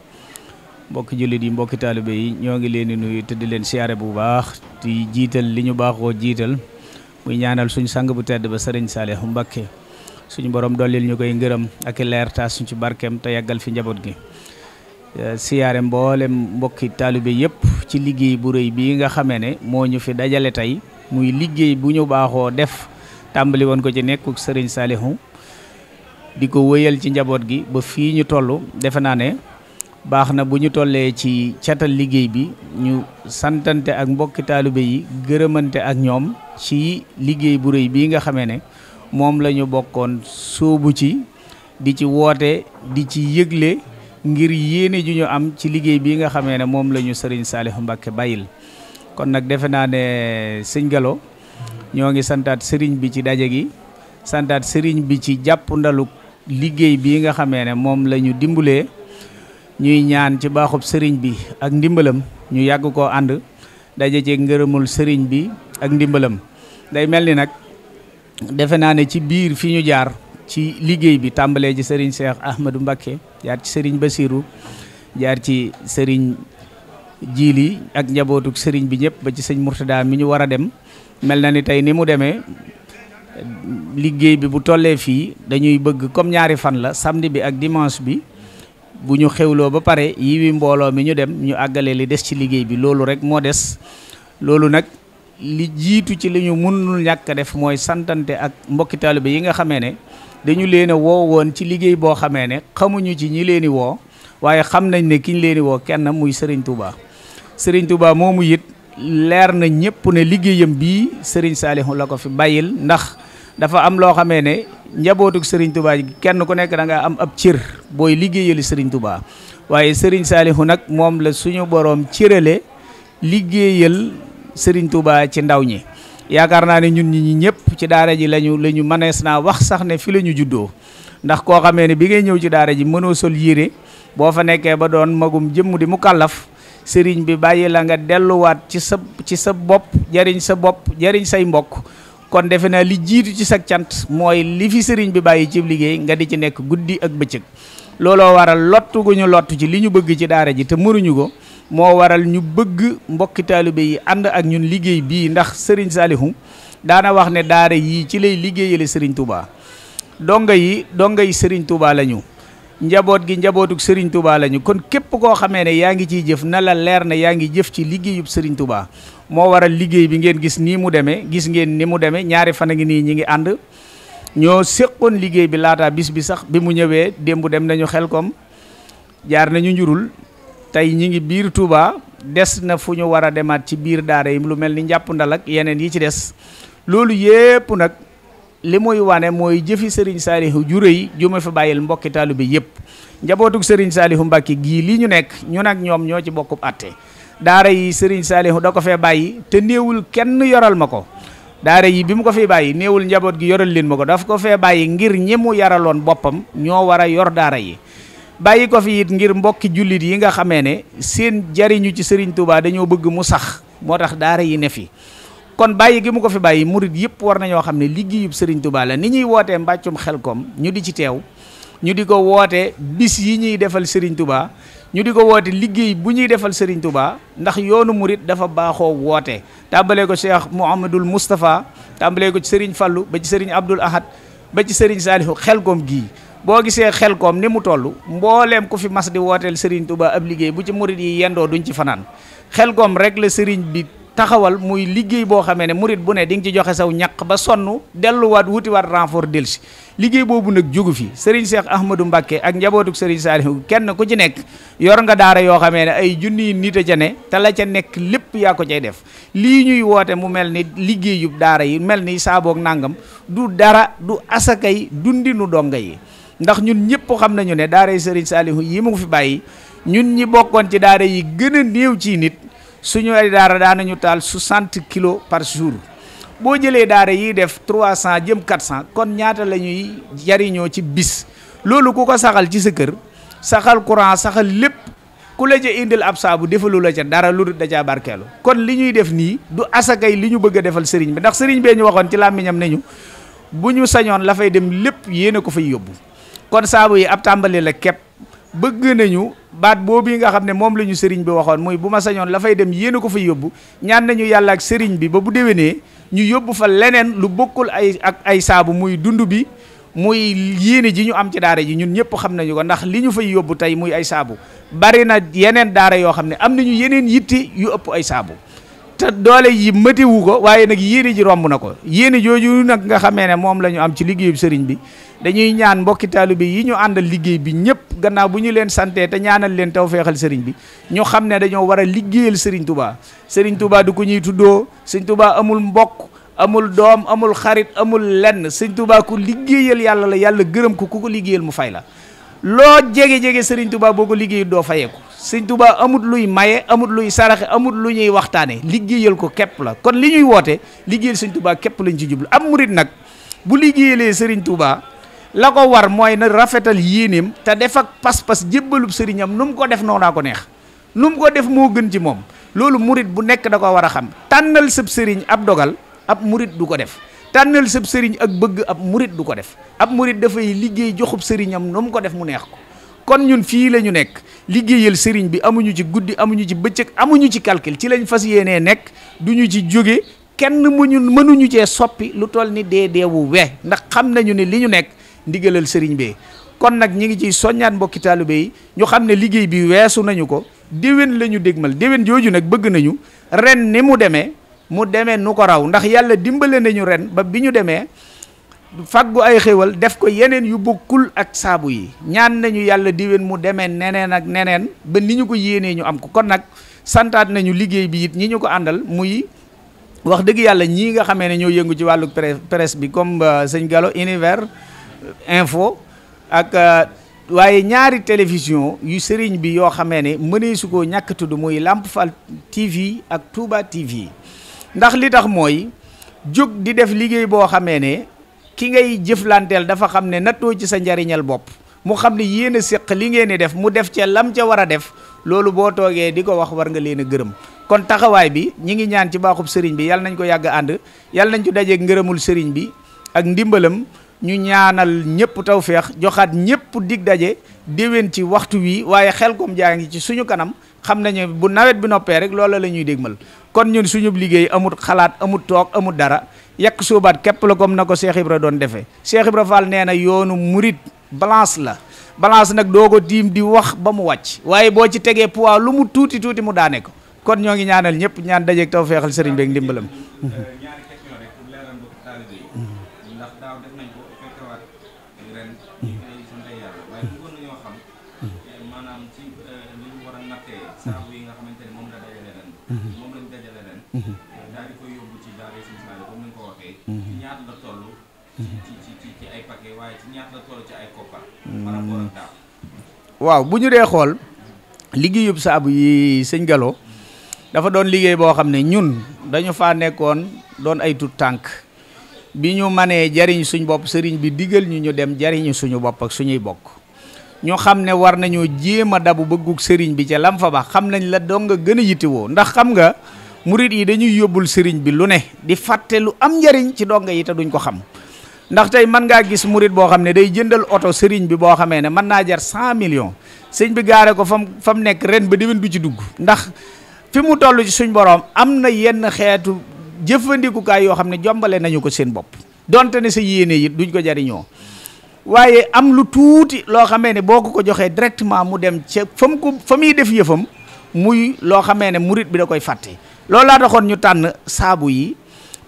mbokki jullit yi mbokki taalibe yi ñoo ngi leen di nuyu te di leen siyaare bu baax di jiital li ñu baaxoo jiital muy ñaanal suñ sang bu tedd ba Sëriñ Saliou Mbacke suñu borom dollil ñu koy ngërëm ak leer taas suñ ci barkeem te yàggal fi njaboot gi. siyaare mboolem mbokki taalibe yëpp ci liggéey bu rëy bii nga xamee ne moo ñu fi dajale tey muy liggéey bu ñu baaxoo def tàmbali woon ko ci nekkuk Serigne Saliou di ko wëyal ci njaboot gi ba fii ñu toll defe naa ne baax na bu ñu tollee ci catal liggéey bi ñu santante ak mbokki taalibe yi gërëmante ak ñoom ci liggéey bu rëy bii nga xamee ne moom la ñu bokkoon sóobu ci di ci woote di ci yëgle ngir yéene ju ñu am ci liggéey bii nga xamee ne moom la ñu Serigne Saliou Mbacké bàyyil kon nag defe naa ne sëñ Gallo ñoo ngi santaat Serigne bi ci daje gi santaat Serigne bi ci jàpp ndalu liggéey bii nga xamee ne moom la ñu dimbalee ñuy ñaan ci baaxub Serigne bi ak ndimbalam ñu yàgg koo ànd daje ci ngërëmul Serigne bi ak ndimbalam day mel ni nag defe naa ne ci biir fi ñu jaar ci liggéey bi tàmbalee ci Serigne Cheikh Ahmadou Mbacké jaar ci Serigne Bassirou jaar ci Serigne Djili ak njabootuk Serigne bi ñëpp ba ci sëñ Mourtada mi ñu war a dem mel na ni tey ni mu demee liggéey bi bu tollee fii dañuy bëgg comme ñaari fan la samedi bi ak dimanche bi bu ñu xewloo ba pare yiwi mbooloo mi ñu dem ñu àggale li des ci liggéey bi loolu rek moo des loolu nag li jiitu ci li ñu mënul ñàkk a def mooy santante ak mbokki taalibe yi nga xamee ne dañu leen a woo woon ci liggéey boo xamee ne xamuñu ci ñi leen di woo waaye xam nañ ne ki ñu leen di woo kenn muy Serigne Touba Serigne Touba moomu it leer na ñëpp ne liggéeyam bii Serigne Saliou la ko fi bàyyil ndax dafa am loo xamee ne njabootuk Serigne Touba kenn ku nekk da nga am ab cër booy liggéeyali Serigne Touba waaye Serigne Saliou nag moom la suñu boroom cërale liggéeyal Serigne Touba ci ndaw ñi. yaakaar naa ne ñun ñi ñëpp ci daara ji lañu mënees naa wax sax ne fi la ñu juddoo ndax koo xamee ne bi ngay ñëw ci daara ji mënoo sol yére boo fa nekkee ba doon magum jëmm di mu kàllaf sëriñ bi bàyyi la nga delluwaat ci sa bopp jariñ sa bopp jariñ say mbokk kon defe naa li jiitu ci sa cant mooy li fi sëriñ bi bàyyi ci liggéey nga di ci nekk guddi ak bëccëg looloo waral lottu gu ñu lottu ci li ñu bëgg ci daara ji te mënuñu ko moo waral ñu bëgg mbokki taalibe yi ànd ak ñun liggéey bii ndax Serigne Saliou daana wax ne daara yii ci lay liggéeyale Serigne Touba donga yi Serigne Touba lañu njaboot gi njabootuk Serigne Touba lañu kon képp koo xamee ne yaa ngi ciy jëf na la leer ne yaa ngi jëf ci liggéeyub Serigne Touba moo waral liggéey bi ngeen gis nii mu demee gis ngeen ni mu demee ñaari fan a ngi nii ñi ngi ànd ñoo séqoon liggéey bi laata bis bi sax bi mu ñëwee démb dem nañu Xelkom jaar nañu njurul tey ñi ngi biir Touba des na fu ñu war a demaat ci biir daara yi lu mel ni njàpp ndal ak yeneen yi ci des loolu yépp nag li muy wane mooy jëfi Serigne Saliou ju rëy ju ma fi bàyyil mbokki taalibe bi yëpp njabootug Serigne Saliou Mbacké gii lii ñu nekk ñun ak ñoom ñoo ci bokkub àtte daara yi Serigne Saliou da ko fee bàyyi te néewul kenn yoral ma ko daara yi bi mu ko fi bàyyi néewul njaboot gi yoral leen ma ko daf ko fee bàyyi ngir ñi mu yaraloon boppam ñoo war a yor daara yi bàyyi ko fi it ngir mbokki jullit yi nga xamee ne seen jariñu ci Serigne Touba dañoo bëgg mu sax moo tax daara yi ne fi kon bàyyi gi mu ko fi bàyyi murit yëpp war nañoo xam ne liggéeyub Serigne Touba la ni ñuy wootee mbàccum Xelkom ñu di ci teew ñu di ko woote bis yi ñuy defal Serigne Touba ñu di ko woote liggéey bu ñuy defal Serigne Touba ndax yoonu murit dafa baaxoo woote tàmbalee ko Cheikh Mouhamadoul Moustapha tàmbalee ko ci Serigne Fallou ba ci Serigne Abdoul Ahad ba ci Serigne Saliou Xelkom gii boo gisee Xelkom ni mu toll mbooleem ku fi mas di wooteel Serigne Touba ab liggéey bu ci murit yi yendoo duñ ci fanaan Xelkom rek la Serigne bi taxawal muy liggéey boo xamee ne murit bu ne di nga ci joxe saw ñaq ba sonn delluwaat wutiwaat renfort delsi liggéey boobu nag jógu fi Serigne Cheikh Ahmadou Mbacké ak njabootuk Serigne Saliou kenn ku ci nekk yor nga daara yoo xamee ne ay junniy nit a ca ne te la ca nekk lépp yaa ko cay def lii ñuy woote mu mel ni liggéeyub daara yi mel ni saaboog nangam du dara du asakay dundinu donga yi ndax ñun ñëpp xam nañu ne daara yi Serigne Saliou yi mu fi bàyyi ñun ñi bokkoon ci daara yi gën a néew ci nit suñu ay daara daanañu taal 60 kilos par jour boo jëlee daara yi def 300 jëm 400 kon ñaata la ñuy jariñoo ci bis loolu ku ko saxal ci sa kër saxal courant saxal lépp ku la ca indil ab saabu defalu la ca dara lu da caa barkeelu kon li ñuy def nii du asakay li ñu bëgg a defal sëriñ bi ndax sëriñ bee ñu waxoon ci làmmiñam nañu bu ñu sañoon la fay dem lépp yéen a ko fay yóbbu kon saabu yi ab tàmbali la képp bëgg nañu baat boobu nga xam ne moom la ñu sëriñ bi waxoon muy bu ma sañoon la fay dem yéen a ko fay yóbbu ñaan nañu yàlla ak sëriñ bi ba bu déwénee ñu yóbbu fa leneen lu bokkul ay saabu muy dund bi muy yéene ji ñu am ci daara ji ñun ñëpp xam nañu ko ndax li ñu fay yóbbu tey muy ay saabu bari na yeneen daara yoo xam ne am nañu yeneen yitte yu ëpp ay saabu te doole yi mëtewu ko waaye nag yéene ji romb na ko yéene jooju nag nga xamee ne moom la ñu am ci liggéeyu sëriñ bi dañuy ñaan mbokki taalibe yi ñu àndal liggéey bi ñëpp gannaaw bu ñu leen santee te ñaanal leen tawfeexal sëriñ bi ñu xam ne dañoo war a liggéeyal sëriñ Touba sëriñ Touba du ko ñuy tuddoo sëriñ Touba amul mbokk amul doom amul xarit amul lenn sëriñ Touba ku liggéeyal yàlla la yàlla gërëm ko ku ko liggéeyal mu fay la loo jege-jege sëriñ Touba boo ko liggéeyal doo fayeeku sëriñ Touba amut luy maye amut luy saraxe amut lu ñuy waxtaane liggéeyal ko képp la kon li ñuy woote liggéeyal sëriñ Touba képp lañ ci jublu am murit nag bu liggéeyalee sëriñ Touba la ko war mooy na rafetal yéeneem te def ak pas-pas jébbalub sëriñam nu mu ko def noonaa ko neex nu mu ko def moo gën ci moom loolu murit bu nekk da ko war a xam tànnal sëb sëriñ ab dogal ab murit du ko def tànnal sëb sëriñ ak bëgg ab murit du ko def ab murit dafay liggéey joxub sëriñam nu mu ko def mu neex ko kon ñun fii la ñu nekk liggéeyal sëriñ bi amuñu ci guddi amuñu ci bëccëg amuñu ci calcul ci lañ fas yéenee nekk duñu ci jóge kenn mënuñu cee soppi lu toll ni deewu we ndax xam nañu ne li ñu nekk ndigalal sëriñ bee kon nag ñi ngi ciy soññaat mbokki taalibe yi ñu xam ne liggéey bi weesu nañu ko déwén la ñu dégmal déwén jooju nag bëgg nañu ren ni mu demee nu ko raw ndax yàlla dimbale nañu ren ba bi ñu demee faggu ay xéwal def ko yeneen yu bokkul ak saabu yi ñaan nañu yàlla déwén mu demee neneen ak neneen ba ni ñu ko yéenee ñu am ko kon nag santaat nañu liggéey bi it ñi ñu ko àndal muy wax dëgg yàlla ñii nga xamee ne ñoo yëngu ci wàllu presse bi comme sëñ Gallo Univers Info ak waaye ñaari télévision yu sëriñ bi yoo xamee ne mënee su koo ñàkk tudd muy Lamp Fall TV ak Touba TV ndax li tax mooy jóg di def liggéey boo xamee ne ki ngay jëflanteel dafa xam ne nattoo ci sa njariñal bopp mu xam ne yéen a séq li ngeen di def mu def ca lam ca war a def loolu boo toogee di ko wax war nga leen a gërëm kon taxawaay bi ñi ngi ñaan ci baaxub sëriñ bi yàlla nañ ko yàgg ànd yàlla nañ ko dajeeg ngërëmul sëriñ bi ak ndimbalam ñu ñaanal ñëpp tawféex joxaat ñëpp dig daje déwén ci waxtu wi waaye Xelcom jaa ngi ci suñu kanam xam nañu bu nawet bi noppee rek loola la ñuy dégmal kon ñun suñu liggéey amut xalaat amut toog amut dara yàq soobaat képp la comme na ko Cheikh Ibra doon defee Cheikh Ibra Fall nee na yoonu murit balance la balance nag doo ko tiim di wax ba mu wàcc waaye boo ci tegee poids lu mu tuuti tuuti mu daane ko kon ñoo ngi ñaanal ñëpp ñaan dajeeg tawféexal sëriñ beeg ndimbalam. waaw bu ñu dee xool liggéeyub saabu yi sëñ Gallo dafa doon liggéey boo xam ne ñun dañu faa nekkoon doon ay tut tànk bi ñu manee jariñ suñ bopp sëriñ bi digal ñu dem jariñu suñu bopp ak suñuy bokk ñu xam ne war nañoo jéem a dabu bëggug sëriñ bi ca lam fa ba xam nañ la dong nga gën a yittewoo ndax xam nga murit yi dañuy yóbbul sëriñ bi lu ne di fàtte lu am njariñ ci donga yi te duñ ko xam ndax tey mën ngaa gis murit boo xam ne day jëndal oto sëriñ bi boo xamee ne mën naa jar 100 millions sëñ bi gaare ko fam nekk ren ba déwén du ci dugg ndax fi mu toll ci suñ borom am na yenn xeetu jëfandikukaay yoo xam ne jombale nañu ko seen bopp donte ne sa yéene it duñ ko jariñoo waaye am lu tuuti loo xamee ne boo ko joxee directement mu dem ca fa muy def yëfam muy loo xamee ne murit bi da koy fàtte loolu laa taxoon ñu tànn saabu yi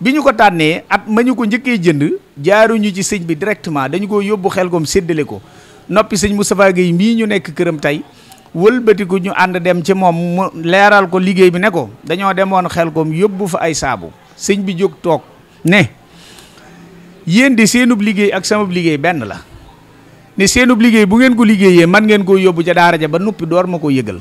bi ñu ko tànnee at ma ñu ko njëkkee jënd jaaruñu ci sëñ bi directement dañu ko yóbbu Xelcom séddale ko noppi sëñ Moustapha Guèye mii ñu nekk këram tey wëlbatiku ñu ànd dem ci moom mu leeral ko liggéey bi ne ko dañoo demoon Xelcom yóbbu fa ay saabu sëñ bi jóg toog ne yéen di seenub liggéey ak samab liggéey benn la ne seenub liggéey bu ngeen ko liggéeyee man ngeen koo yóbbu ca daara ja ba noppi door ma ko yëgal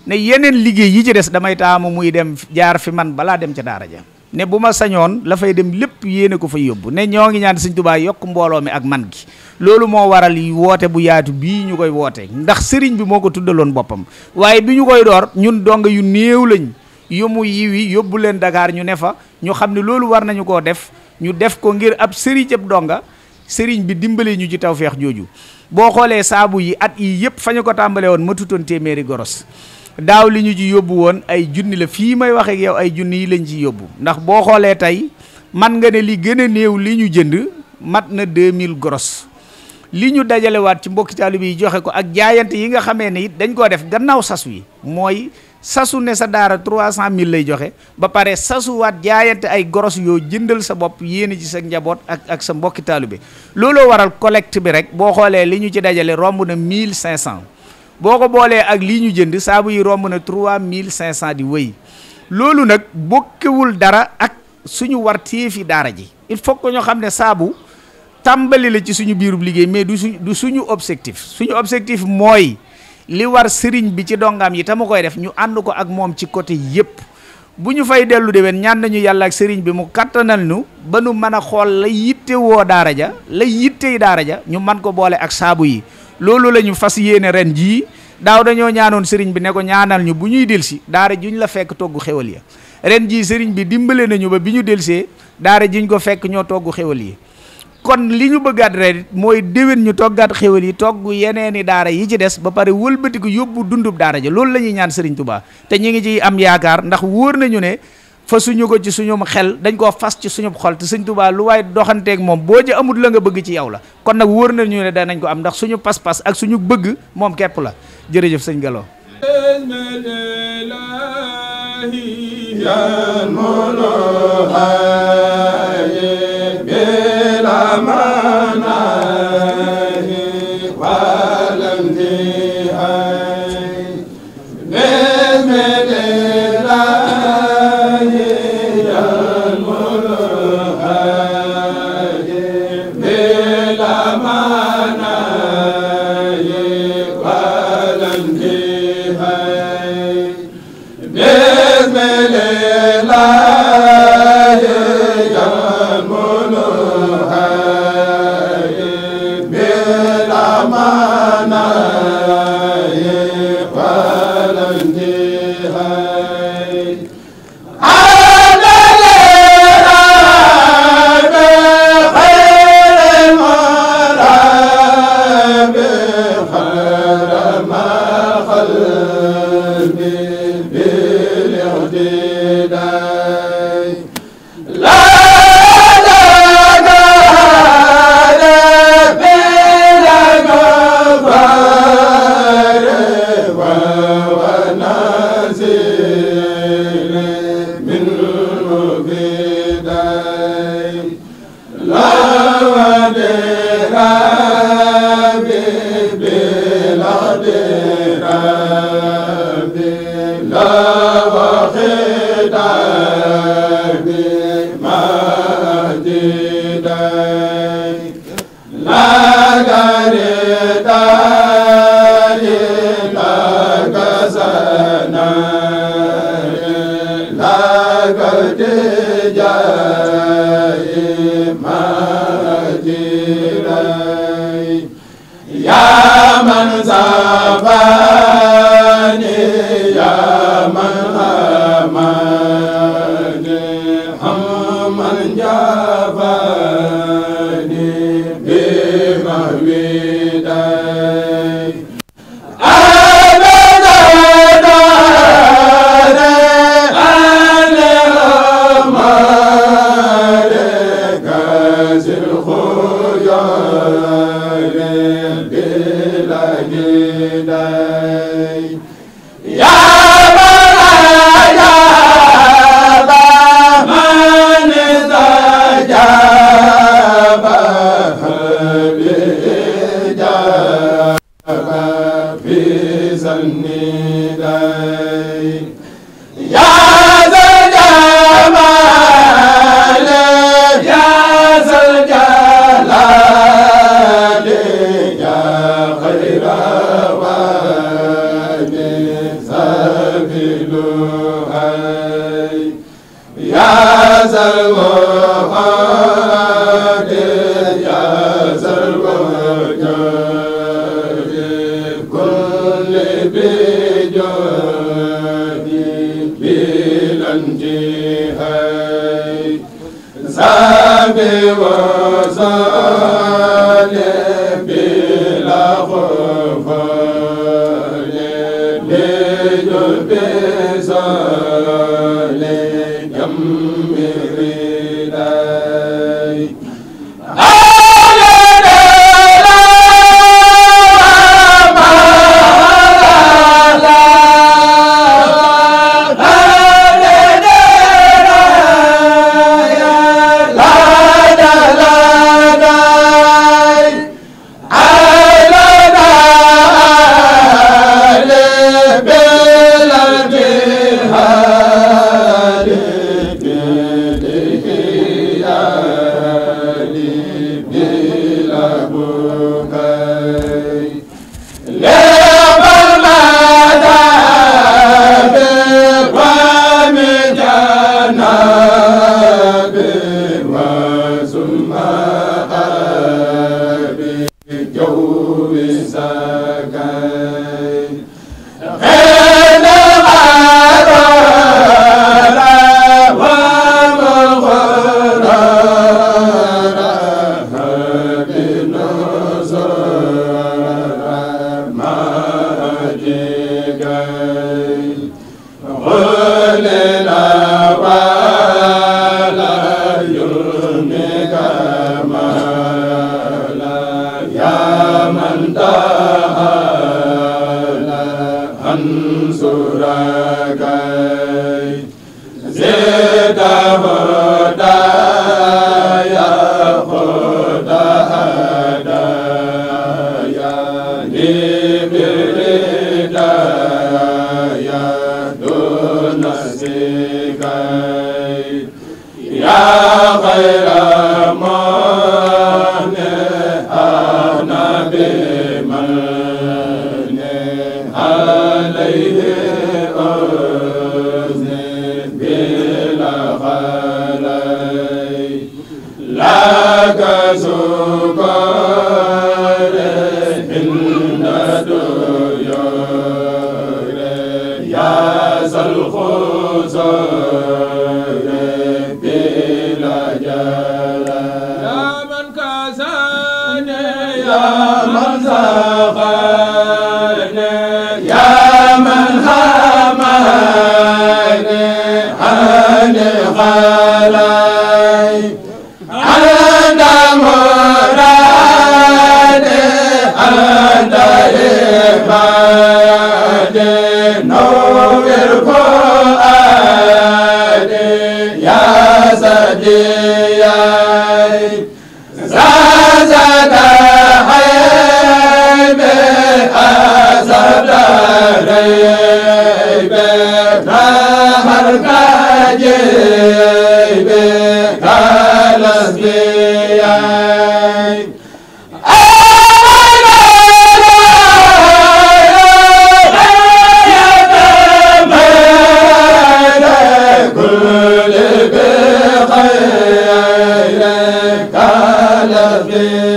ne yeneen liggéey yi ci des damay taamu muy dem jaar fi man balaa dem ca daara ja ne bu ma sañoon la fay dem lépp yéene ko fay yóbbu ne ñoo ngi ñaan sëñ Tuubaa yokk mbooloo mi ak man gi loolu moo waral yi woote bu yaatu bii ñu koy woote ndax sëriñ bi moo ko tuddaloon boppam waaye bi ñu koy door ñun donga yu néew lañ yu mu yiwi yóbbu leen Dakar ñu ne fa ñu xam ne loolu war nañu koo def ñu def ko ngir ab sëriñ ab donga sëriñ bi dimbale ñu ci tawfeex jooju boo xoolee saabu yi at yi yëpp fa ñu ko tàmbale woon matutoon téeméeri goros daaw li ñu ci yóbbu woon ay junni la fii may wax ak yow ay junni yi lañ ci yóbbu ndax boo xoolee tey man nga ne li gën a néew li ñu jënd mat na 2000 goros li ñu dajalewaat ci mbokki taalibe yi joxe ko ak jaayante yi nga xamee ne it dañ koo def gannaaw sas wi mooy sasu ne sa daara 300.000 lay joxe ba pare sasuwaat jaayante ay goros yoo jëndal sa bopp yéene ci sa njaboot ak sa mbokki taalibe looloo waral collecte bi rek boo xoolee li ñu ci dajale romb na 1500 boo ko boolee ak lii ñu jënd saabu yi romb na 3500 di wëy loolu nag bokkewul dara ak suñu war téefi daara ji il faut que ñu xam ne saabu tàmbali la ci suñu biirub liggéey mais du suñu objectif mooy li war sëriñ bi ci dongam yi te mu koy def ñu ànd ko ak moom ci côté yépp bu ñu fay dellu déwén ñaan nañu yàlla ak sëriñ bi mu kattanal nu ba nu mën a xool la yitte woo daara ja la yittey daara ja ñu man ko boole ak saabu yi loolu la ñu fas yéene ren jii daaw dañoo ñaanoon sëriñ bi ne ko ñaanal ñu bu ñuy delsi daara juñ la fekk togg xewal ya ren jii sëriñ bi dimbale nañu ba bi ñu delsee daara juñ ko fekk ñoo togg xewal yi kon li ñu bëggaat ren mooy déwén ñu toggaat xewal yi togg yeneeni daara yi ci des ba pare wëlbatiku yóbbu dundub daara ja loolu la ñuy ñaan sëriñ Touba te ñi ngi ci am yaakaar ndax wóor nañu ne fa suñu ko ci suñum xel dañ koo fas ci suñu xol te sëñ Touba lu waaye doxanteeg moom boo ci amul la nga bëgg ci yow la kon nag wóor nañu ne danañ ko am ndax suñu pas-pas ak suñu bëgg moom képp la jërëjëf sëñ Gallo Hallelujah. خير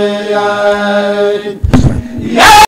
كالبيان